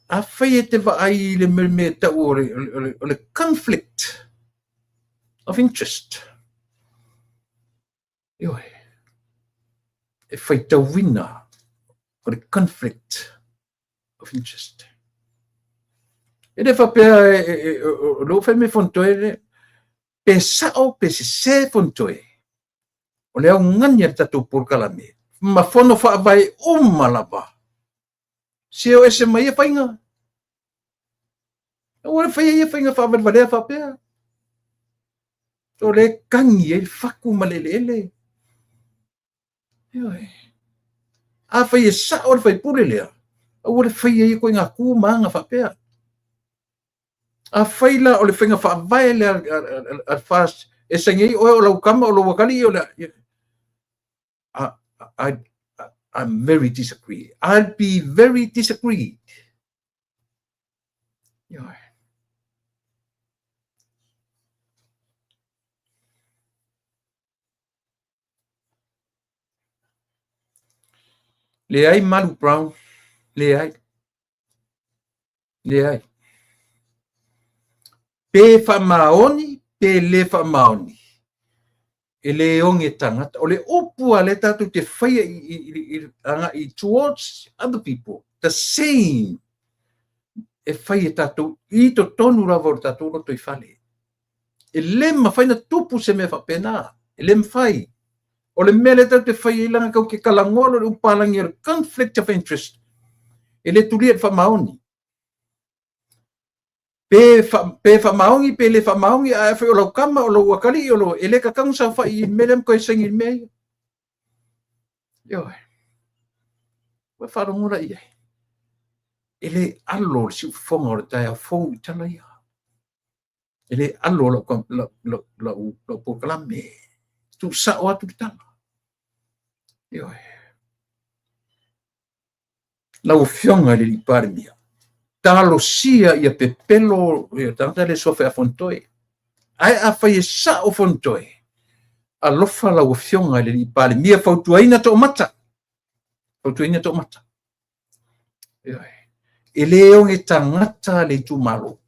afai e te vaai i le mea e tau o le conflict of interest, ioe, e faitauina o le conflict of interest. E le faapea o lea ua fai mai Fonotoe, pe sao pe sese Fonotoe, o le augani a le tatou polokalame ma fono faavae uma lava, se o ese mai ia faiga. Aua le faia ia faiga faavalevalea faapea. O le kagi ai le faku ma le eleele. Ioe. Afai e sao le faipule lea, aua le faia ia ituaiga tu ma aga faapea. Afai la o le faiga faavae lea a le FAST, e saini ai oe o lau tama o lou atalii o le... I'm very disagree. I'll be very disagreed. Ioe. Leai Malu Brown, leai. Leai. Pe faamaoni, pe le faamaoni, e le oge tagata. O le upu a lea tatou te faia agai towards other people, the same, e fai e tatou i totonu lava o le tatou lotoifale. E le mafai na tupu se mea faapena. E le mafai. O le mea lea tatou te fai ai leaga tatou te talanoa loa i le upu palagi o le conflict of interest, e le tulia i le faamaoni. Pe faamaoni, pe le faamaoni, ae afai o lau tama, o lou atalii, o lou, e le tatau ona saofai i le mea lea ma toe saini i le mea ia. Ioe. Ua faalogo la i ai. E le alo le siufofoga o le taeao fou i tala ia. E le alo lau polokalame. Tuusao atu le tala. Ioe. Lau Afioga i le alii Palemia, talosia ia pepelo ia tagata le suafa ia Fonotoe. Ae afai e sao Fonotoe, alofa lau Afioga i le alii Palemia, fautuaina Toomata. Fautuaina Toomata. Ioe. E le oge tagata le itumalo.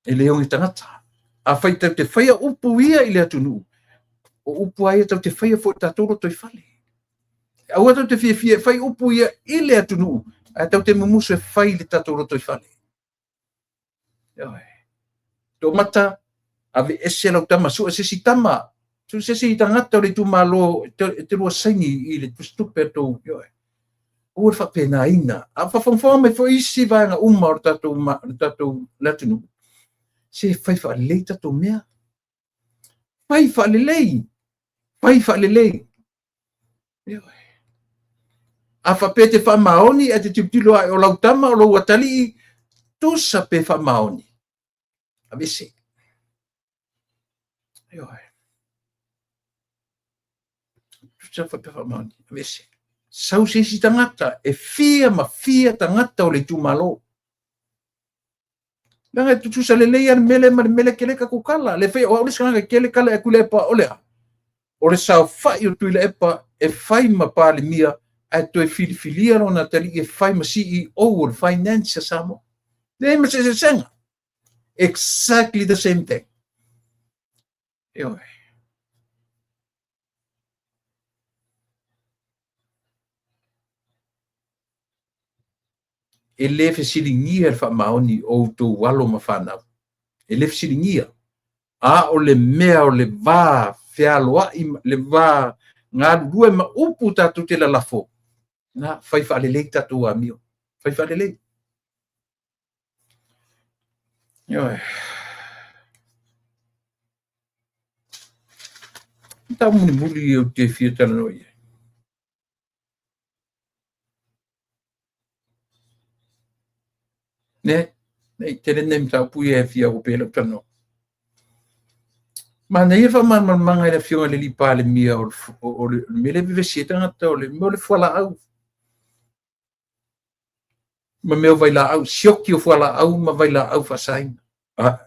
E le oge tagata. Afai tau te faia upu ia i le atunuu, o upu a ia tau te faia foi i tatou lotoifale. Aua tau te fiafia e fai upu ia i le atunuu, ae tau te mumusu e fai i le tatou lotoifale. Ioe. Toomata, ave ese lau tama, sue se isi tama, sue se isi tagata o le itumalo e te lua saini i le tusitupe a tou. Ioe. Aua le faapenaina. A faafogafoga mai foi isi vaega uma o le tatou le atunuu, se fai faalelei tatou mea. Fai faalelei. Fai faalelei. Ioe. A faapea te faamaoni ae te tilotilo ae o lau tama o lou atalii, tusa pe faamaoni. Aveese. Ioe. Tusa pe faamaoni. Aveese. Sau se isi tagata, e fia ma fia tagata o le itumalo. Leaga e tutusa lelei a le mele ma le mele kele tatou tala. Le fai o au le isi tagata e kele tala e Tuilaepa o le a? O le saofai o Tuilaepa e fai ma Palemia ae toe filifilia lona atalii e fai ma CEO o le Finance a Samoa. Leai ma se eseesega. Exactly the same thing. Ioe. E le fesiligia le faamaoni o outou alo ma fanau. E le fesiligia. A o le mea o le va fealoai, le va galulue ma upu tatou te lalafo, na fai faalelei tatou amio. Fai faalelei. Ioe. Tau mulimuli ou te fia talanoa i ai. Ne, nei tele nei mataupu ia e fia opea lau talanoa. Manaia faamalamalamaga e le Afioga i le alii Palemia o le mea lea e vevesi ai tagata o le mea o le fualaau ma mea o vailaau, sioki o fualaau ma vailaau faasaina.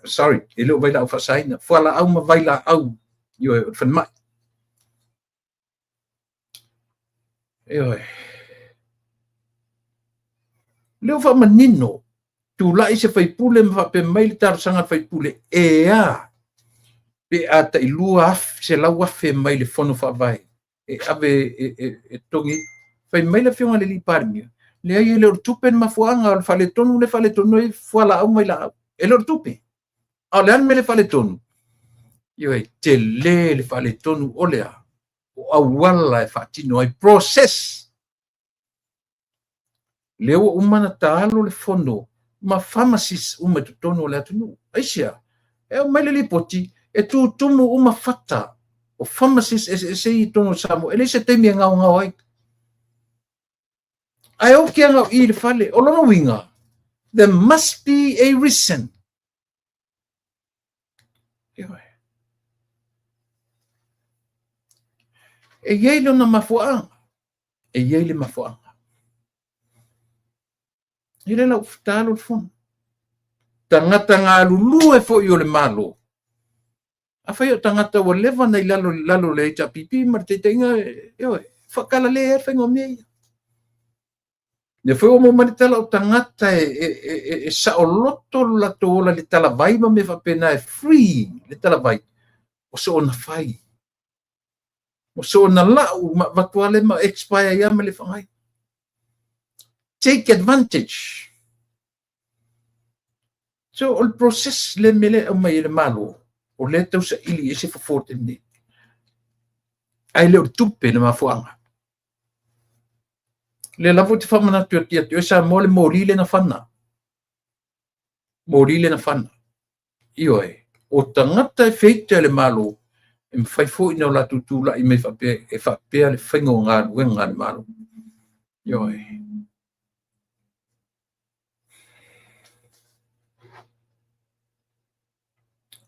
Sorry, e le o vailaau faasaina, fualaau ma vailaau, ioe, o le falemai. Ioe. Lea ua faamanino, tulai se faipule ma faapea mai le talosaga a le faipule, e a pe a tai 200,000 mai le fono faavae e ave e totogi. Fai mai le Afioga i le alii Palemia, leai e le o le tupe le mafuaaga o le faaletonu lea e faaletonu ai fualaau ma vailaau. E le o le tupe. A o le a le mea lea e faaletonu? Ioe, tele le faaletonu o le a? O auala e faatino ai process. Lea ua uma ona taalo le fono ma pharmacists uma i totonu o le atunuu. Aisea? E aumai le lipoti e tutumu uma fata o pharmacists eseese i totonu o Samoa. E leai se taimi e gaogao ai. Ae oki lava i le fale. O lona uiga, there must be a reason. E i ai lona mafuaaga. E i ai le mafuaaga. E le lau taalo le fono. Tagata galulue foi o le Malo. Afai o tagata ua leva na i lalo, lalo le HRPP ma le taitaiga, ioe, whakalale e whainga o mea ia. Lea foi ua maua mai le tala o tagata e saoloto lo latou ola i le talavai ma mea faapena e free le talavai, o soona fai. O soona lau ma avatu lava lea ma expire ai lava ma le faaaogaina. Take advantage. So o le process le mea lea e aumai e le Malo, o lea e tausaili ai se fofo o le taimi nei. Ae le o le tupe le mafuaaga. Lea lava ou te faamanatu atu ia te oe Samoa le moli lea na fana. Moli lea na fana. Ioe, o tagata e feita e le Malo, e mafai foi ona latou tulai mai faapea, e faapea le faiga o galuega a le Malo. Ioe.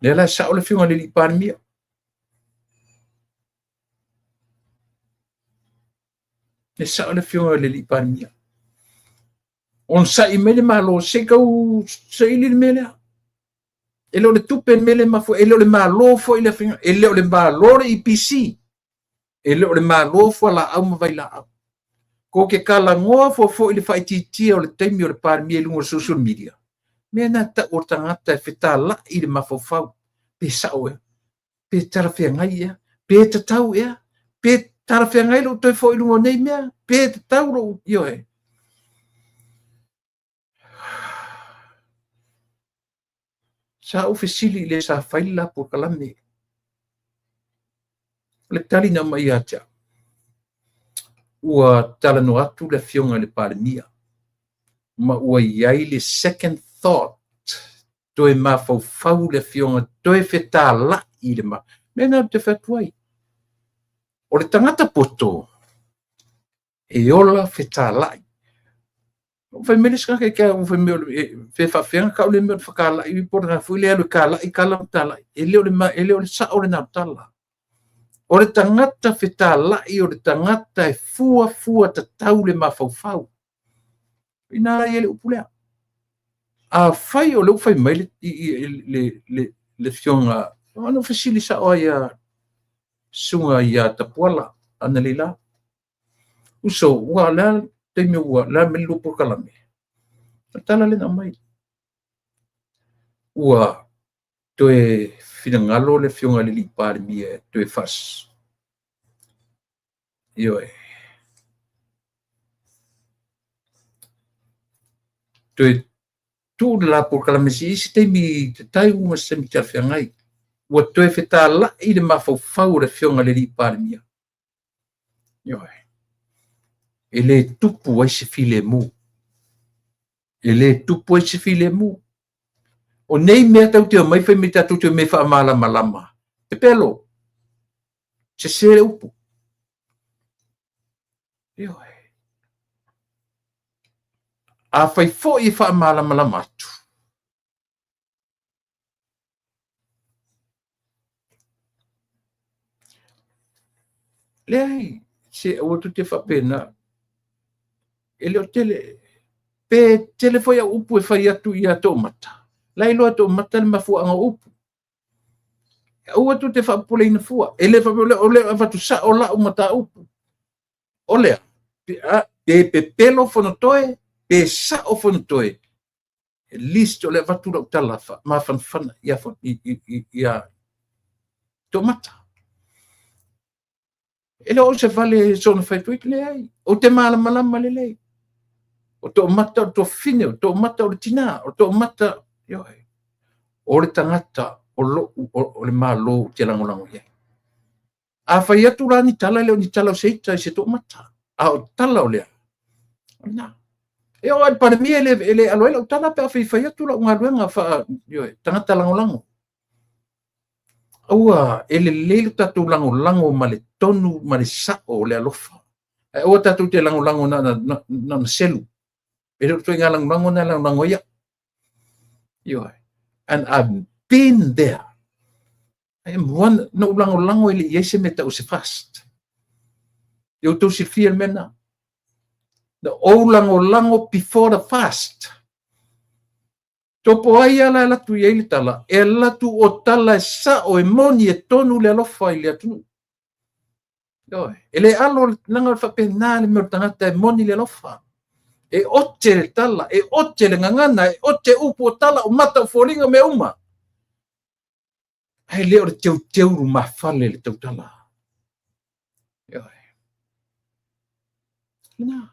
Lea la e sao le Afioga i le alii Palemia. E sao le Afioga i le alii Palemia. Onosai mai le Malo, se i tau saili le mea lea. E le o le tupe le mea lea e mafua, e le o le Malo foi le afioga, e le o le Malo le EPC, e le o le Malo fualaau ma vailaau. Tou te talanoa fua foi i le faaitiitia o le taimi o le Palemia i luga o le social media, mea na tau o le tagata e fetalai i le mafaufau, pe sao ea, pe talafeagai ea, pe tatau ea, pe talafeagai lou toe foi i luga o nei mea, pe tatau lou, ioe. Sa ou fesili i le sa fai le la polokalame. O le tali na aumai ia te au, ua talanoa atu le Afioga i le Palemia, ma ua i ai le second thought, toe mafaufau le Afioga, toe fetalai le ma... Mea na ou te fai atu ai. O le tagata poto, e ola fetalai. Fai mai le isi tagata ia te au, fai mai pe faapefea ona tau le mea o le fetalai, po o le foi le alu e talai tala ma talai. E le o le, e le o le sao lena o tala. O le tagata fetalai, o le tagata e fuafua tatau le mafaufau. Ina la i ai le upu lea. Afai o lea ua fai mai le, le, le, le afioga, ona fesili sao ai ia susuga ia Tapuala analeila. Uso, ua o le a le taimi ua le a mai le lua polokalame? O le tala lea na aumai. Ua toe finagalo le afioga i le alii Palemia e toe faas... Ioe. Toe Tuu le la polokalame se i se taimi tatau ma se taimi talafeagai. Ua toe fetala'i le mafaufau o le Afioga i le Alii Palemia. Ioe. E le tupu ai se filemu. E le tupu ai se filemu. O nei mea tatou te omai fai mai tatou te omai e faamalamalama. Pepelo. Sese le upu. Ioe. Afai foi e faamalamalama atu, leai, se aua tou te faapena. E le o tele, pe tele foi au upu e fai atu ia Toomata, la e iloa e Toomata le mafuaaga o upu. Aua tou te faapopoleina fua. E le faapea o le avatu sao lau mataupu. O lea, pe pepelo Fonotoe, pe sao Fonotoe, at least o le avatu lau tala mafanafana ia Toomata. E le o au se vale soona fai atu ai, leai. Ou te malamalama lelei. O Toomata o le tuafafine, o Toomata o le tina, o Toomata, ioe, o le tagata o lou, o le Malo ou te lagolago i ai. A fai atu la ni tala, e le o ni tala o se ita i se Toomata, a o tala o lea, o lena. E oo lava i le Palemia e le alo ai lau tala pe a fai fai atu lau galuega faa, ioe, tagata lagolago. Aua e lelei lo tatou lagolago ma le tonu ma le sao o le alofa. Ae aua tatou te lagolago na ona selu. E le o le ituaiga lagolago na e lagolago ai au. Ioe. And I've been there. I am one, na ou lagolago e le i ai se mea tau se fast. E outou silafia le mea lena. Na ou lagolago before the fast. Topo ai ala e alu atu i ai le tala, e alu atu o tala e sao, e moni, e tonu le alofa i le atunuu. Ioe. E le alo, leaga o le faapena le mea o le tagata e moni le alofa. E ote le tala, e ote le gagana, e ote upu o tala, o mata, o foliga, o mea uma. Ae le o le teuteu lumafale le tautala. Ioe. Lena.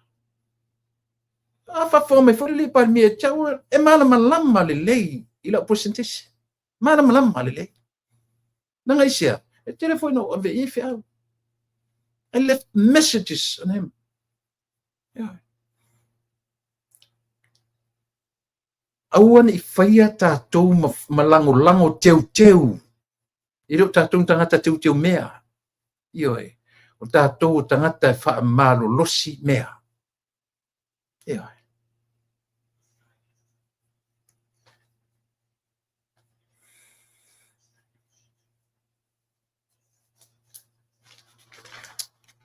A faafofoga mai foi le Palemia ia te au, e malamalama lelei i lau presentation. Malamalama lelei. Leaga aisea? E tele foi na ou ave i ai feau. I left messages on him. Yeah. Aua ne i faia tatou ma, ma lagolago teuteu. E le o tatou ni tagata teuteu mea. Ioe. O tatou o tagata e faamalolosi mea. Ioe.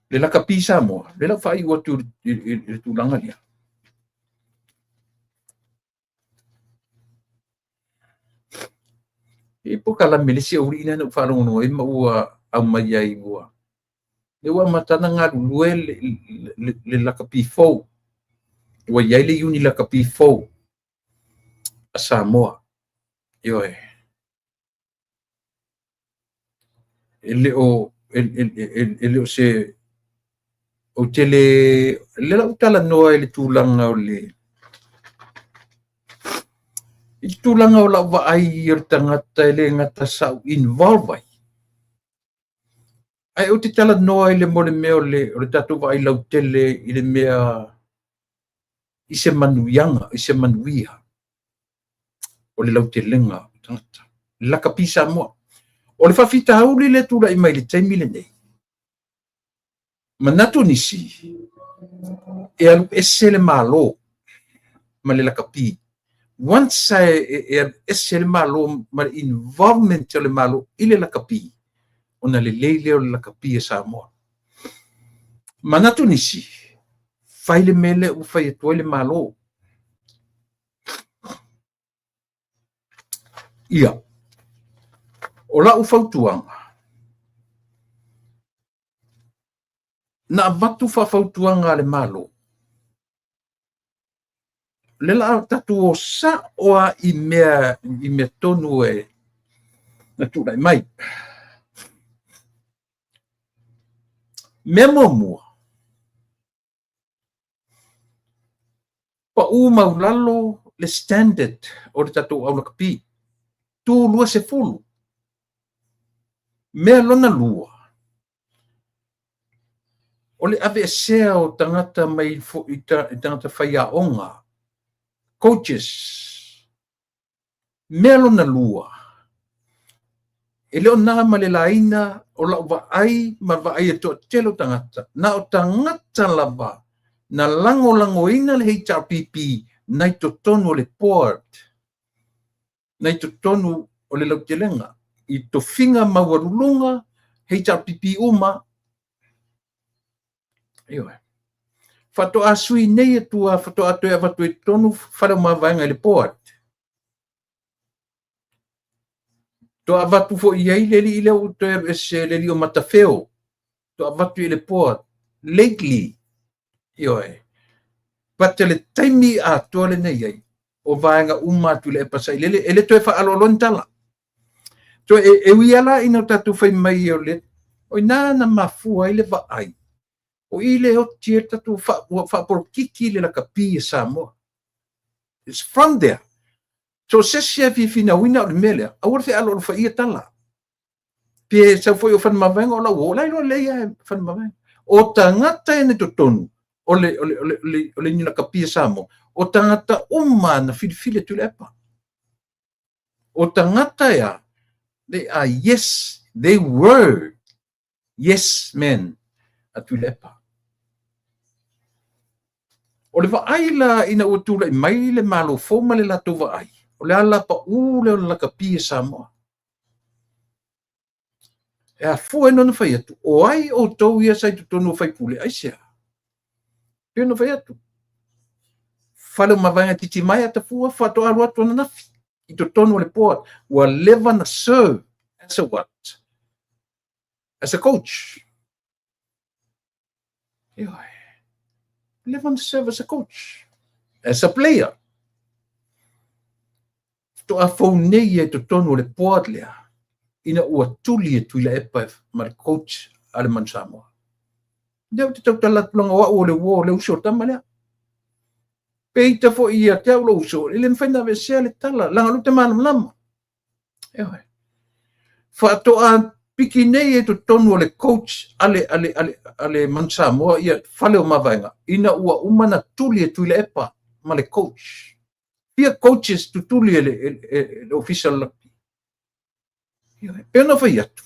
Le lakapi Samoa, le lau faaiu atu i le tulaga lea. E polokalame le isi aualii lea na ou faalogologo ai ma ua aumai ai ua lea ua amata ona galulue le lakapi fou. Ua i ai le iuni lakapi fou a Samoa. Ioe. E le o e le o se ou te le le la ou talanoa i le tulaga o le i le tulaga o lau vaai o le tagata e le gata sa ou involve ai, ae ou te talanoa i le mo le mea o le tatou vaai lautele i le mea i se manuiaga, i se manuia o le lautelega o tagata. Lakapi Samoa. O le faafitauli lea tulai mai i le taimi lenei, manatu nisi e alu ese le Malo ma le lakapi. Once e alu ese le Malo ma le involvement o le Malo i le lakapi, ona lelei lea o le lakapi a Samoa. Manatu nisi, fai le mea lea ua fai atu ai le Malo. Ia, o lau fautuaga, na avatu faafautuaga a le Malo, le la tatou o sao lava i mea, i mea tonu e na tulai mai. Mea muamua, pau maualalo le standard o le tatou au lakapi. Tu 20. Mea lona lua, o le aveesea o tagata mai i tagata faiaoga, coaches. Mea lona lua, e le o na ma le laina o lau vaai ma vaai e toatele o tagata, na o tagata lava na lagolagoina le HRPP nai totonu o le board, nai totonu o le lautelega, i tofiga maualuluga HRPP uma. Ioe. Faatoa sui nei atua, faatoa toe avatu i totonu fale o mavaega i le board. Toa avatu foi i ai le alii lea ua toe alu ese, le alii o Matafeo. Toa avatu i le board lately. Ioe. But le taimi atoa lenei ai, o vaega uma atu le epa sailele, e le toe faaloaloa ni tala. So e ui ala ina o tatou fai mai o le, o ina na mafua ai le vaai. O i le oti e tatou faapolokiki le lakapi e Samoa. It's from there. So se isi e fifinauina o le mea lea, aua le fealoalo faia tala. Pe sau foi o fale mavaega o lau o, lai loa lea e fale mavaega. O tagata e ne totonu o le ni lakapi e Samoa, o tagata uma na filifili atu le epa. O tagata ea, they are yes, they were yes men atu le epa. O le vaai la ina ua tulai mai le malo fou ma le latou vaai, o le ala pa'ū lea o le lakapi e Samoa. E afua e nona fai atu, o ai outou ia sa i totonu o faipule, aisea? Pe ona fai atu. Fale o mavaega titi mai atafua, faatoa alu atu ananafi i totonu o le board. Ua leva na serve as a what? As a coach. Ioe. Leva na serve as a coach. As a player. Faatoa fou nei e totonu o le board lea, ina ua tuli e Tuilaepa ma le coach a le Manu Samoa. Lea ou te tautala atu laga o au o le uo o le uso o tama lea. Peita foi ia te au lou uso, e le mafai na aveesea le tala, laga o lea ou te malamalama. Ioe. Faatoa piki nei e totonu o le coach a le Manu Samoa ia fale o mavaega, ina ua uma na tuli e Tuilaepa ma le coach. Fia coaches tutuli e le ofisa o le lakapi. Ioe. Pe ona fai atu,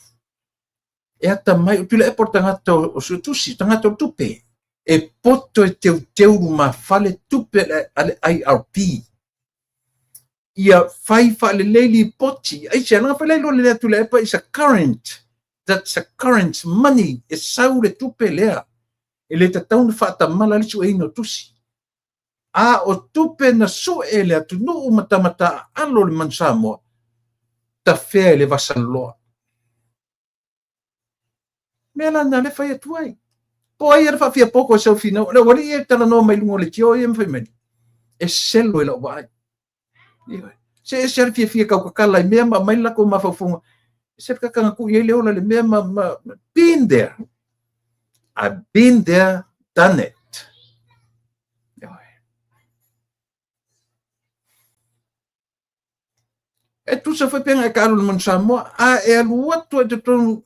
e ata mai, o Tuilaepa o le tagata o suetusi, tagata o tupe. E poto e teuteulu mafale tupe a le IRP. Ia fai faalelei lipoti. Aisea, laga fai lai loa le lea Tuilaepa is a current. That's a current money. E sau le tupe lea. E le tatau na faatamala le sueina o tusi. A o tupe na sue le atunuu ma tamata alo le Manu Samoa, tafea i le vasaloloa. Mea la na le fai atu ai. Po ai le faafia poko e sau finau. Le wali e talanoa mai luga o le tio ia ma fai mai. E selo i lau vaai. Ioe. Se e se le fiafia kaukakala i mea ma mai lako mafaufonga. Se le kakanga ku i le ola le mea ma been there. I've been there, done it. Ioe. E tusa foi penga e ka alu le Manu Samoa, a e alu atu e totonu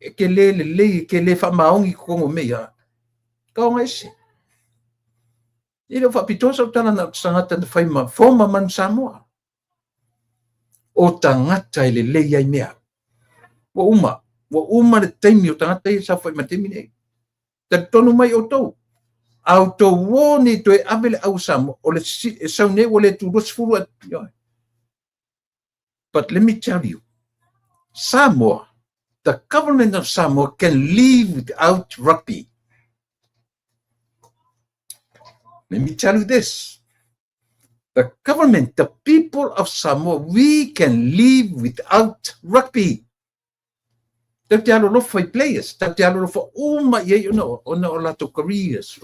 e ke le lelei, e ke le faamaogi kokogo mea ia. Kaoga ese. E le o faapitoa sau tala na o tagata na fai ma former Manu Samoa. O tagata e lelei ai mea. Ua uma. Ua uma le taimi o tagata ia sa fai ma taimi nei. Talitonu mai outou. A outou o nei toe ave le au Samoa, o le sau nei ua le tu 20 ioe. But let me tell you, Samoa, the government of Samoa can live without rugby. Let me tell you this. The government, the people of Samoa, we can live without rugby. Tau te alolofa i players, tau te alolofa uma i ai ona o latou careers.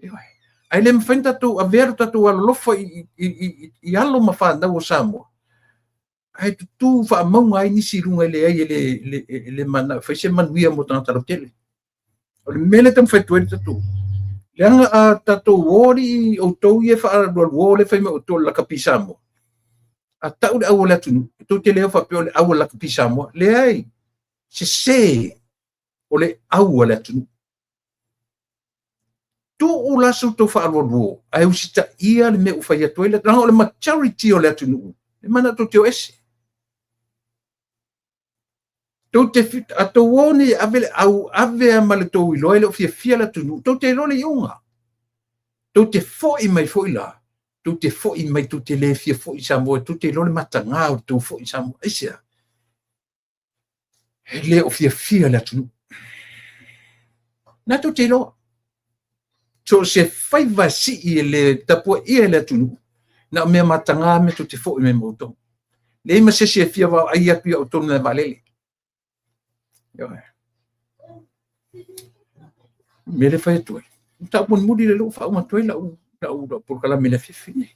Ioe. Ai le mafai na tatou avea lo tatou alolofa i alo ma whanau o Samoa. Ai tutu whaamauga ai nisi i lunga i le ai e le mana, fai se manuia mo tagata lautele. O le mea lea taumafai atu ai le tatou. Leaga a tatou o alii outou ia e faaalualuo le fai mai outou o le lakapi Samoa, a tau le au o le atunuu, tou te le o faapea o le au a le lakapi Samoa. Leai, sese, o le au a le atunuu. Tuu la so outou faaalualuo, ae usitaia le mea ua fai atu ai, leaga o le majority o le atunuu, e manao tou te o ese. Tou te, a tou o nei e ave le au, ave lava ma le tou iloa e le o fiafia le atunuu, tou te iloa le iuga. Tou te foi mai foi la, tou te foi mai tou te le fia foi i Samoa, tou te iloa le mataga o le tou foi i Samoa. Aisea? E le o fiafia le atunuu. Na tou te iloa. So o se faiva sii e le tapuaia e le atunuu, na o mea mataga mea tou te foi mai ma outou. Leai ma se isi e fia vaai atu ia outou i le vaalele. Mea le fai atu ai. Mataupu mulimuli lea ua faauma atu ai lau polokalame i le afiafi lenei.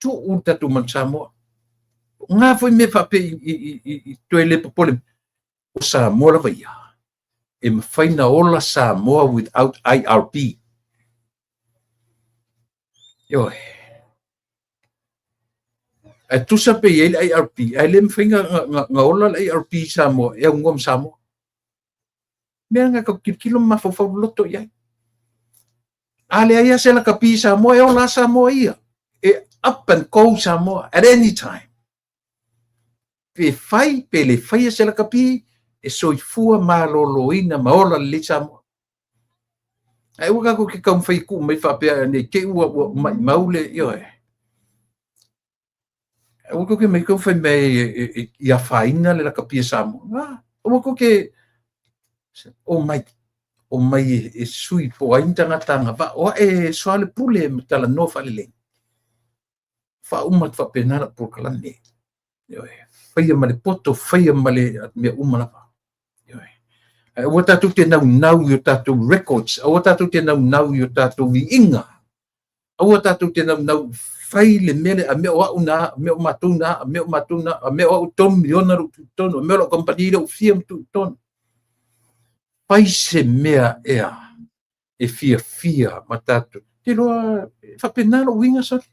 Tuu le tatou Manu Samoa. O na foi mea faapea i toe le popole, o Samoa lava ia, e mafai ona ola Samoa without IRP. Ioe. Ae tusa pe i ai le IRP, ae le mafai na ola le IRP i Samoa e aunoa ma Samoa. Mea na tatou tilotilo ma mafaufau loloto i ai. A leai lava se lakapi i Samoa, e ola lava Samoa ia. E up and go Samoa at any time. Pe fai, pe le faia se lakapi, e soifua maloloina ma ola lelei Samoa. Ae ua tatou te taumafai e tuu mai faapea nei te i ua maumau le, ioe. Aua tou te mai taumafai mai i afaina le lakapi a Samoa. Aua tou te omai, omai e sui po o ai ni tagata agavaa, o ae e soalepule ma talanoa faalelei. Faauma atu faapena lau polokalame. Ioe. Faia ma le poto, faia ma le mea uma lava. Ioe. Ae aua tatou te naunau i o tatou records, aua tatou te naunau i o tatou viiga, aua tatou te naunau fai le mea le, a mea o au na, a mea o matou na, a mea o matou na, a mea o au 3 miliona lou tuutonu, a mea o lau kamupani lea ua fia ma tuutonu. Fai se mea ea e fiafia ma tatou. Te iloa, e faapena lou uiga, sole.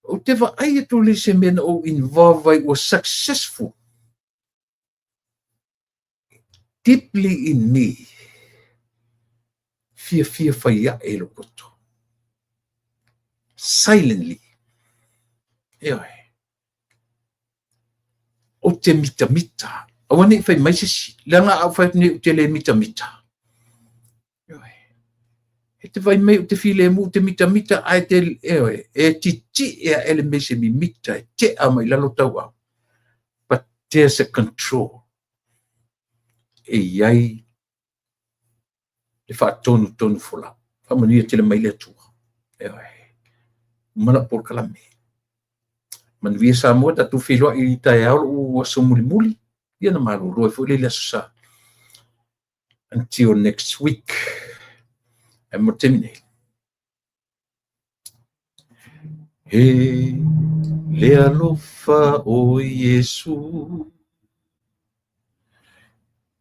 Ou te vaai atu le se mea na ou involve ai ua successful. Deeply in me, fiafia fai ae i lou toto. Silently. Ioe. Ou te mitamita. Aua ne i fai mai se isi. Leaga a ou fai atu nei ou te le mitamita. Ioe. E te vai mai ou te filemu, ou te mitamita, ae te, ioe, e titie ae le mea i se mimita, e tea mai lalo tauau. But there's a control. E i ai le faatonutonu folau. Faamanuia tele mai le Atua. Ioe. Uma lau polokalame. Manuia Samoa, tatou feiloai i taeao lou aso mulimuli, ia na malolo ai foi le i le Aso Sa. Until next week. Ae mo le taimi nei. He le alofa o Iesu,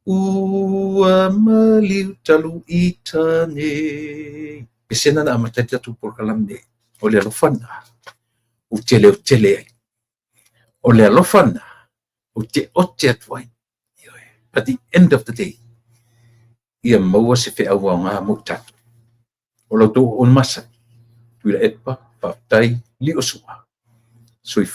ua maliu talu i tane. Pesena na amata ai le tatou polokalame nei, o le alofa lena ou te leotele ai. O le alofa lena ou te ote atu ai. At the end of the day, ia maua se feau aoga mo i tatou. O la outou auauna masani, Tuilaepa, faafetai, lio sua. Soifua.